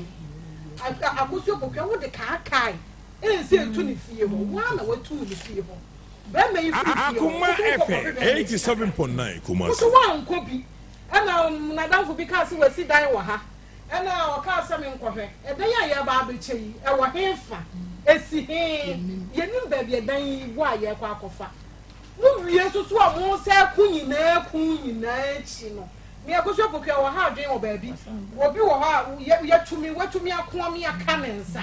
Akosua Pokua wode kaakae ɛnsɛ etu ne fie hɔ woa na watu ne fie hɔ bɛrima yi firi fie hɔ
Akoma
woso wokɔ
FM
kɔhwehwɛ ne
87.9 Kumasi.
woso woankɔ bi ɛna nadamfo bi kaa sɛ wasi dan wɔ ha ɛna ɔkaa sɛ menkɔhwɛ ɛdan a yɛba abɛkyɛ yi ɛwɔ he fa ɛsi he yɛnim baabi ɛdan yi wɔ a yɛkɔ akɔfa mo wie nso so a mo sɛ ko nyinaa ko nyinaa akyi no me Akosua Pokua wɔ ha adwene wɔ baabi obi wɔ hɔ a yɛtumi watumi akoa me aka ne nsa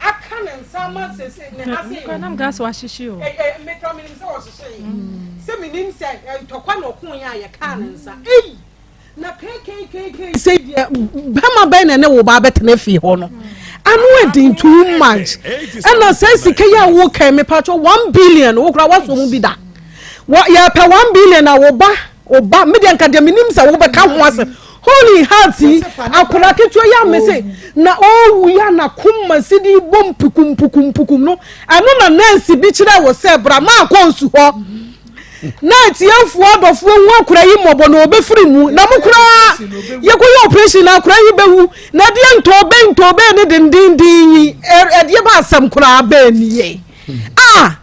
aka ne nsa ama sese ne ha se
Nkwa nam gas wahyehye o.
mekra menim sɛ wɔhyehyee sɛ menim sɛ ntɔkwa na ɔko yɛ a yɛkaa ne nsa ei na kekekeke
sɛ deɛ bɛrima bɛn na ɛne wo ba bɛtena fie hɔ no ano ɛden too much ɛna sɛ sika yi a wokan mepatwɔ 1 billion wo kora woasɔ mu bi da yɛpɛ 1 billion a wo ba wo ba medeɛ nka deɛ menim sɛ wobɛka ho asɛm holy heart yi akwadaa ketewa yi ame se na ɔwu yi a n'akoma si de bɔ mpukum mpukum mpukum no ɛno na nɛɛse bi kyerɛ wɔ sɛ bra maakɔ nsu hɔ na atiefoɔ adɔfoɔ hu akora yi mmɔbɔ na ɔbɛfiri mu na mo koraa yɛkɔyɛ operation na akora yi bɛwu na ɛdeɛ ntɔɔbɛ ntɔɔbɛ ne dendenden yi ɛdeɛ ba asɛm koraa bɛɛ nie a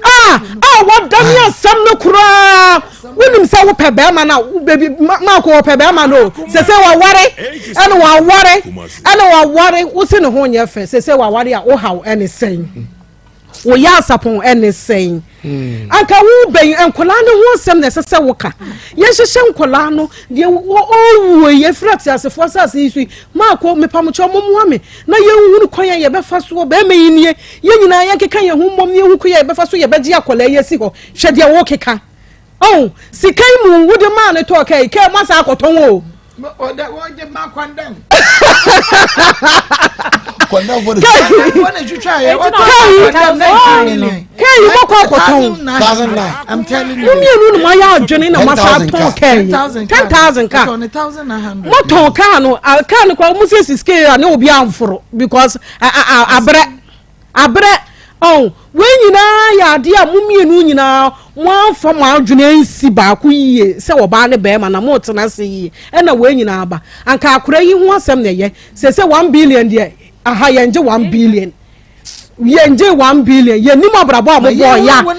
a a wɔdane asɛm no koraa wonim sɛ wopɛ bɛrima no a baabi maako wɔpɛ bɛrima no o sɛ sɛ waware ɛne waware ɛne waware wo se ne ho nyɛ fɛ sɛ sɛ waware a wohaw ɛne sɛn woyɛ asapɔn ɛne sɛn anka wo bɛn nkɔlaa no ho asɛm na ɛsɛ sɛ woka yɛhyehyɛ nkɔlaa no deɛ ɔwuo yi ɛfiri ateasefoɔ asase yi so yi maako mepamokyɛ ɔmɔmmoa me na yɛnhunu kwan a yɛbɛfa soɔ bɛrima yi nie yɛn nyinaa yɛnkeka yɛn ho mmɔm ne yɛhu kwan a yɛbɛfa so yɛbɛgye akɔlaa yi asi hɔ hwɛ deɛ wɔkeka ɔn sika yi mu wode maa ne tɔɔ kaa yi kaa mu asa akɔtɔn o. Kɛyi mɔkɔ akɔtɔn mo mmienu na moayɛ adwene na moasa atɔn kɛyi 10,000 kaa motɔn kaa no kaa no kora mo sɛ sisi a ne obi amforo because abrɛ Abrɛ, ɔn, wei nyinaa yɛ adeɛ a mo mmienu nyinaa moamfa mo adwene ansi baako yie sɛ ɔbaa ne barima na moretena ase yie ɛna wei nyinaa aba. Anka akora yi ho asɛm na ɛyɛ. Seesei 1 billion deɛ, aha yɛngye 1 billion. Yɛngye 1 billion. Yɛnim abrabɔ a mobɔɔ ya. One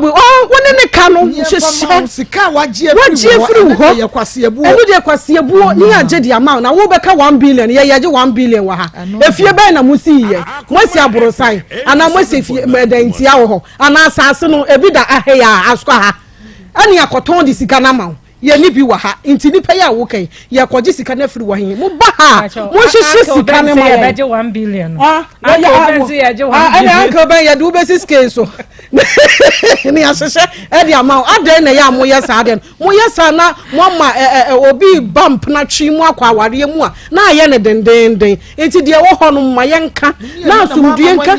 bi, ɔn, wo ne ne ka no hyehyɛ.
Sika a wagye
Wagye afiri wo hɔ.
Ɛyɛ kwaseabuo.
Ɛno deɛ kwaseabuo ne yɛagye de ama wo na wobɛka 1 billion yɛ yɛgye 1 billion wɔ ha. Efie bɛn na mosii yɛ? Moasi aborosan anaa moasi efie dantia wɔ hɔ anaa asase no ebi da ha yi a asokɔ ha ɛne akɔtɔn de sika no ama wo? Yɛnni bi wɔ ha nti nnipa yi a woka yi yɛkɔgye sika no afiri wɔ he? Moba ha a monhyehye sika no ma wɔn. Ɛne Uncle Ben yɛde wobɛsi scale so ne yɛahyehyɛ ɛde ama wo. Adɛn na ɛyɛ a moyɛ saa adeɛ no? Moyɛ saa na moama ɛ ɛ obi reba mpena twe mu akɔ awareɛ mu a, na ayɛ no dendeenden. Enti deɛ ɛwɔ hɔ no, momma yɛnka na asomdwoeɛ nka.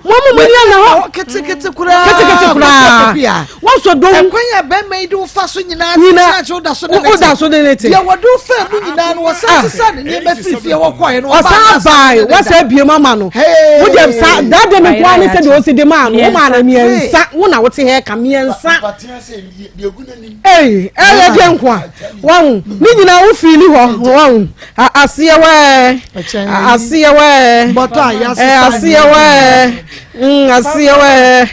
Moama mo ani anna hɔ.
Ketekete koraa.
Ketekete koraa. Wɔsɔ dom.
Ɛkwan a bɛrima yi de wo fa so nyinaa
nyinaa
sɛ woda so ne ne te.
Woda so ne ne te.
Deɛ wɔde wo faa mu nyinaa no, wɔsan sesa ne nneɛma firi fie hɔ kɔɛ no.
Ɔsan bae, wɔsan abiem ama no. Wo deɛ saa that day no nko ara ne sɛdeɛ ɔsi de maa no, wo maa no mmiɛnsa, wo na wote hɛ ka mmiɛnsa. Ei, ɛyɛ deɛ nko a, wahu, ne nyinaa wo fiili hɔ, wahu, aseɛ wɛɛ, aseɛ wɛɛ, aseɛ wɛɛ, mm, aseɛ wɛɛ,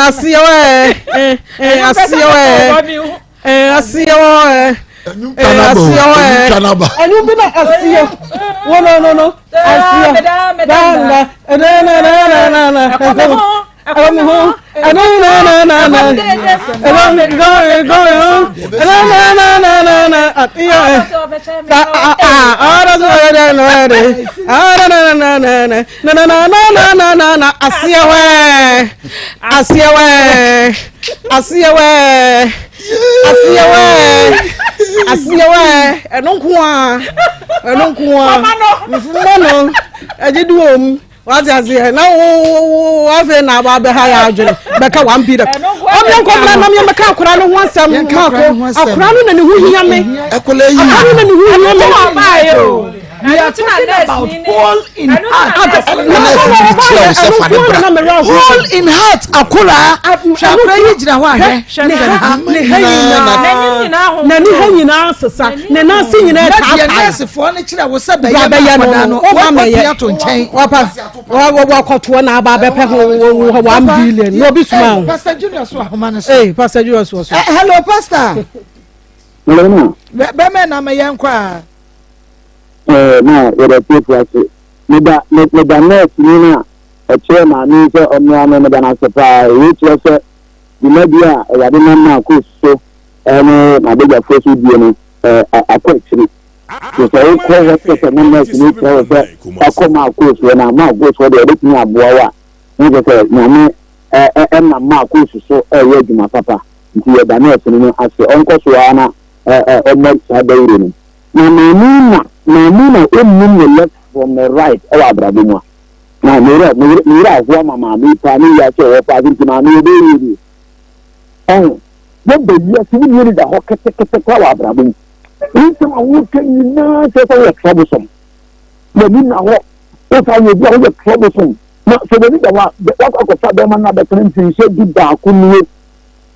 aseɛ wɛɛ, aseɛ wɛɛ, aseɛ wɛɛ, aseɛ wɛɛ, ɛnu bi na aseɛ, wo no no no, aseɛ, na na na na na na na. Ɛwɔ ho, ɛno na na na na, ɛwɔ gɔn gɔn ho, ɛno na na na na na, atiya ɛ, ta a a, ɔdɔ so ɔyɛ dɛ na ɔyɛ dɛ, ɔdɔ na na na na na na na na na na na na, aseɛ wɛɛ, aseɛ wɛɛ, aseɛ wɛɛ, aseɛ wɛɛ, aseɛ wɛɛ, ɛno nko a, ɛno nko a, nfuma no, ɛgye di wɔn mu. Wate aseɛ na wo afei na aba abɛha yɛ adwene bɛka one billion. Ɔmo yɛn nkɔmra nam yɛn bɛka akora no ho asɛm maako akora no na ne ho hia me.
Akora yi
akora no na ne ho hia me.
We are talking about hole in heart. Hole in heart akora. Hwɛ akora yi gyina hɔ ahwɛ.
Ne ha nyinaa na ne ha nyinaa sesa ne nan ase nyinaa
Na deɛ
taataa.
nɛɛsefoɔ no kyerɛ wo sɛ bɛyɛ
Bra
ma
bɛyɛ no
akwadaa
no,
no,
woma
wakɔ
mɛyɛ.
pia to nkyɛn.
Wapa wakɔtoɔ na aba abɛpɛ ho wo wo 1 billion na obi soma wo.
Pastor Junior so ahoma no so.
Ee Pastor Junior so so.
Eh, hello Pastor.
Hello ma.
Bɛmɛ na mɛyɛ nkɔ a.
Ɛɛ ma yɛda tiefo ase. Meda meda nurse ni no a ɔkyerɛ maame yi sɛ ɔmmra no meda no ase paa. Wei kyerɛ sɛ dwumadi a Awurade nam Marcos so ne n'abadwafoɔ so die no akɔ akyiri. Nti sɛ wokɔ hospital na nurse no kyerɛ wo sɛ fa kɔ Marcos hɔ na Marcos hɔ deɛ ɔbɛtumi aboa wo a, na kyerɛ sɛ Nyame nam Marcos so reyɛ adwuma papa. Nti yɛda nurse no no ase. Ɔnkɔ so ara na ɔmmɔ saa dawuro no. Na maame na maame na ɔnnim ne left from ne right wɔ abrabɔ mu a. Na me werɛ me werɛ ahoa ma maame yi paa ne wiase ɔwɔ paa nti maame yi ɔbɛyɛ yie nie. Ɔho yɛba wiase wo nni da hɔ ketekete koraa wɔ abrabɔ mu. Wo nsɛm a woka nyinaa kyerɛ sɛ woyɛ troublesome. W'ani nna hɔ. Wosan yɛ obi a woyɛ troublesome. Na sɛ w'ani da hɔ a, wakɔ akɔfa bɛrima no abɛtena mfirinhyia 11 nie.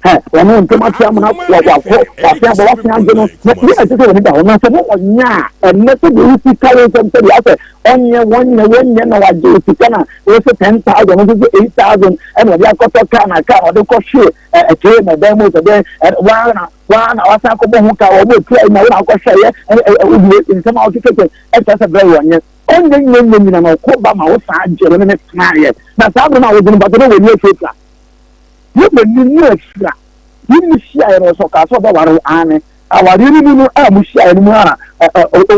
Hɛ, wɔne ntɛm ate amena wakɔ, wafe aba, wafe agye no. Na yɛ na ɛsɛ sɛ w'ani da hɔ. Na sɛ mo ɔnyɛ a, ɛnnɛ sɛdeɛ wosi ka wo nsɛm sɛdeɛ asɛ ɔnyɛ, wɔnyɛ, wɔnyɛ na wagye wo sika na wose 10,000, wo nso sɛ 8,000 ɛna ɔde akɔtɔ kaa na kaa na ɔde kɔhwe ɛkyee na ɛdan mu sɛ dɛn waa na waa na wasan akɔbɔ ho ka wɔn etua yi na wɔn akɔhwɛ yɛ ɛɛ nsɛm a ɔkekeke ɛkyɛ sɛ brɛ wɔn nyɛ ɔnyɛ nyɛ nyɛ nyina na ɔkɔ ba ma wosan gye no ne ne tena yɛ na saa abiri na awogye no bàtɛ na wɔn ani afirafira yɛ wɔn ani ni afira yɛ mu hyia yɛ no ɔsɔ kaa sɛ ɔbɛware aane awareɛ no mu no a mo hyia yɛ no mu a ɛ ɛ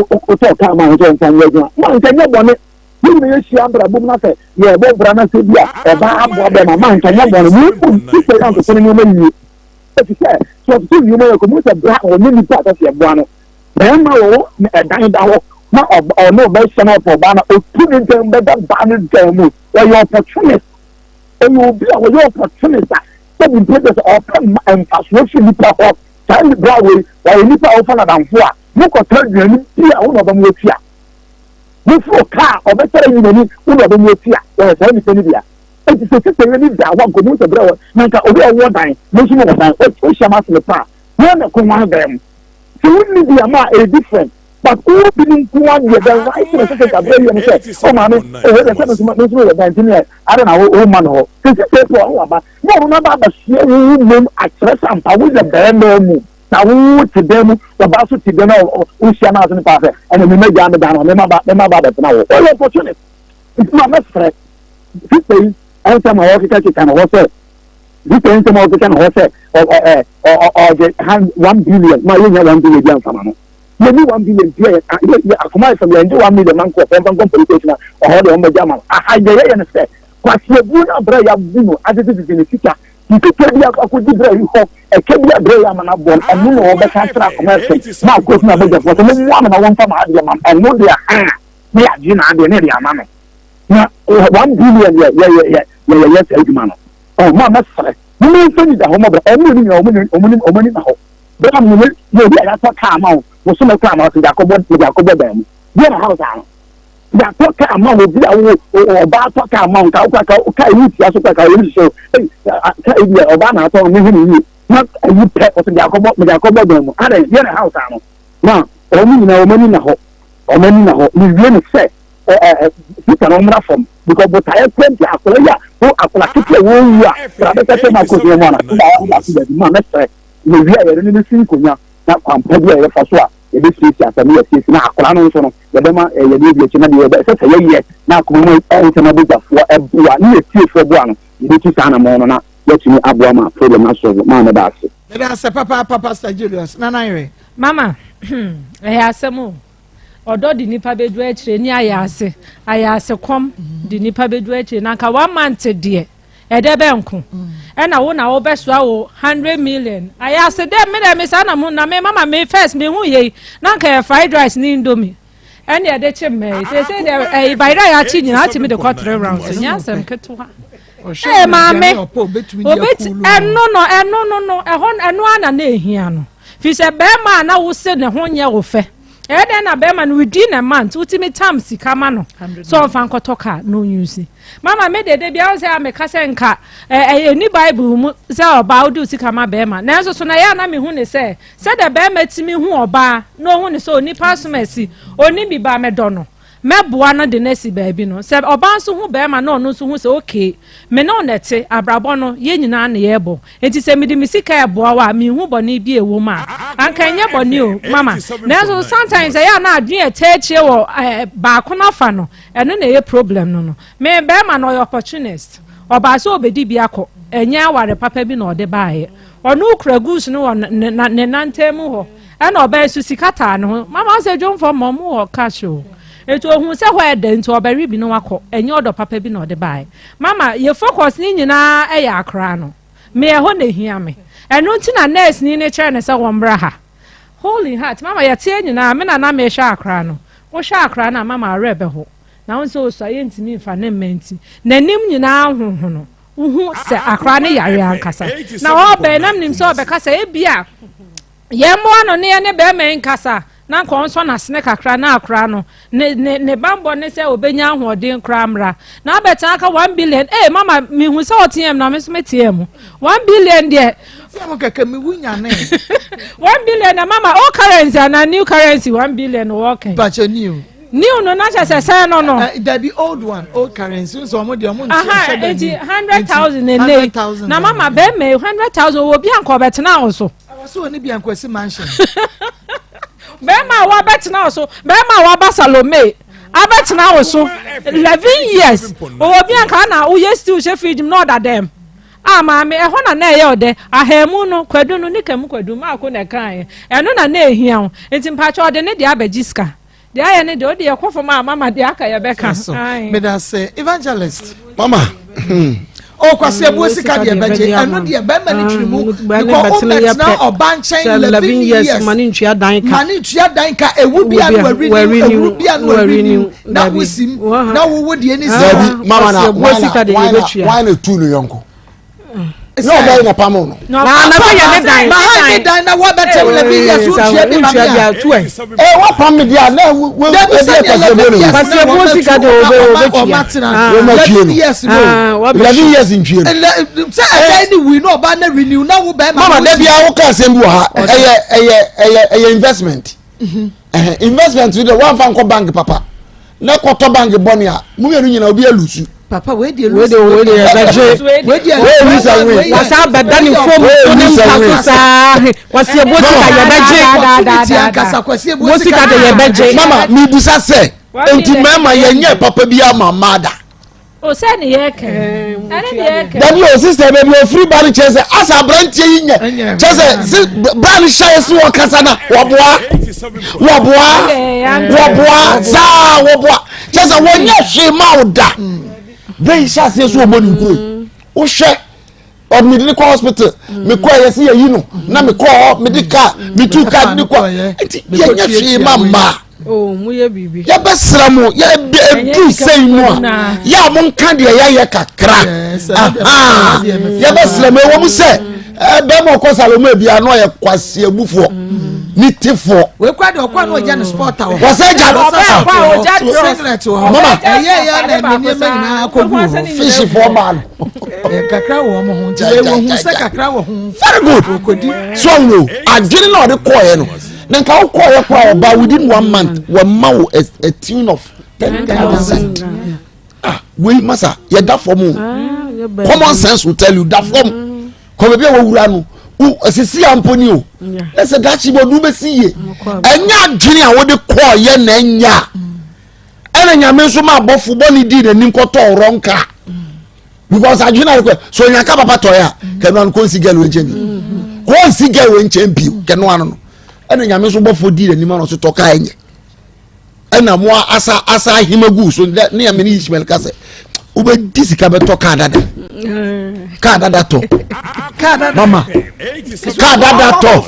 ɔtɔ kaa ma ahosuo nfa nyɛ adwuma ma nka nyɛ bɔne. Yɛn nyinaa yɛhyia abrabɔ mu na sɛ yɛrebɔ bra na sɛ bi a ɔbaa aboa bɛrima ma nka nyɛ bɔne na mmom gye sɛ yɛantoto no nneɛma yie. Ɛfiri sɛ, sɛ ɔtoto nneɛma yie a, kɔmu sɛ bra a ɔnyɛ nipa a ɛsɛ sɛ yɛboa no. Bɛrima wɔ hɔ ɛdan da hɔ na ɔne ɔbaa hyia na ɔpɛ ɔbaa na otu ne dan mu bɛda baa ne dan mu. Ɔyɛ opportunist. Ɔyɛ obi a ɔyɛ opportunist a sɛbi mpo de sɛ ɔpɛ mfasoɔ firi nipa hɔ. Saa bra wei ɔyɛ nipa a wofa no adamfo a mokɔtɔ aduane bi a wo na ɔbɛma watua. Woforo kaa a ɔbɛsɛre ayi n'ani wo na ɔbɛma watua. Wɔyɛ saa nipa no bi a. Enti sɛ sista yi ani da hɔ a nka ohu sɛ berɛ wɔ na nka obi a ɔwɔ dan me nso mewɔ dan wohyia m'asene pa a hwan na ɛkɔ hwan dan mu. Sɛ wonni bi a ma ɛyɛ different but wowɔ bi no nko ara deɛ the right thing ɛsɛ sɛ nka berɛ yɛ ne sɛ oh maame oh wei deɛ sɛ me nso me nso mewɔ dan nti neɛ adɛn na womma no hɔ. Sɛ sista yi pɛ ɔno waba na ɔno no aba abɛsoɛ wo wo mmom akyerɛ sɛ ampa woyɛ barima mu na wo te dan mu ɔbaa nso te dan na wohyia no ase no paa sɛ ɛna mema gyaa me dan no mema ba mema ba abɛtena hɔ ɔyɛ opportunist nti ma mɛsrɛ sista yi nsɛm a ɔkekakeka no hɔ sɛ sista yi nsɛm a ɔkeka no hɔ sɛ ɔgye 1 billion ma yɛnya 1 billion bi amfama no yɛni 1 billion bi a yɛ akoma yɛ fam yɛngye 1 million ma nkɔ fɛmfa nkɔ police station a ɔhɔ deɛ ɔmbɛgye ama no aha deɛ yɛyɛ no sɛ kwasiabuo no abrɛ yɛabu no atetetete ne sika sika bi akɔdi berɛ yi hɔ ɛka bi abrɛ yɛ ama no abɔ no ɛno na wɔbɛka akyerɛ akoma fam ma akɔsi na abɛgyafoɔ sɛ mommoa me na wɔmfa ma adeɛ ma ɛno deɛ ha na yɛagye na adeɛ na yɛde ama no na 1 billion yɛ yɛ yɛ yɛ yɛ yɛ saa adwuma no ɔ ma mɛsrɛ mo mo nfa ni da hɔ mɔbrɛ ɔmo ni nyina ɔmo ni ɔmo ni ɔmo ani na hɔ bɛrɛ mo ne yɛ obi a yɛatɔ kaa ma wo bosome kora ma ɔsɛ de akɔbɔ de akɔbɔ dan mu deɛ na ha saa no yɛatɔ kaa ma wo obi a wo ɔbaa tɔ kaa ma wo nka wokora ka kaa yi tia so kora ka ɔyɛ hyehyɛ o ei kaa yi deɛ ɔbaa na atɔ no mehu ne yie na ayi pɛ ɔsɛ de akɔbɔ de akɔbɔ dan mu adɛn deɛ na ha saa no na ɔmo nyinaa ɔmo ani na hɔ ɔmo ani na hɔ mewie no sɛ ɛ sista no ɔmmra fam because botaeɛ kura nti akwadaa yi a wo akwadaa ketewa wɔwu a kora bɛsɛ sɛ ma kɔ fie mu ana nda wa ase baabi ma mɛsrɛ na wie a yɛde ne bɛsi nkonnwa na kwampa bi a yɛbɛfa so a yɛbɛsiesie asɛm no yɛsiesie na akwadaa no nso no yɛbɛma yɛde adi akyi na deɛ yɛbɛ ɛsɛ sɛ yɛyɛ na akoma mu nsɛm abogyafoɔ ɛboa ne yɛtiefoɔ boa no yɛbɛtu saa anamɔn no na yɛatumi aboa ma problem no asɔre maa mɛda ase.
Meda ase papaapa Pastor Julius. Nana Yere.
Mama, ɛyɛ asɛm o. Ɔdɔ de nipa bɛdu akyire ne ayɛ ase ayɛ ase kɔm de nipa bɛdu akyire na nka one month deɛ ɛdɛ bɛ nko ɛna wo na wobɛsoa wo 100 million ayɛ ase dɛ me dɛ me saa na mu na me mama me first me hu yei na nka yɛ fried rice ne indomie ɛne ɛde kye mmɛ yi seesei deɛ ɛyi bayerɛ a yɛakye nyinaa atumi de kɔ three rounds nyɛ asɛm ketewa. Ee maame, obeti ɛno no ɛno no no ɛhɔ ɛno ara na ehia no. Fi sɛ bɛrima a na wose ne ho nyɛ wo fɛ. Ɛyɛ dɛn na bɛrima no within a month wotumi tam sika ma no sɛ ɔmfa nkɔtɔ kaa na ɔnyusi. Mama me dede bia wo sɛ a meka sɛ nka ɛyɛ ni Bible mu sɛ ɔbaa wode wo sika ma bɛrima. Nanso so na ɛyɛ a na mehu ne sɛ sɛdeɛ bɛrima tumi hu ɔbaa na ɔhu ne sɛ onipa asom asi ɔni bi ba mɛdɔ no. Mɛboa no de no asi baabi no, sɛ ɔbaa nso hu barima na ɔno nso hu sɛ okay, me ne wo na ɛte, abrabɔ no, yɛn nyinaa na yɛrebɔ, enti sɛ mede me sika reboa wo a, menhu bɔne bi a ɛwɔ mu a, anka ɛnyɛ bɔne o, mama. Nanso sometimes ɛyɛ a na adwene a ɛtaa akyire wɔ eh, baako no afa no, ɛno na ɛyɛ problem no no. Me barima no, ɔyɛ opportunist. Ɔbaa sɛ ɔbɛdi bi akɔ, ɛnyɛ aware papa bi na ɔde baeɛ. Ɔno kura goose no wɔ ne, ne, ne nantam mu hɔ. Ɛna ɔbaa yi so sika taa ne ho. Mama ɔsɛ dwomfoɔ ma ɔmo wɔ cash o. Nti ohun sɛ hɔ ɛdɛ nti ɔbɛwe bi na wakɔ. Ɛnyɛ ɔdɔ papa bi na ɔde baeɛ. Mama yɛ focus ne nyinaa ɛyɛ akora no. Me ɛhɔ na ehia me. Ɛno nti na nurse ni no kyerɛ no sɛ wɔmmra ha. Holy heart mama yɛteɛ nyinaa me na na mehwɛ akora no. Wohwɛ akora no a mama awerɛ bɛho. Na wohu sɛ osua yɛntumi nfa ne mma nti n'anim nyinaa honhono. Wohu sɛ akora no yare ankasa. Na ɔɔbɛn na menim sɛ ɔbɛka sɛ ebia Yɛn mmoa no ne yɛne bɛrima yi nkasa na nka ɔnsɔ n'asene kakra na akora no ne ne ne banbɔ ne sɛ ɔbɛnya ahoɔden koraa mmra na abɛtena aka 1 billion. Ee mama, mehu sɛ ɔteɛ mu na me nso meteɛ mu 1 billion deɛ.
Teɛ mu kɛkɛ mewu nyane.
1 billion na mama, old currency anaa new currency 1 billion wɔ kɛn?
Mpakyɛ, new.
New no na kyɛ sɛ sɛn no no.
Dabi, old one, old currency nso ɔmo deɛ ɔmo nti
ɛhyɛ dɛ new. 100,000 na ene na mama bɛrima yi 100,000 wɔ bi anka ɔbɛtena wo so.
Awɔ so oni bi ankwasi mansion.
Bɛrima a wabɛtena wo so, bɛrima a waba Salome abɛtena wo so 11 years, ɔwɔ bi anka na woyɛ stew hyɛ fridge mu na ɔda dɛm a maame ɛhɔ na na ɛyɛ ɔdɛ ahamu no kwadu no ne kamu kwadu maako na ɛkaeɛ ɛno na na ehia wo nti mpakyɛ ɔde ne deɛ abɛgye sika deɛ ayɛ ne deɛ ɔde yɛ kɔ fam a mama deɛ aka yɛ bɛka.
Meda sɛ evangelist.
Mama.
O Kwasi Abuo sika deɛ bɛgye ɛno deɛ bɛrima ne twiri mu because o bɛtena ɔba nkyɛn 11 years ma ne ntua dan ka ma ne ntua dan ka ewu bi a no wari new ewu bi a no wari new na wosim na wowo deɛ ne si.
Dabi mama na wan na wan na tu ne yɔnko. Na ɔbɛyɛ na pam no.
Na na sɛ yɛ ne dan.
Ma ha ne dan na wabɛtɛm 11 years wontua bi ma me a.
Ɛ wapam me deɛ a na wo wo ebi yɛ kwasi ebuo na
Kwasi ebuo sika de obe obe tua.
Ɔma tena
11
years no.
11 years ntwie no.
Sɛ ɛdan ne wui na ɔba na renew na wo bɛrima.
Mama da bi a woka asɛm bi wɔ ha ɛyɛ ɛyɛ ɛyɛ ɛyɛ investment. Investment de wɔnfa nkɔ bank papa na kɔtɔ bank bɔne a mo mmienu nyinaa obi alusu.
Papa wei deɛ lusu
wei deɛ ɛbɛgye
wei deɛ
wei lusu awin
wasa abɛda ne fom to ne mpa so saa kwasi ebo sika yɛbɛgye
opportunity ankasa kwasi ebo
sika de yɛbɛgye.
Mama mibusa sɛ nti mmarima yɛnyɛ papa bi ama mmaa da.
O sɛ ne yɛ kɛ ɛne ne yɛ kɛ.
Dabi o sista baabi ofiri ba no kyerɛ sɛ asa aberanteɛ yi nyɛ kyerɛ sɛ si bra no hyɛ so wɔ kasa na wɔboa wɔboa wɔboa saa wɔboa kyerɛ sɛ wɔnyɛ hwee ma wo da bɛyi hyɛ aseɛ so wɔbɔ ne nkuro yi wohwɛ ɔde mede ne kɔ hospital mekɔ ɛyɛ sɛ yɛyi no na mekɔ hɔ mede kaa metu kaa de ne kɔ nti yɛnyɛ hwee ma mmaa.
Oh,
yɛbɛsrɛ mo yɛduru sɛi mu a yɛ a monka deɛ yɛayɛ kakra yɛbɛsrɛ mo ɛwɔ mu sɛ bɛma ɔkɔ salomo bia na ɔyɛ kwaseabufoɔ ne tefoɔ wɔsɛ gya mama fishfoɔ maa no
kakra wɔ wɔn ho nti wɔn hu sɛ kakra wɔ ho
very good so ɔwuro adwene na ɔde kɔɔɛ no na nka wokɔ yɛ kora ɔba within one month wɔma wo a tune of 10,000 ah wei masa yɛda fam o ah, common sense will tell you da fam mm. kɔ baabi a wɔwura no sisi a mpo ni o na sɛ dakye bɔ du bɛsi yie ɛnyɛ adwene a wode kɔɔ yɛ na ɛnya ɛna nyame nso ma abɔfo bɔ ne dii n'anim kɔtɔ wrong car because adwene ayɛ kɔ so onya ka papa tɔɛ a kɛno ano kɔnsi gɛl wɔ nkyɛn bi kɔnsi gɛl wɔ nkyɛn bi kɛno ano no ɛna nyame nso bɔfo di n'anim ano so tɔ kaa ɛnyɛ ɛna mo asa asa ahema gu so ne yɛ mene Ishmael ka sɛ wobɛdi sika bɛtɔ kaa dada kaa dada tɔ mama kaa dada tɔ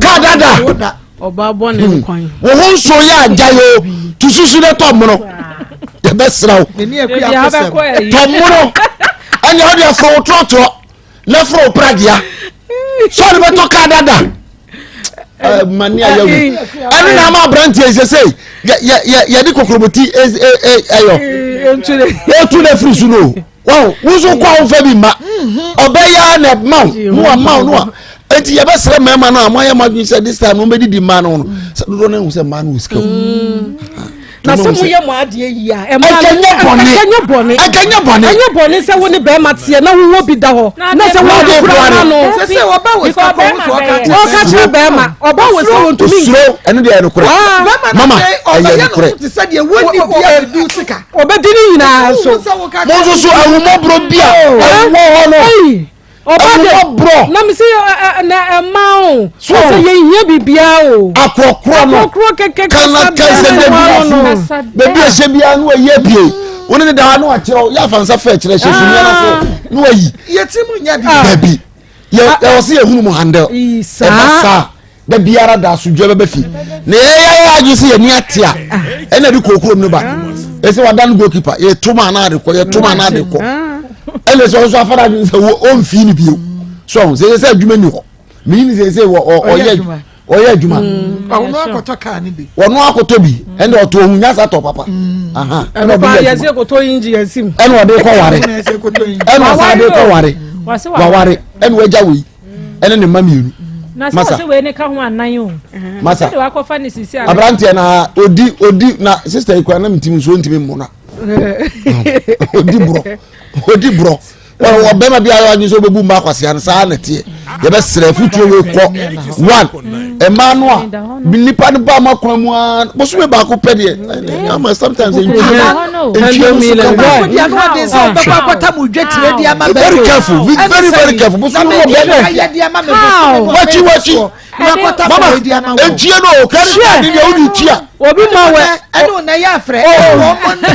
kaa dada
Ɔbaa bɔne hmm. nkwan.
Wo ho nso yɛ agya yi o tu susu ne tɔ mono yɛbɛsrɛ wo tɔ mono ɛnna ɔde aforo wo trɔtrɔ na foro wo pragea sɛ ɔde bɛtɔ kaa dada mani ayɛ wu ɛne na ama aberanteɛ sɛ sɛ yɛde kokromoti ɛyɔ ɛtu na firi so no o wɔn wo nso kɔ a wofa bi mma ɔbɛyɛ a na ɛma wo no ama wo no a eti yɛbɛsrɛ mmarima no a moayɛ mo adwene sɛ this time no wɔbɛdidi mmaa no no sɛ dodoɔ no ahu sɛ mmaa no wɔ sika o
mm. na sɛ moyɛ mo adeɛ yi a
ɛnyɛ bɔne
ɛnyɛ bɔne
ɛnyɛ bɔne
ɛnyɛ bɔne sɛ wo ne bɛrima teɛ na wowɔ bi da hɔ na sɛ wo kura ma no
sɛ sɛ ɔba wɔ sika kɔ wo so ɔka kyerɛ
ɔka kyerɛ bɛrima ɔba wɔ sika wɔ ntumi
osuro ɛno deɛ ɛyɛ nokorɛ
ah.
mama ɛyɛ nokorɛ
te sɛ deɛ wɔnni bia bɛdu sika
Ɔbɛdi ne nyinaa so.
Mo nso so ahummɔborɔ bi a ɛwɔ hɔ no. Ahummɔborɔ.
Na me se na ɛma o. So sɛ yɛn hia biribiara o.
Akorɔkorɔ no.
Akorɔkorɔ kɛkɛ
kasa kasa de bi afu. Baabi a ɛhyɛ biara no ayi apue. Wo ne ne da no akyerɛw yɛ afa nsa fɛ kyerɛ hyɛ sumiɛ no so no ayi.
Yɛti mu nyɛ de.
Dabi. Yɛ yɛ wɔ se yɛhunu mu handle. Ɛba saa. Da biara da asodwoɛ bɛba fie na yɛyɛ adwene sɛ yɛni ate a ɛna de kɔɔ kurom no ba ɛsɛ wada no goalkeeper yɛto ma ana ade kɔ yɛto ma ana ade kɔ ɛna sɛ ɔnso afa no adwene sɛ ɔmfii no bio so ɔho sɛ sɛ adwuma ni hɔ meyi ne sɛ sɛ ɔyɛ ɔyɛ adwuma
ɔno akɔtɔ kaa no bi
ɔno akɔtɔ bi ɛna ɔtɔ ohun nyasa tɔ papa ɛna ɔde yɛ adwuma ɛna ɔde kɔ ware ɛna ɔsan de kɔ ware waware ɛna wagya wei ɛne ne mma mmienu.
na sɛ ɔsɛ wei ne ka ho anan o.
masa
sɛ wakɔfa ne sisi a.
aberanteɛ na odi odi na sista yi kura na mi ti mi nsuo ntumi mmɔ na odi borɔ odi borɔ wɔn bɛrima bi ayɔ anyi sɛ ɔbɛbu mma akwasia no saa na ɛteɛ yɛbɛsrɛ futuo wei kɔ one mmaa no a nipa no ba ama kwan mu aa bosome baako pɛ deɛ ama sometimes ntwie ntwie mu so kama be very careful be very very careful bosome wɔ bɛrɛ wakyi wakyi. Mama etie no o credit card ni deɛ wodi tua.
Obi ma wɛ.
Ɛne wo nɛ yɛ afrɛ. Wɔn mo nnɛ.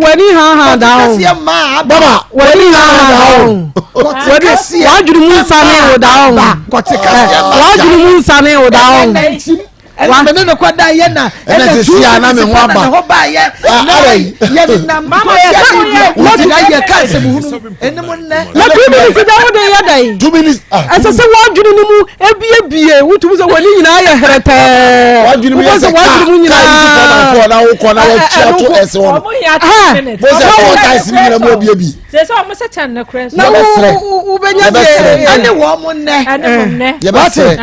W'ani ha ha da o.
Mama
w'ani ha ha da o. W'adwene mu nsane wo da o. W'adwene mu nsane wo da o.
Ɛna me ne no kɔ da yɛ na
ɛna sisi a na me ho aba
na hɔ ba yɛ na yɛ ne nam kɔ yɛ ne na yɛ ka nsɛm hunu ɛne mo nnɛ.
Na 2 minutes da wo de yɛ dɛn?
2 minutes.
Ɛsɛ sɛ w'adwene no mu ebiebie wotumi sɛ w'ani nyinaa yɛ hɛrɛtɛɛ.
W'adwene mu yɛ sɛ kaa kaa yi si fɔm afɔ na wokɔ na wɔtua to ɛsɛ hɔ no.
Ɔmo hia 2 minutes.
Mo sɛ fɔɔ taa si nyina mu ebiebie.
Sɛ sɛ ɔmo sɛ 10 no korɛ so.
Na wobɛnya
sɛ
ɛne wɔn mo nnɛ.
Ɛne mo nnɛ.
Yɛbɛsrɛ.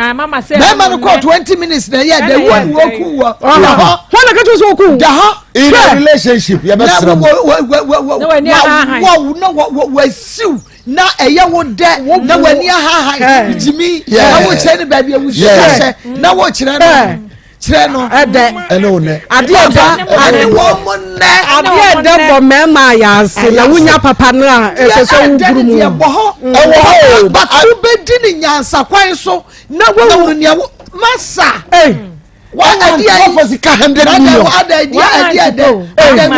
Bɛrima no kɔ 20 minutes na ɛyɛ dɛ wɔn ni wɔku wɔ.
Hɔn na kɛtɛ sɛ wɔku.
Da hɔ.
In a relationship yɛbɛsrɛ mo.
Na na wɔasiw na ɛyɛ wo dɛ na w'ani ahahan gyimi na wokyerɛ no baabi a wusu hyɛ na wokyerɛ no kyerɛ no
ɛdɛ
ɛne wo nɛ
adeɛ ɛdɛ
ɛne wɔn mo nɛ
adeɛ ɛdɛ bɔ mmarima a yɛase na wonya papa no a ɛsɛ sɛ woburu mu
ɛwɔ hɔ
ɛwɔ hɔ o
but wobɛdi ne nyansa kwan so na woahunu nea masa
wafa sika 100 million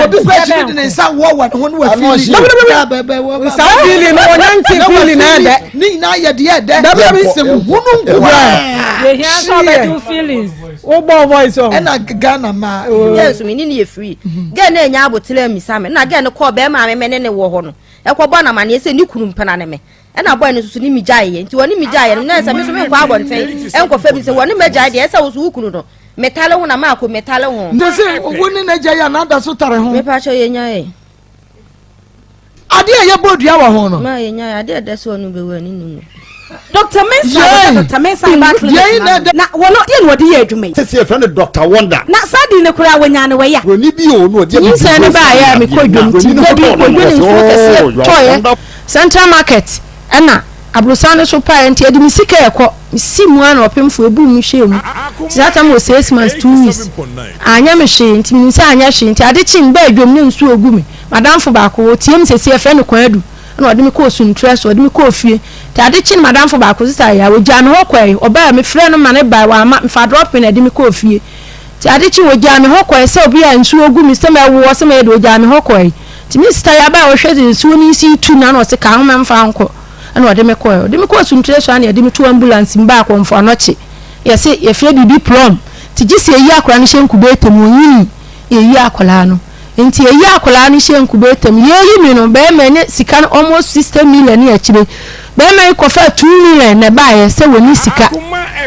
obi kura tumi de ne nsa wɔ wɔ ne ho ne wa fili
nsa fili no wɔnyɛ nti fili na ɛdɛ
ne nyinaa yɛ deɛ ɛdɛ sɛ hunu nkoa
yɛhia sɛ ɔbɛgye feelings
wobɔ voice ɔ
ɛna Ghana ma
girl so me ne ne yɛ free girl no anya abotere amisa me na girl no kɔɔ bɛrima a me me ne ne wɔ hɔ no ɛkɔbɔ no amaneɛ sɛ ne kunu mpena ne me Ɛna boy no nso so ne me gyaeɛ nti wɔne me gyaeɛ no na sɛ me nso menkɔ abɔnten ɛnkɔfa bi sɛ wɔne m'agyae deɛ ɛsɛ wo so wo kunu no metale ho na maako metale ho.
Nti sɛ wo ne n'agya yɛ anaa da so tare ho.
Mepa kyɛ yɛnyae.
Adeɛ a yɛbɔ dua wɔ ho no.
Ma yɛnyae adeɛ ɛdɛ sɛ ɔno bɛwu ani nim no.
Doctor Mensah wɔda Doctor Mensah herbal clinic no ano. Na wɔno deɛ na wɔde yɛ adwuma yi.
Sisi yɛfrɛ no Doctor Wonder.
Na saa din no koraa wɔnyaa no wɔ ya.
Broni bi o na ɔde
Nyinsɛn no baeɛ a mekɔ dwom nti da bi kɔdwo ne nsuo kɛseɛ tɔeɛ Central market ɛna aborosan no so paeɛ nti ɛde me sika ɛkɔ mesi mu ara na ɔpemfoɔ ɛbuu mu hyɛɛ mu nti saa tam wɔ six months 2 weeks anyɛ me hwee nti menim sɛ anyɛ hwee nti ade kye mebaa dwom ne nsuo gu me madamfo baako ɔtie me sɛsi ɛfrɛ no Kwadu ɛna ɔde me kɔɔ Suntrɛ so ɔde me kɔɔ fie nti ade kye no madamfo baako sesa yɛ a ɔgyaa me hɔ kɔɛ ɔbaa mefrɛ no ma ne bae wamma mefa drop na ɛde me kɔɔ fie nti ade kye ɔgyaa me hɔ kɔɛ sɛ obi a nsuo gu me sɛ mɛwoɔ sɛ mɛyɛ de ɔgyaa me hɔ kɔɛ Nti me sista yi aba a ɔhwɛ dze nsuo no si tu no ana ɔse kaa ho mɛmfa nkɔ ɛna ɔde me kɔɛ ɔde me kɔɔ Suntre so ana yɛde me to ambulance mu baa Kɔmfo Anɔkye yɛse yɛfrɛ biribi plum nti gye sɛ yɛyi akwadaa no hyɛ incubator mu ɔnyini yɛyi akwadaa no nti yɛyi akwadaa no hyɛ incubator mu yɛyi me no bɛrima ne sika no almost 60 million ne akyire bɛrima yi kɔfa 2 million na ɛbaeɛ sɛ wɔni sika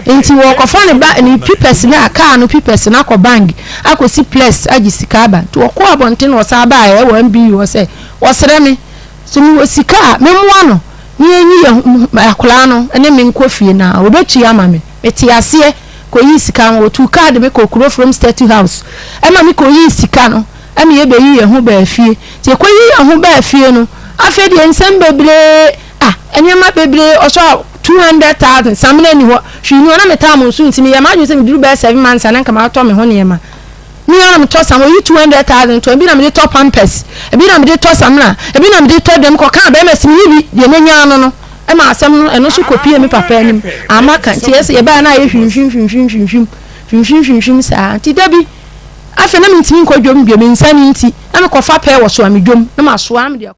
nti wɔkɔfa ne ba ne pipɛs no a kaa no pipɛs no akɔ bank akɔsi plɛs agye sika aba nti ɔkɔɔ abɔnten na ɔsan baeɛ wɔ MBU hɔ sɛ ɔsrɛ me sɛ mewɔ sika a memmoa no na yɛnyi yɛn akwadaa no ne me nkɔ fie na ɔbɛtua ama me. Metee aseɛ kɔyii sika no, wɔtuu kaa de me kɔɔ Kurofrom Statue House ma me kɔyii sika no ma yɛbɛyii yɛn ho baa fie. Nti yɛkɔyii yɛn ho baa fie no, afei deɛ nsɛm bebree, ah nneɛma bebree, ɔsɔ 200,000, samina nni hɔ, hwee nni hɔ, na metaa mo nso nti meyɛɛ m'adwene sɛ meduru bɛyɛ 7 months a na nka matɔ me ho nneɛma. Me ara na metɔ samina, oyi 200,000 tɔ, ebi na mede tɔ pampers, ebi na mede tɔ samina, ebi na mede tɔ dɛm kɔkaa bɛrima si menyi bi, deɛ menya ano no, ɛma asɛm no ɛno nso kɔpie me papa anim, amma ka, nti ɛsɛ yɛbaeɛ na ayɛ hwimhwim hwimhwim hwimhwim hwimhwim hwimhwim saa, nti da bi afei na mentumi nkɔ dwom bio, me nsa no nti, na mekɔfa pɛɛ wɔ soa me dwom, na masoa na mede akɔ.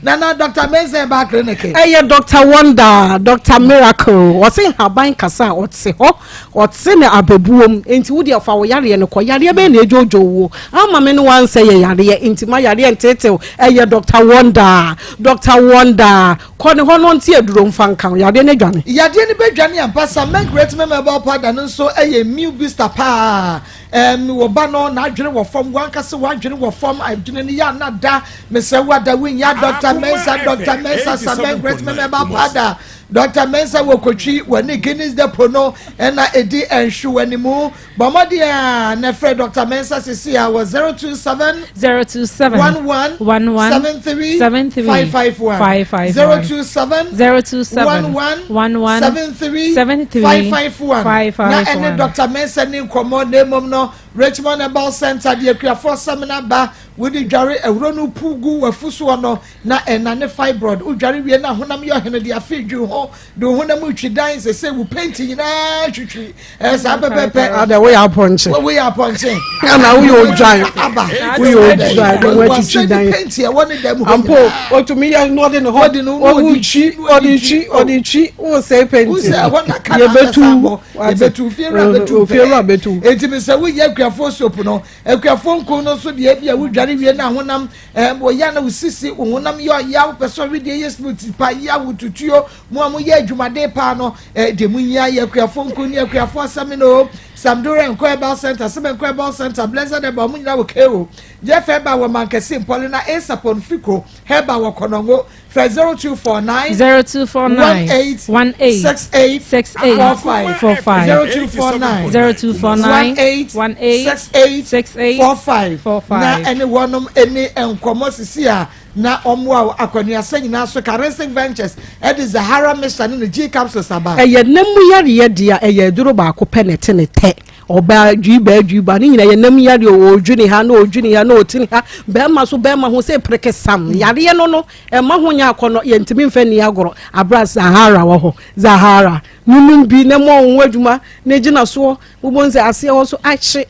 Nana Doctor Mensah ɛbaa clinic.
Ɛyɛ Doctor Wonder, Doctor Miracle. Ɔse nhaban kasa a ɔte hɔ, ɔte no abɛbuom. Enti wo deɛ fa wo yareɛ no kɔ. Yareɛ bɛn na ɛdwoodwoo wo? Ama me ne wo ansɛ yɛ yareɛ, enti ma yareɛ nteetew. Ɛyɛ Doctor Wonder, Doctor Wonder. Kɔ ne hɔ na ɔnte aduro mfa nka wo. Yareɛ no adwane.
Yadeɛ no bɛdwane ampa. Sameng Retmem Herbal Powder no nso yɛ immune booster paa. Ɛɛm wo ba no n'adwene wɔ fam, w'ankasa w'adwene wɔ fam, adwene no yɛ ana da, mesrɛ wo ada wonnya Dɔkta Mensah, Dɔkta Mensah, Samɛn Great Mɛmɛ ba pada, Dɔkta Mensah wɔ kotwi, wɔne Guinness Depot no ɛna ɛdi ɛnhwe w'animu, bɔ mmɔden a na frɛ Dɔkta Mensah sisi a wɔ 027
027
11
11
73
73
551
551
027
027
11
11
73
73
551 na ɛne
551.
Dɔkta Mensah ni nkɔmmɔ na mmom no. Richmond Herbal Center de akuafoɔ sɛmina ba wode dware ahuro no pu gu w'afu soɔ no na ɛnane fibroid wodware wie na honam yɛ ɔhene de afe dwi ho de wo honam retwi dan sese wo paint nyinaa twitwi ɛyɛ saa pɛpɛpɛ.
Adɛ woyɛ apɔnkye.
Woyɛ apɔnkye.
Ana woyɛ odwan.
Aba.
Woyɛ odwan de wo atwitwi dan.
Wasɛn paint ɛwɔ ne dɛm hɔ.
Ampo otumi yɛ na ɔde ne hɔ.
Ɔde ne ho ɔde
twi ɔde twi ɔde twi wosɛe paint.
Wosɛ ɛhɔ na ka na
Yɛbɛtu.
abɔ yɛbɛtu fiewura bɛtu
Fiewura bɛtu.
Eti mi sɛ woyɛ akuafoɔ soap no akuafoɔ nko no nso deɛ ebi a wodware wie na honam ɛɛ wɔyɛ na wosisi wo honam yɛ ɔya wopɛ sɛ ɔwe deɛ yɛ smooth pa ya wotutuo mo a moyɛ adwumaden paa no ɛɛ deɛ mo nyia yɛ akuafoɔ nko ne akuafoɔ asɛm no samdore nkɔ herbal center sɛmɛ nkɔ herbal center blessed herbal mo nyinaa wɔ keo jeff herbal wɔ mankɛse mpɔle na asapɔn fiko herbal wɔ kɔnɔngo Frɛ 0249
0249
18
18
68
68
45
45
0249
0249
18
18
68
68
45
45
na ɛne wɔnom ɛni nkɔmmɔ sisi a na ɔmoa wo akwanuasa nyinaa so Charistic Ventures ɛde Zahara Mixture ne ne G capsules aba.
Ɛyɛ nam mu yareɛ deɛ a, ɛyɛ aduro baako pɛ na ɛte ne tɛ. Ɔbaa dwi baa dwi ba ne nyinaa yɛ nam yareɛ o, ɔdwi ne ha na ɔdwi ne ha na ɔti ne ha. Bɛrima so bɛrima ho sɛ perekesam. Yareɛ no no, ɛma ho nyɛ akɔnnɔ, yɛntumi mfa nni agorɔ. Aberɛ a Zahara wɔ hɔ, Zahara, nonom bi na mmɔ wo ho adwuma na gyina soɔ. Wobɛhu sɛ aseɛ hɔ so akye,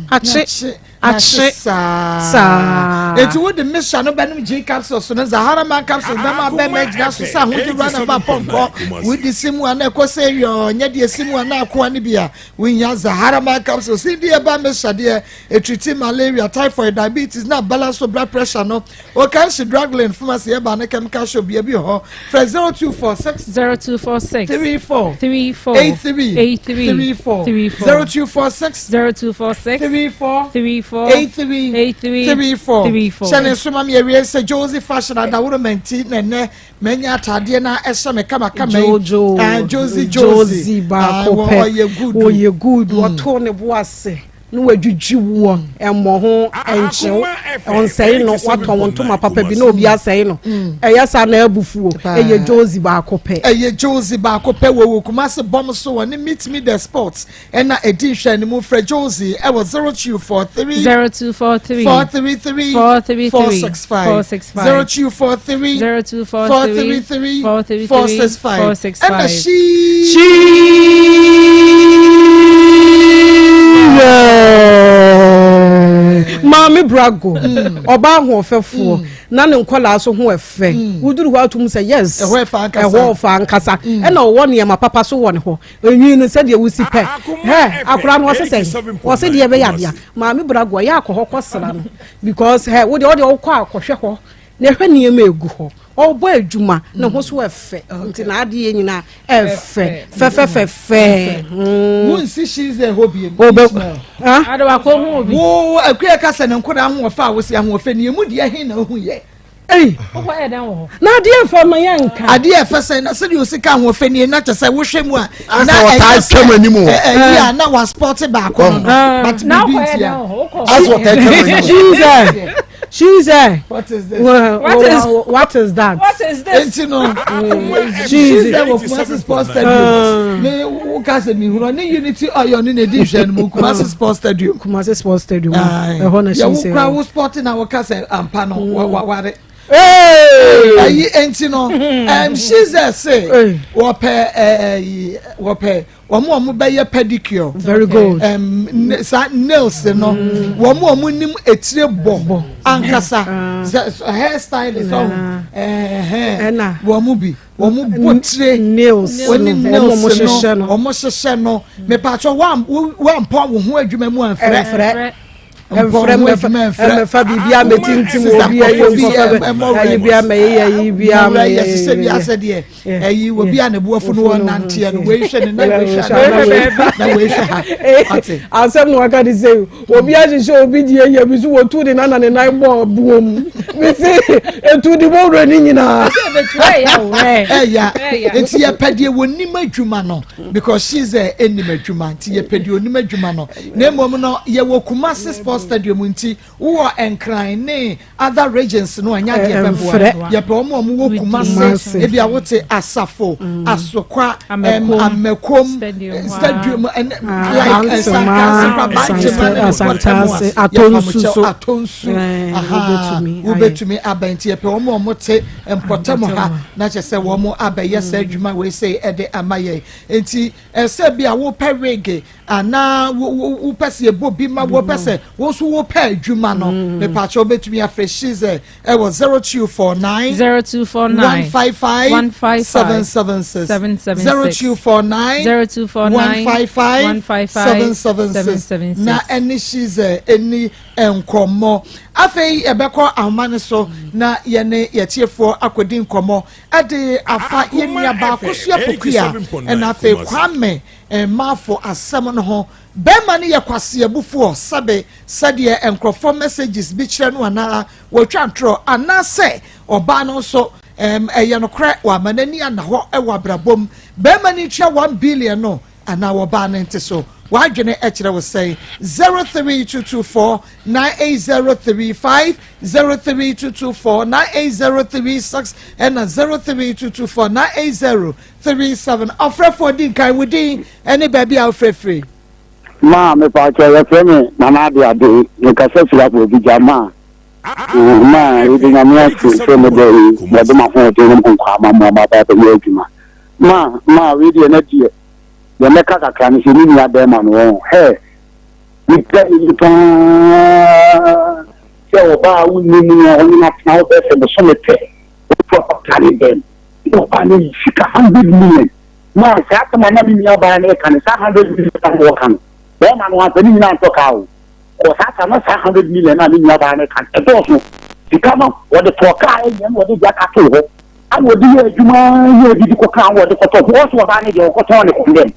akye.
Akye saa. Eti wo de mixture no bɛnom G capsules no Zahara man capsules bɛma abɛma agyina so sɛ ahodwo wura na ba pɔnkɔ. Wodi si mu a na ɛkɔ sɛ yɔɔ nyɛ deɛ si mu a na akoa no bi a wohia Zahara man capsules yi deɛ ɛba mixture deɛ ɛtriti malaria, typhoid, diabetes na balance blood pressure no. Okanshi Drug Lane Pharmacy ɛba ne chemical shop bia bi hɔ. Frɛ 0246
0246
34
34
83
83
34
34
0246
0246
34
34
83
83
34
34
hyɛ ne nso ma me awie sɛ Josie fashion adaworo manti na ɛnɛ manya ataadeɛ na ɛhyɛ me kamakama yi
Jojo
Ah, Josie
Josie baako
Ah,
pɛ
ɔyɛ good
ɔyɛ good ɔtoo ne bo ase na wadwidwi woɔ ɛmmɔ ho ɛnkyew ɔnsɛe no watɔn wo ntoma papa bi na obi asɛe no ɛyɛ saa na abufuo ɛyɛ Josie baako pɛ
ɛyɛ Josie baako pɛ wɔ wɔ Kumasi bɔm so wɔ ne meet me the sports ɛna ɛdi nhwɛ ne mu frɛ Josie ɛwɔ 0243
0243
433
433
465
465
0243
0243
433
433
465
465
ɛna she
Maame Brago, ɔbaa ahoɔfɛfoɔ, na ne nkɔlaa so ho ɛfɛ. Woduru hɔ atum sɛ yes,
Ɛhɔ ɛfɛ ankasa.
ɛhɔ ɔfɛ ankasa. Ɛna ɔwɔ nneɛma papa so wɔ ne hɔ. Enwi no sɛdeɛ wosi pɛ. Hɛ, akora no ɔse sɛ, ɔse deɛ ɛbɛyɛ adeɛ. Maame Brago, ɛyɛ akɔ hɔ kɔsra no. Because hɛ, wodeɛ wodeɛ wokɔ akɔhwɛ hɔ na ɛhwɛ nneɛma egu hɔ. Ɔbɔ adwuma, ne ho so ɛfɛ. Nti n'adeɛ nyinaa ɛfɛ. Fɛfɛfɛfɛ.
Wonsi she's a hobby.
Obe- Ah?
Ade wakɔ hu obi.
Wo akua ka sɛ ne nkɔda ahoɔfɛ a wosi ahoɔfɛ ne emu deɛ he na ohu yɛ.
Ei.
Wokɔ yɛ dɛn wɔ hɔ?
Na adeɛ mfa ma yɛ nka.
Adeɛ ɛfɛ sɛ na sɛdeɛ osi ka ahoɔfɛ nie na kyɛ sɛ wohwɛ mu a na
Asɛ ɔtaa
ɛnyɛ
twam
sɛ
anim hɔ.
ɛ- ɛyi a na waspɔte baako no no but
Na
biribi
wokɔ yɛ
ntia.
dɛn wɔ hɔ? Wokɔ
Asɛ ɔtaa twam anim hɔ.
She said, she said,
What is this?
What is-
what is that?
What is this?
Enti no
She's
she's there wɔ Kumasi Sports Stadium. Me wo ka sɛ mehunu ne Unity Oil ne na edi nhwɛ no mu Kumasi Sports Stadium.
Kumasi Sports Stadium. Ɛhɔ na
Yɛ
she
wo
said.
kura wo sport na wo ka sɛ ampa no wa wa ware.
Hey!
Ɛyi enti no she said say
Hey.
wɔpɛ ɛyi wɔpɛ wɔn a wɔn bɛyɛ pedicure.
Very good.
Saa nails no wɔn a wɔn nim etire bɔ ankasa sɛ hair stylist ɔho ɛhɛn
Ɛna.
wɔn mu bi wɔn mu bɔ tire
Nails
wɔn ne
no,
nails
wɔn a wɔhyehyɛ
no
no.
wɔn hyehyɛ no mipatwɛ wɔn wɔn wo ho adwuma mu anfrɛ
Ɛmfrɛ.
Mpɔ
Ɛmfrɛ
wo ho
mmɛfa
adwuma ɛmfrɛ
ɛmɛfa biribi a mɛtintim
Sister,
obi ayi
nkurɔfoɔ bi
nkɔfɛ
ɛmɔ
ayi bi a mɛyɛ ayi bi a
mɔwura yɛ sisɛ bi asɛ deɛ ɛyi obi a ne bo afu no wɔn nanteɛ no wei hwɛ ne na wei hwɛ ha na wei hwɛ ha ɔte.
Asɛm na waka de sɛ obi ahyehyɛ obi deɛ yɛ bi so wɔtu de nana ne nan bɔ buo mu mese etu de bɔ wura ne nyinaa.
Ɛya nti yɛpɛ deɛ wɔnim adwuma no because she's a ɛnim adwuma nti yɛpɛ deɛ ɔnim adwuma no na mmom no yɛwɔ Kumasi Sports. Sports Stadium nti wowɔ Nkran ne other regions no ɛnyɛ adeɛ bɛboa. Yɛpɛ wɔn a wɔwɔ Kumase, ebi a wote Asafo, Asokwa, Amakom, Stadium, ɛne like Nsankase, Bankyema ne mpɔtam a yɛpamokyɛw Atonsu, aha, wobɛtumi aba nti yɛpɛ wɔn a wɔte mpɔtam ha na kyerɛ sɛ wɔn abɛyɛ saa adwuma wei sei ɛde ama yɛn. Nti ɛsɛ bi a wopɛ wig anaa wopɛ sɛ yɛbɔ bi ma wopɛ sɛ wo nso wopɛ adwuma no mm. mepaakyɛ wobɛtumi afrɛ Shize ɛwɔ 0249
0249
155 155 776 0249
0249
155
155
776 na ɛne Shize ɛni nkɔmmɔ afei yɛbɛkɔ ahoma no so na yɛne yɛtiefoɔ akɔdi nkɔmmɔ ɛde afa yɛn nua baako so apokua ɛna afei Kwame Mmaafo asɛm no ho. Bɛɛma no yɛ kwaseabufoɔ sɛbe sɛdeɛ nkorɔfoɔ messages bi kyerɛ no anaa wɔtwa ntorɔ anaasɛ ɔbaa no nso ɛm ɛyɛ nokorɛ wama n'ani anna hɔ wɔ abrabɔ mu. Bɛɛma no ntua one billion no anaa wɔbaa no nte so. W'adwene kyerɛ wo sɛn? 03224 98035 03224 98036 ɛna 03224 980 37 Ɔfrɛfoɔ di nkan, wo din ne baabi a wofrɛ firi.
Maa mepaakyɛw yɛfrɛ me Nana Ade Ade mekasa firi Aborɔbigya maa maa yɛde Nyame ase sɛ ne da yi wɔde m'ahoɔden ne mo nkwa ama mo ama aba abɛyɛ adwuma maa maa wei deɛ na deɛ deɛ mɛka kakra ne sɛ me nua bɛrima no wɔn hɛ nipa ni paa sɛ ɔbaa wonni mu a ɔne no atena wo bɛsɛ bosome pɛ wotu akɔta ne dɛm Na ɔbaa no ayi sika hundred million na saa asɛm a na me nua baa no reka no saa hundred million na wɔka no bɛrima no amfa ne nyinaa antɔ kaa o kɔ saa saa na saa hundred million na me nua baa no reka no ɛdɔɔso sika no wɔde tɔɔ kaa ɛnyɛ na wɔde gya ka too hɔ ana wɔde yɛ adwuma yɛ adidi kɔ kaa wɔde kɔtɔ because ɔbaa no deɛ ɔkɔtɔn ne kɔndɛm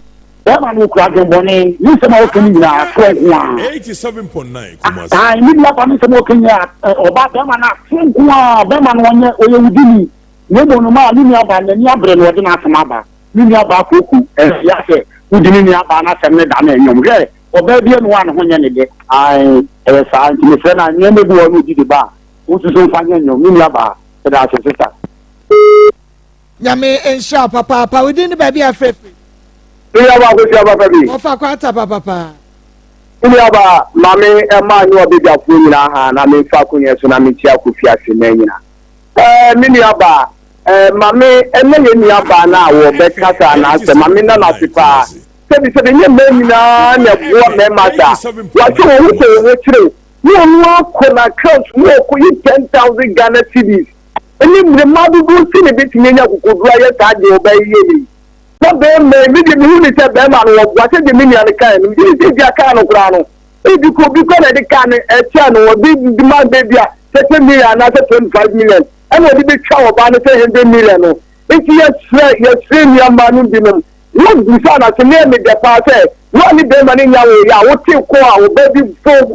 bɛrima no okura adwembɔne ne nsɛm a ɔka no nyinaa atorɔ nko ara.
87.9 Kumasi.
Ah, ne nua ba ne nsɛm a ɔka nyinaa ɔba bɛrima no atorɔ nko ara bɛrima no ɔnyɛ ɔyɛ wudini. Na mmom no maa ne nuabaa n'ani abere na ɔde n'asɛm aba. Ne nuabaa Kooku, ɛyɛ ya sɛ wodi ne nuabaa no asɛm no da no nnwom. Hwɛ, ɔbaa bi anu a ne ho nyɛ ne dɛ. Ae, ɛyɛ saa. Nti mesrɛ no a, nneɛma bi wɔ hɔ na odi de ba a, wonsusu mfa nyɛ nnwom. Me nuabaa, meda ase, sista.
Nyame nhyira wo papaapa. Wo din ne baabi a frɛ firi?
Me nuabaa Akosua papa bi.
Wɔfa kwata papapa.
Me nuabaa, ma me mmaa ne ɔbadwafoɔ nyinaa ha na memfa akonya so na menkyia Kofi ase mmaa nyinaa. Ɛɛ, me nuabaa, ɛɛ, ma me ɛnɛ yɛn nuabaa no a wɔbɛkasa anaasɛ ma me nna no ase paa. Sɛbisɛbi, ɛnyɛ mmaa nyinaa na ɛboa mmarima saa. Wahyɛ wɔn ho sɛ wɔn ho kyere wo, na ɔno akɔ n'account mu ɔkɔyi 10,000 Ghana cedis. Ɛne mmerɛ mmaa dodoɔ si na ɛbɛtumi anya akokoduro ayɛ saa deɛ ɔbaa yi yɛ yi. Na barima yi, me deɛ mehu ne sɛ barima no wɔboa sɛdeɛ me nua no kaeɛ no, megye di sɛ ebia kaa no koraa no, Ebi kɔ obi kɔ na ɛde kaa no ɛkyɛ no ɔde dema baabi a 30 million anaasɛ 25 million ɛna ɔde bɛtwa ɔbaa no sɛ 100 million no nti yɛsrɛ yɛsrɛ nua mmaa no binom wobusa no ase ne ɛme dɛ paa sɛ wo a ne bɛrima no nya wo yɛ a wote kɔ a ɔbaa bi bɔ wo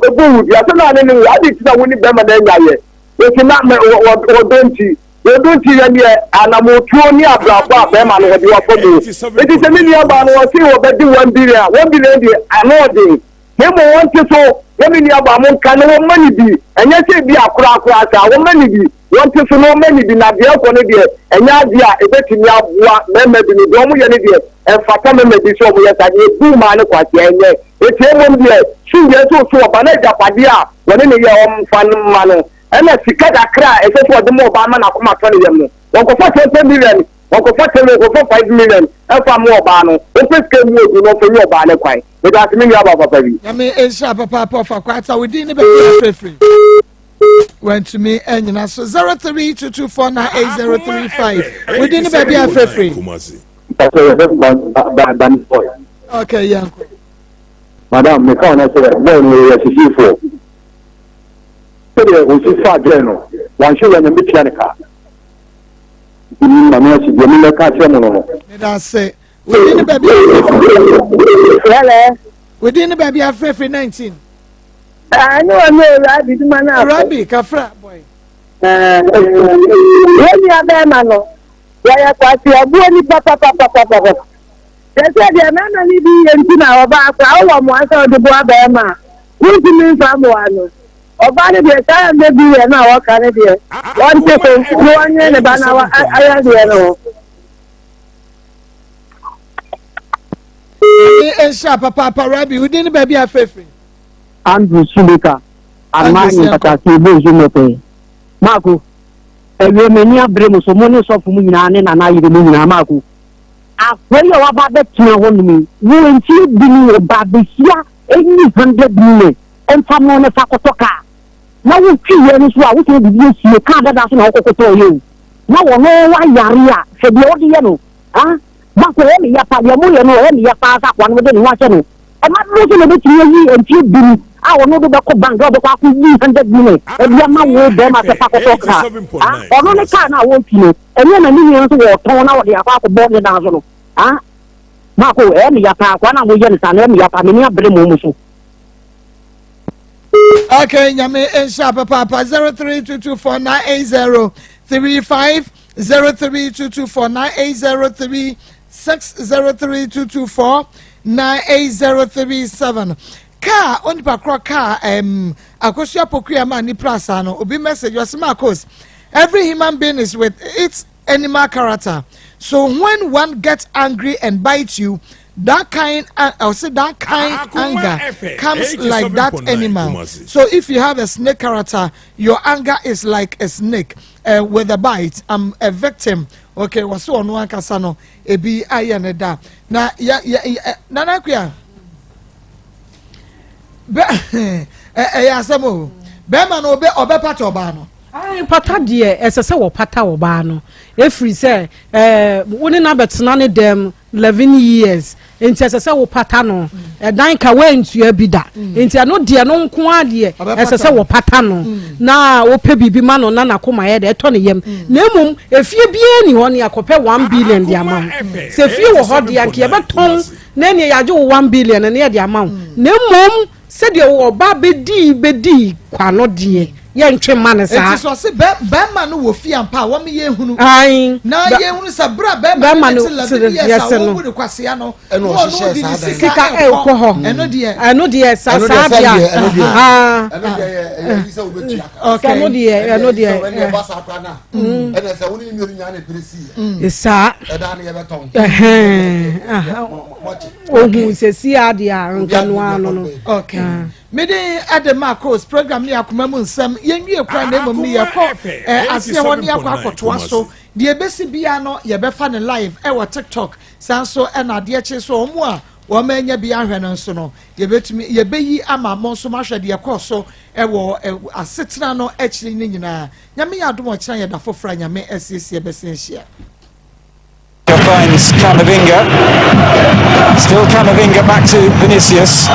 dua sɛ na ne ne wo ade nti na wo ne bɛrima no anya yɛ wɔsi na wɔdɔ nti wɔdɔ nti yɛ deɛ anamotuo ne abrabɔ a bɛrima no wɔde wafa mu nti sɛ me nua baa no wɔse wɔbɛgye 1 billion a 1 billion deɛ ano ɔden Na mmom wɔnte so, na me nuabaa monka na wɔmma no bi, ɛnyɛ sɛ ebia korakora saa, wɔmma no bi, wɔnte so na wɔmma no bi, na deɛ ɛrekɔ no deɛ, ɛnyɛ adeɛ a ɛbɛtumi aboa mmarima binom, deɛ wɔyɛ no deɛ, ɛmfata mmarima bi sɛ wɔyɛ saa, deɛ ɛbu mmaa no kwasea, ɛnyɛ, enti mmom deɛ, sum deɛ ɛsɛ ɔsu ɔba no agyapadeɛ a wɔne no yɛ wɔmfa no mma no, ɛna sika kakra a ɛsɛ sɛ ɔde ma ɔbaa ma n'akoma tɔ ne yam no, wɔnkɔfa 20 million, wɔnkɔfa 10 million, wɔnkɔfa 5 million ɛmfa mma ɔbaa no, wɔmfa sika mu odu na ɔmfa nyi ɔbaa no kwan.
Meda
ase me nua ba papa bi.
Nyame nhyira papaapa ɔfa kwata wo din ne baabi afrɛfiri wantumi anyina so 0322498035 wo din ne baabi afrɛfiri. Okay, yɛnkɔ.
Madam, meka wo na sɛ bɔɔl no yɛ sisifoɔ. Sɛdeɛ ɔsi fa girl no, wanhwɛ yɛ nyame tua ne ka. Nti me ma me akyi deɛ memɛka akyerɛ mo no no.
Meda ase. Wodin ne baabi afrɛfiri.
Hello.
Wodin ne baabi afrɛfiri 19.
Ah, ne wɔn ne Rabi duma na akɔ.
Rabi kafra boy.
Wɔn nua bɛrima no, wɔyɛ kwasi ɔbuo nipa papapapapapa. Sɛ sɛ deɛ mmarima no bi yɛ nti na ɔbaa koraa wowɔ mmoa sɛ ɔde boa bɛrima a. Wontumi mfa mmoa no. Ɔbaa no deɛ saa hundred billion no a wɔka no deɛ wɔnte so na wɔnyere ne ba no ayadeɛ no ho.
Nyame nhyira papaapa Rabbi, wo din ne baabi a frɛfiri?
Andrew Sulika, Ama Mpataase Bonsu Mmɔpɛɛ. Maako, awie m'ani abere mo so, mo ne sɔfo mu nyinaa ne nana yere mu nyinaa, Maako. Akoa yi a waba abɛtena hɔnom yi, wo mfie du ni ɔba abesia ɛnyi hundred million ɛmfa mo ne fa kɔtɔ kaa. Na wotwi yɛ no so a wosɛ biribi asie kaa dada so na wokɔkɔtɔɔ yɛ o. Na wɔno wayare a hwɛ deɛ wode yɛ no. Ah, Maako ɛyɛ me ya pa, deɛ moyɛ no ɛyɛ me ya paa sɛ akoa no wode ne ho ahyɛ no. Ɛma dodoɔ sɛ na ɔbɛtumi ayi mfie du ni a ɔno de bɛkɔ bank a ɔbɛkɔ akɔyi hundred million ɛde ama wo bɛrima sɛ fa kɔtɔ kaa. Ah, ɔno ne kaa no a wɔretwi no ɛnyɛ na ne nua nso wɔtɔn na wɔde akɔ akɔbɔ ne dan so no. Ah, Maako ɛyɛ me ya paa, akoa no a moyɛ no saa no ɛyɛ me ya paa, m'ani abere mo mo so.
Okay, nyame nhyira papaapa 0322498035 0322498036 0322498037 kaa onipa korɔ kaa um, akosua pokua ma nipa asa no obi message ɔsɛ Marcos every human being is with its animal character so when one gets angry and bites you that kind uh, I'll say that kind anger comes like that animal. So if you have a snake character, your anger is like a snake uh, with a bite. I'm a victim. Okay, what's on one kasano? Ebi ayɛ ne da. Na ya ya eh, nana kuya. Bɛ ɛyɛ asɛm o. Bɛrima no ɔbɛ ɔbɛpata ɔbaa no.
Pata deɛ ɛsɛ sɛ wɔpata ɔbaa no ɛfiri sɛ ɛɛ wo ne no abɛtena ne dɛm 11 years nti ɛsɛ sɛ wopata no ɛdan ka woantua bi da nti ɛno deɛ no nko ara deɛ ɛsɛ sɛ wɔpata no na wopɛ biribi ma no na n'akoma yɛ dɛ ɛtɔ ne yam na mmom efie biara ni hɔ ne akɔpɛ 1 billion de ama wo sɛ fie wɔ hɔ deɛ anka yɛbɛtɔn na ɛneɛ yɛagye wo 1 billion no na yɛde ama wo na mmom Sɛdeɛ ɔbaa bɛdii bɛdii kwa no deɛ, yɛntwe mma no saa.
Enti sɛ ɔse bɛ, bɛrima no wɔ fie ampa a, wɔn yɛnhunu.
Ae.
Na yɛnhunu sɛ berɛ a bɛrima no ne te 11 years a wɔbu no kwasea no, na ɔno de ne sika ɛrekɔ hɔ. Ɛno deɛ.
Ɛno deɛ, sa saa deɛ a.
Ɛno deɛ, ɛno deɛ, ɛyɛ yi sɛ wobɛtua ka.
Ɛno deɛ, ɛno deɛ.
Ɛno deɛ, ɛba saa koraa na. Ɛna sɛ wo ne ne mmienu nyinaa na ɛpere sii yɛ.
Saa.
Ɛda no yɛbɛtɔn.
Ohun sɛsi adeɛ a nka no ano no.
Okay. Ah. Mede ɛde ma course program ne akoma mu nsɛm yɛnwie kora na mmom ne yɛkɔ eh, aseɛ hɔ ne yɛakɔ akɔtoa so deɛ ɛbɛsi bia no yɛbɛfa ne live ɛwɔ tiktok saa nso ɛna adeɛ kye so wɔn a wɔn anya bi ahwɛ no nso no yɛbɛtumi yɛbɛyi ama mo nso mahwɛ deɛ ɛkɔɔ so ɛwɔ asetena no akyiri no nyinaa nyame yɛ adom ɔkyena yɛda foforɔ a nyame asiesie bɛsen ahyia
Finds Camavinga. Still Camavinga back to Vinicius.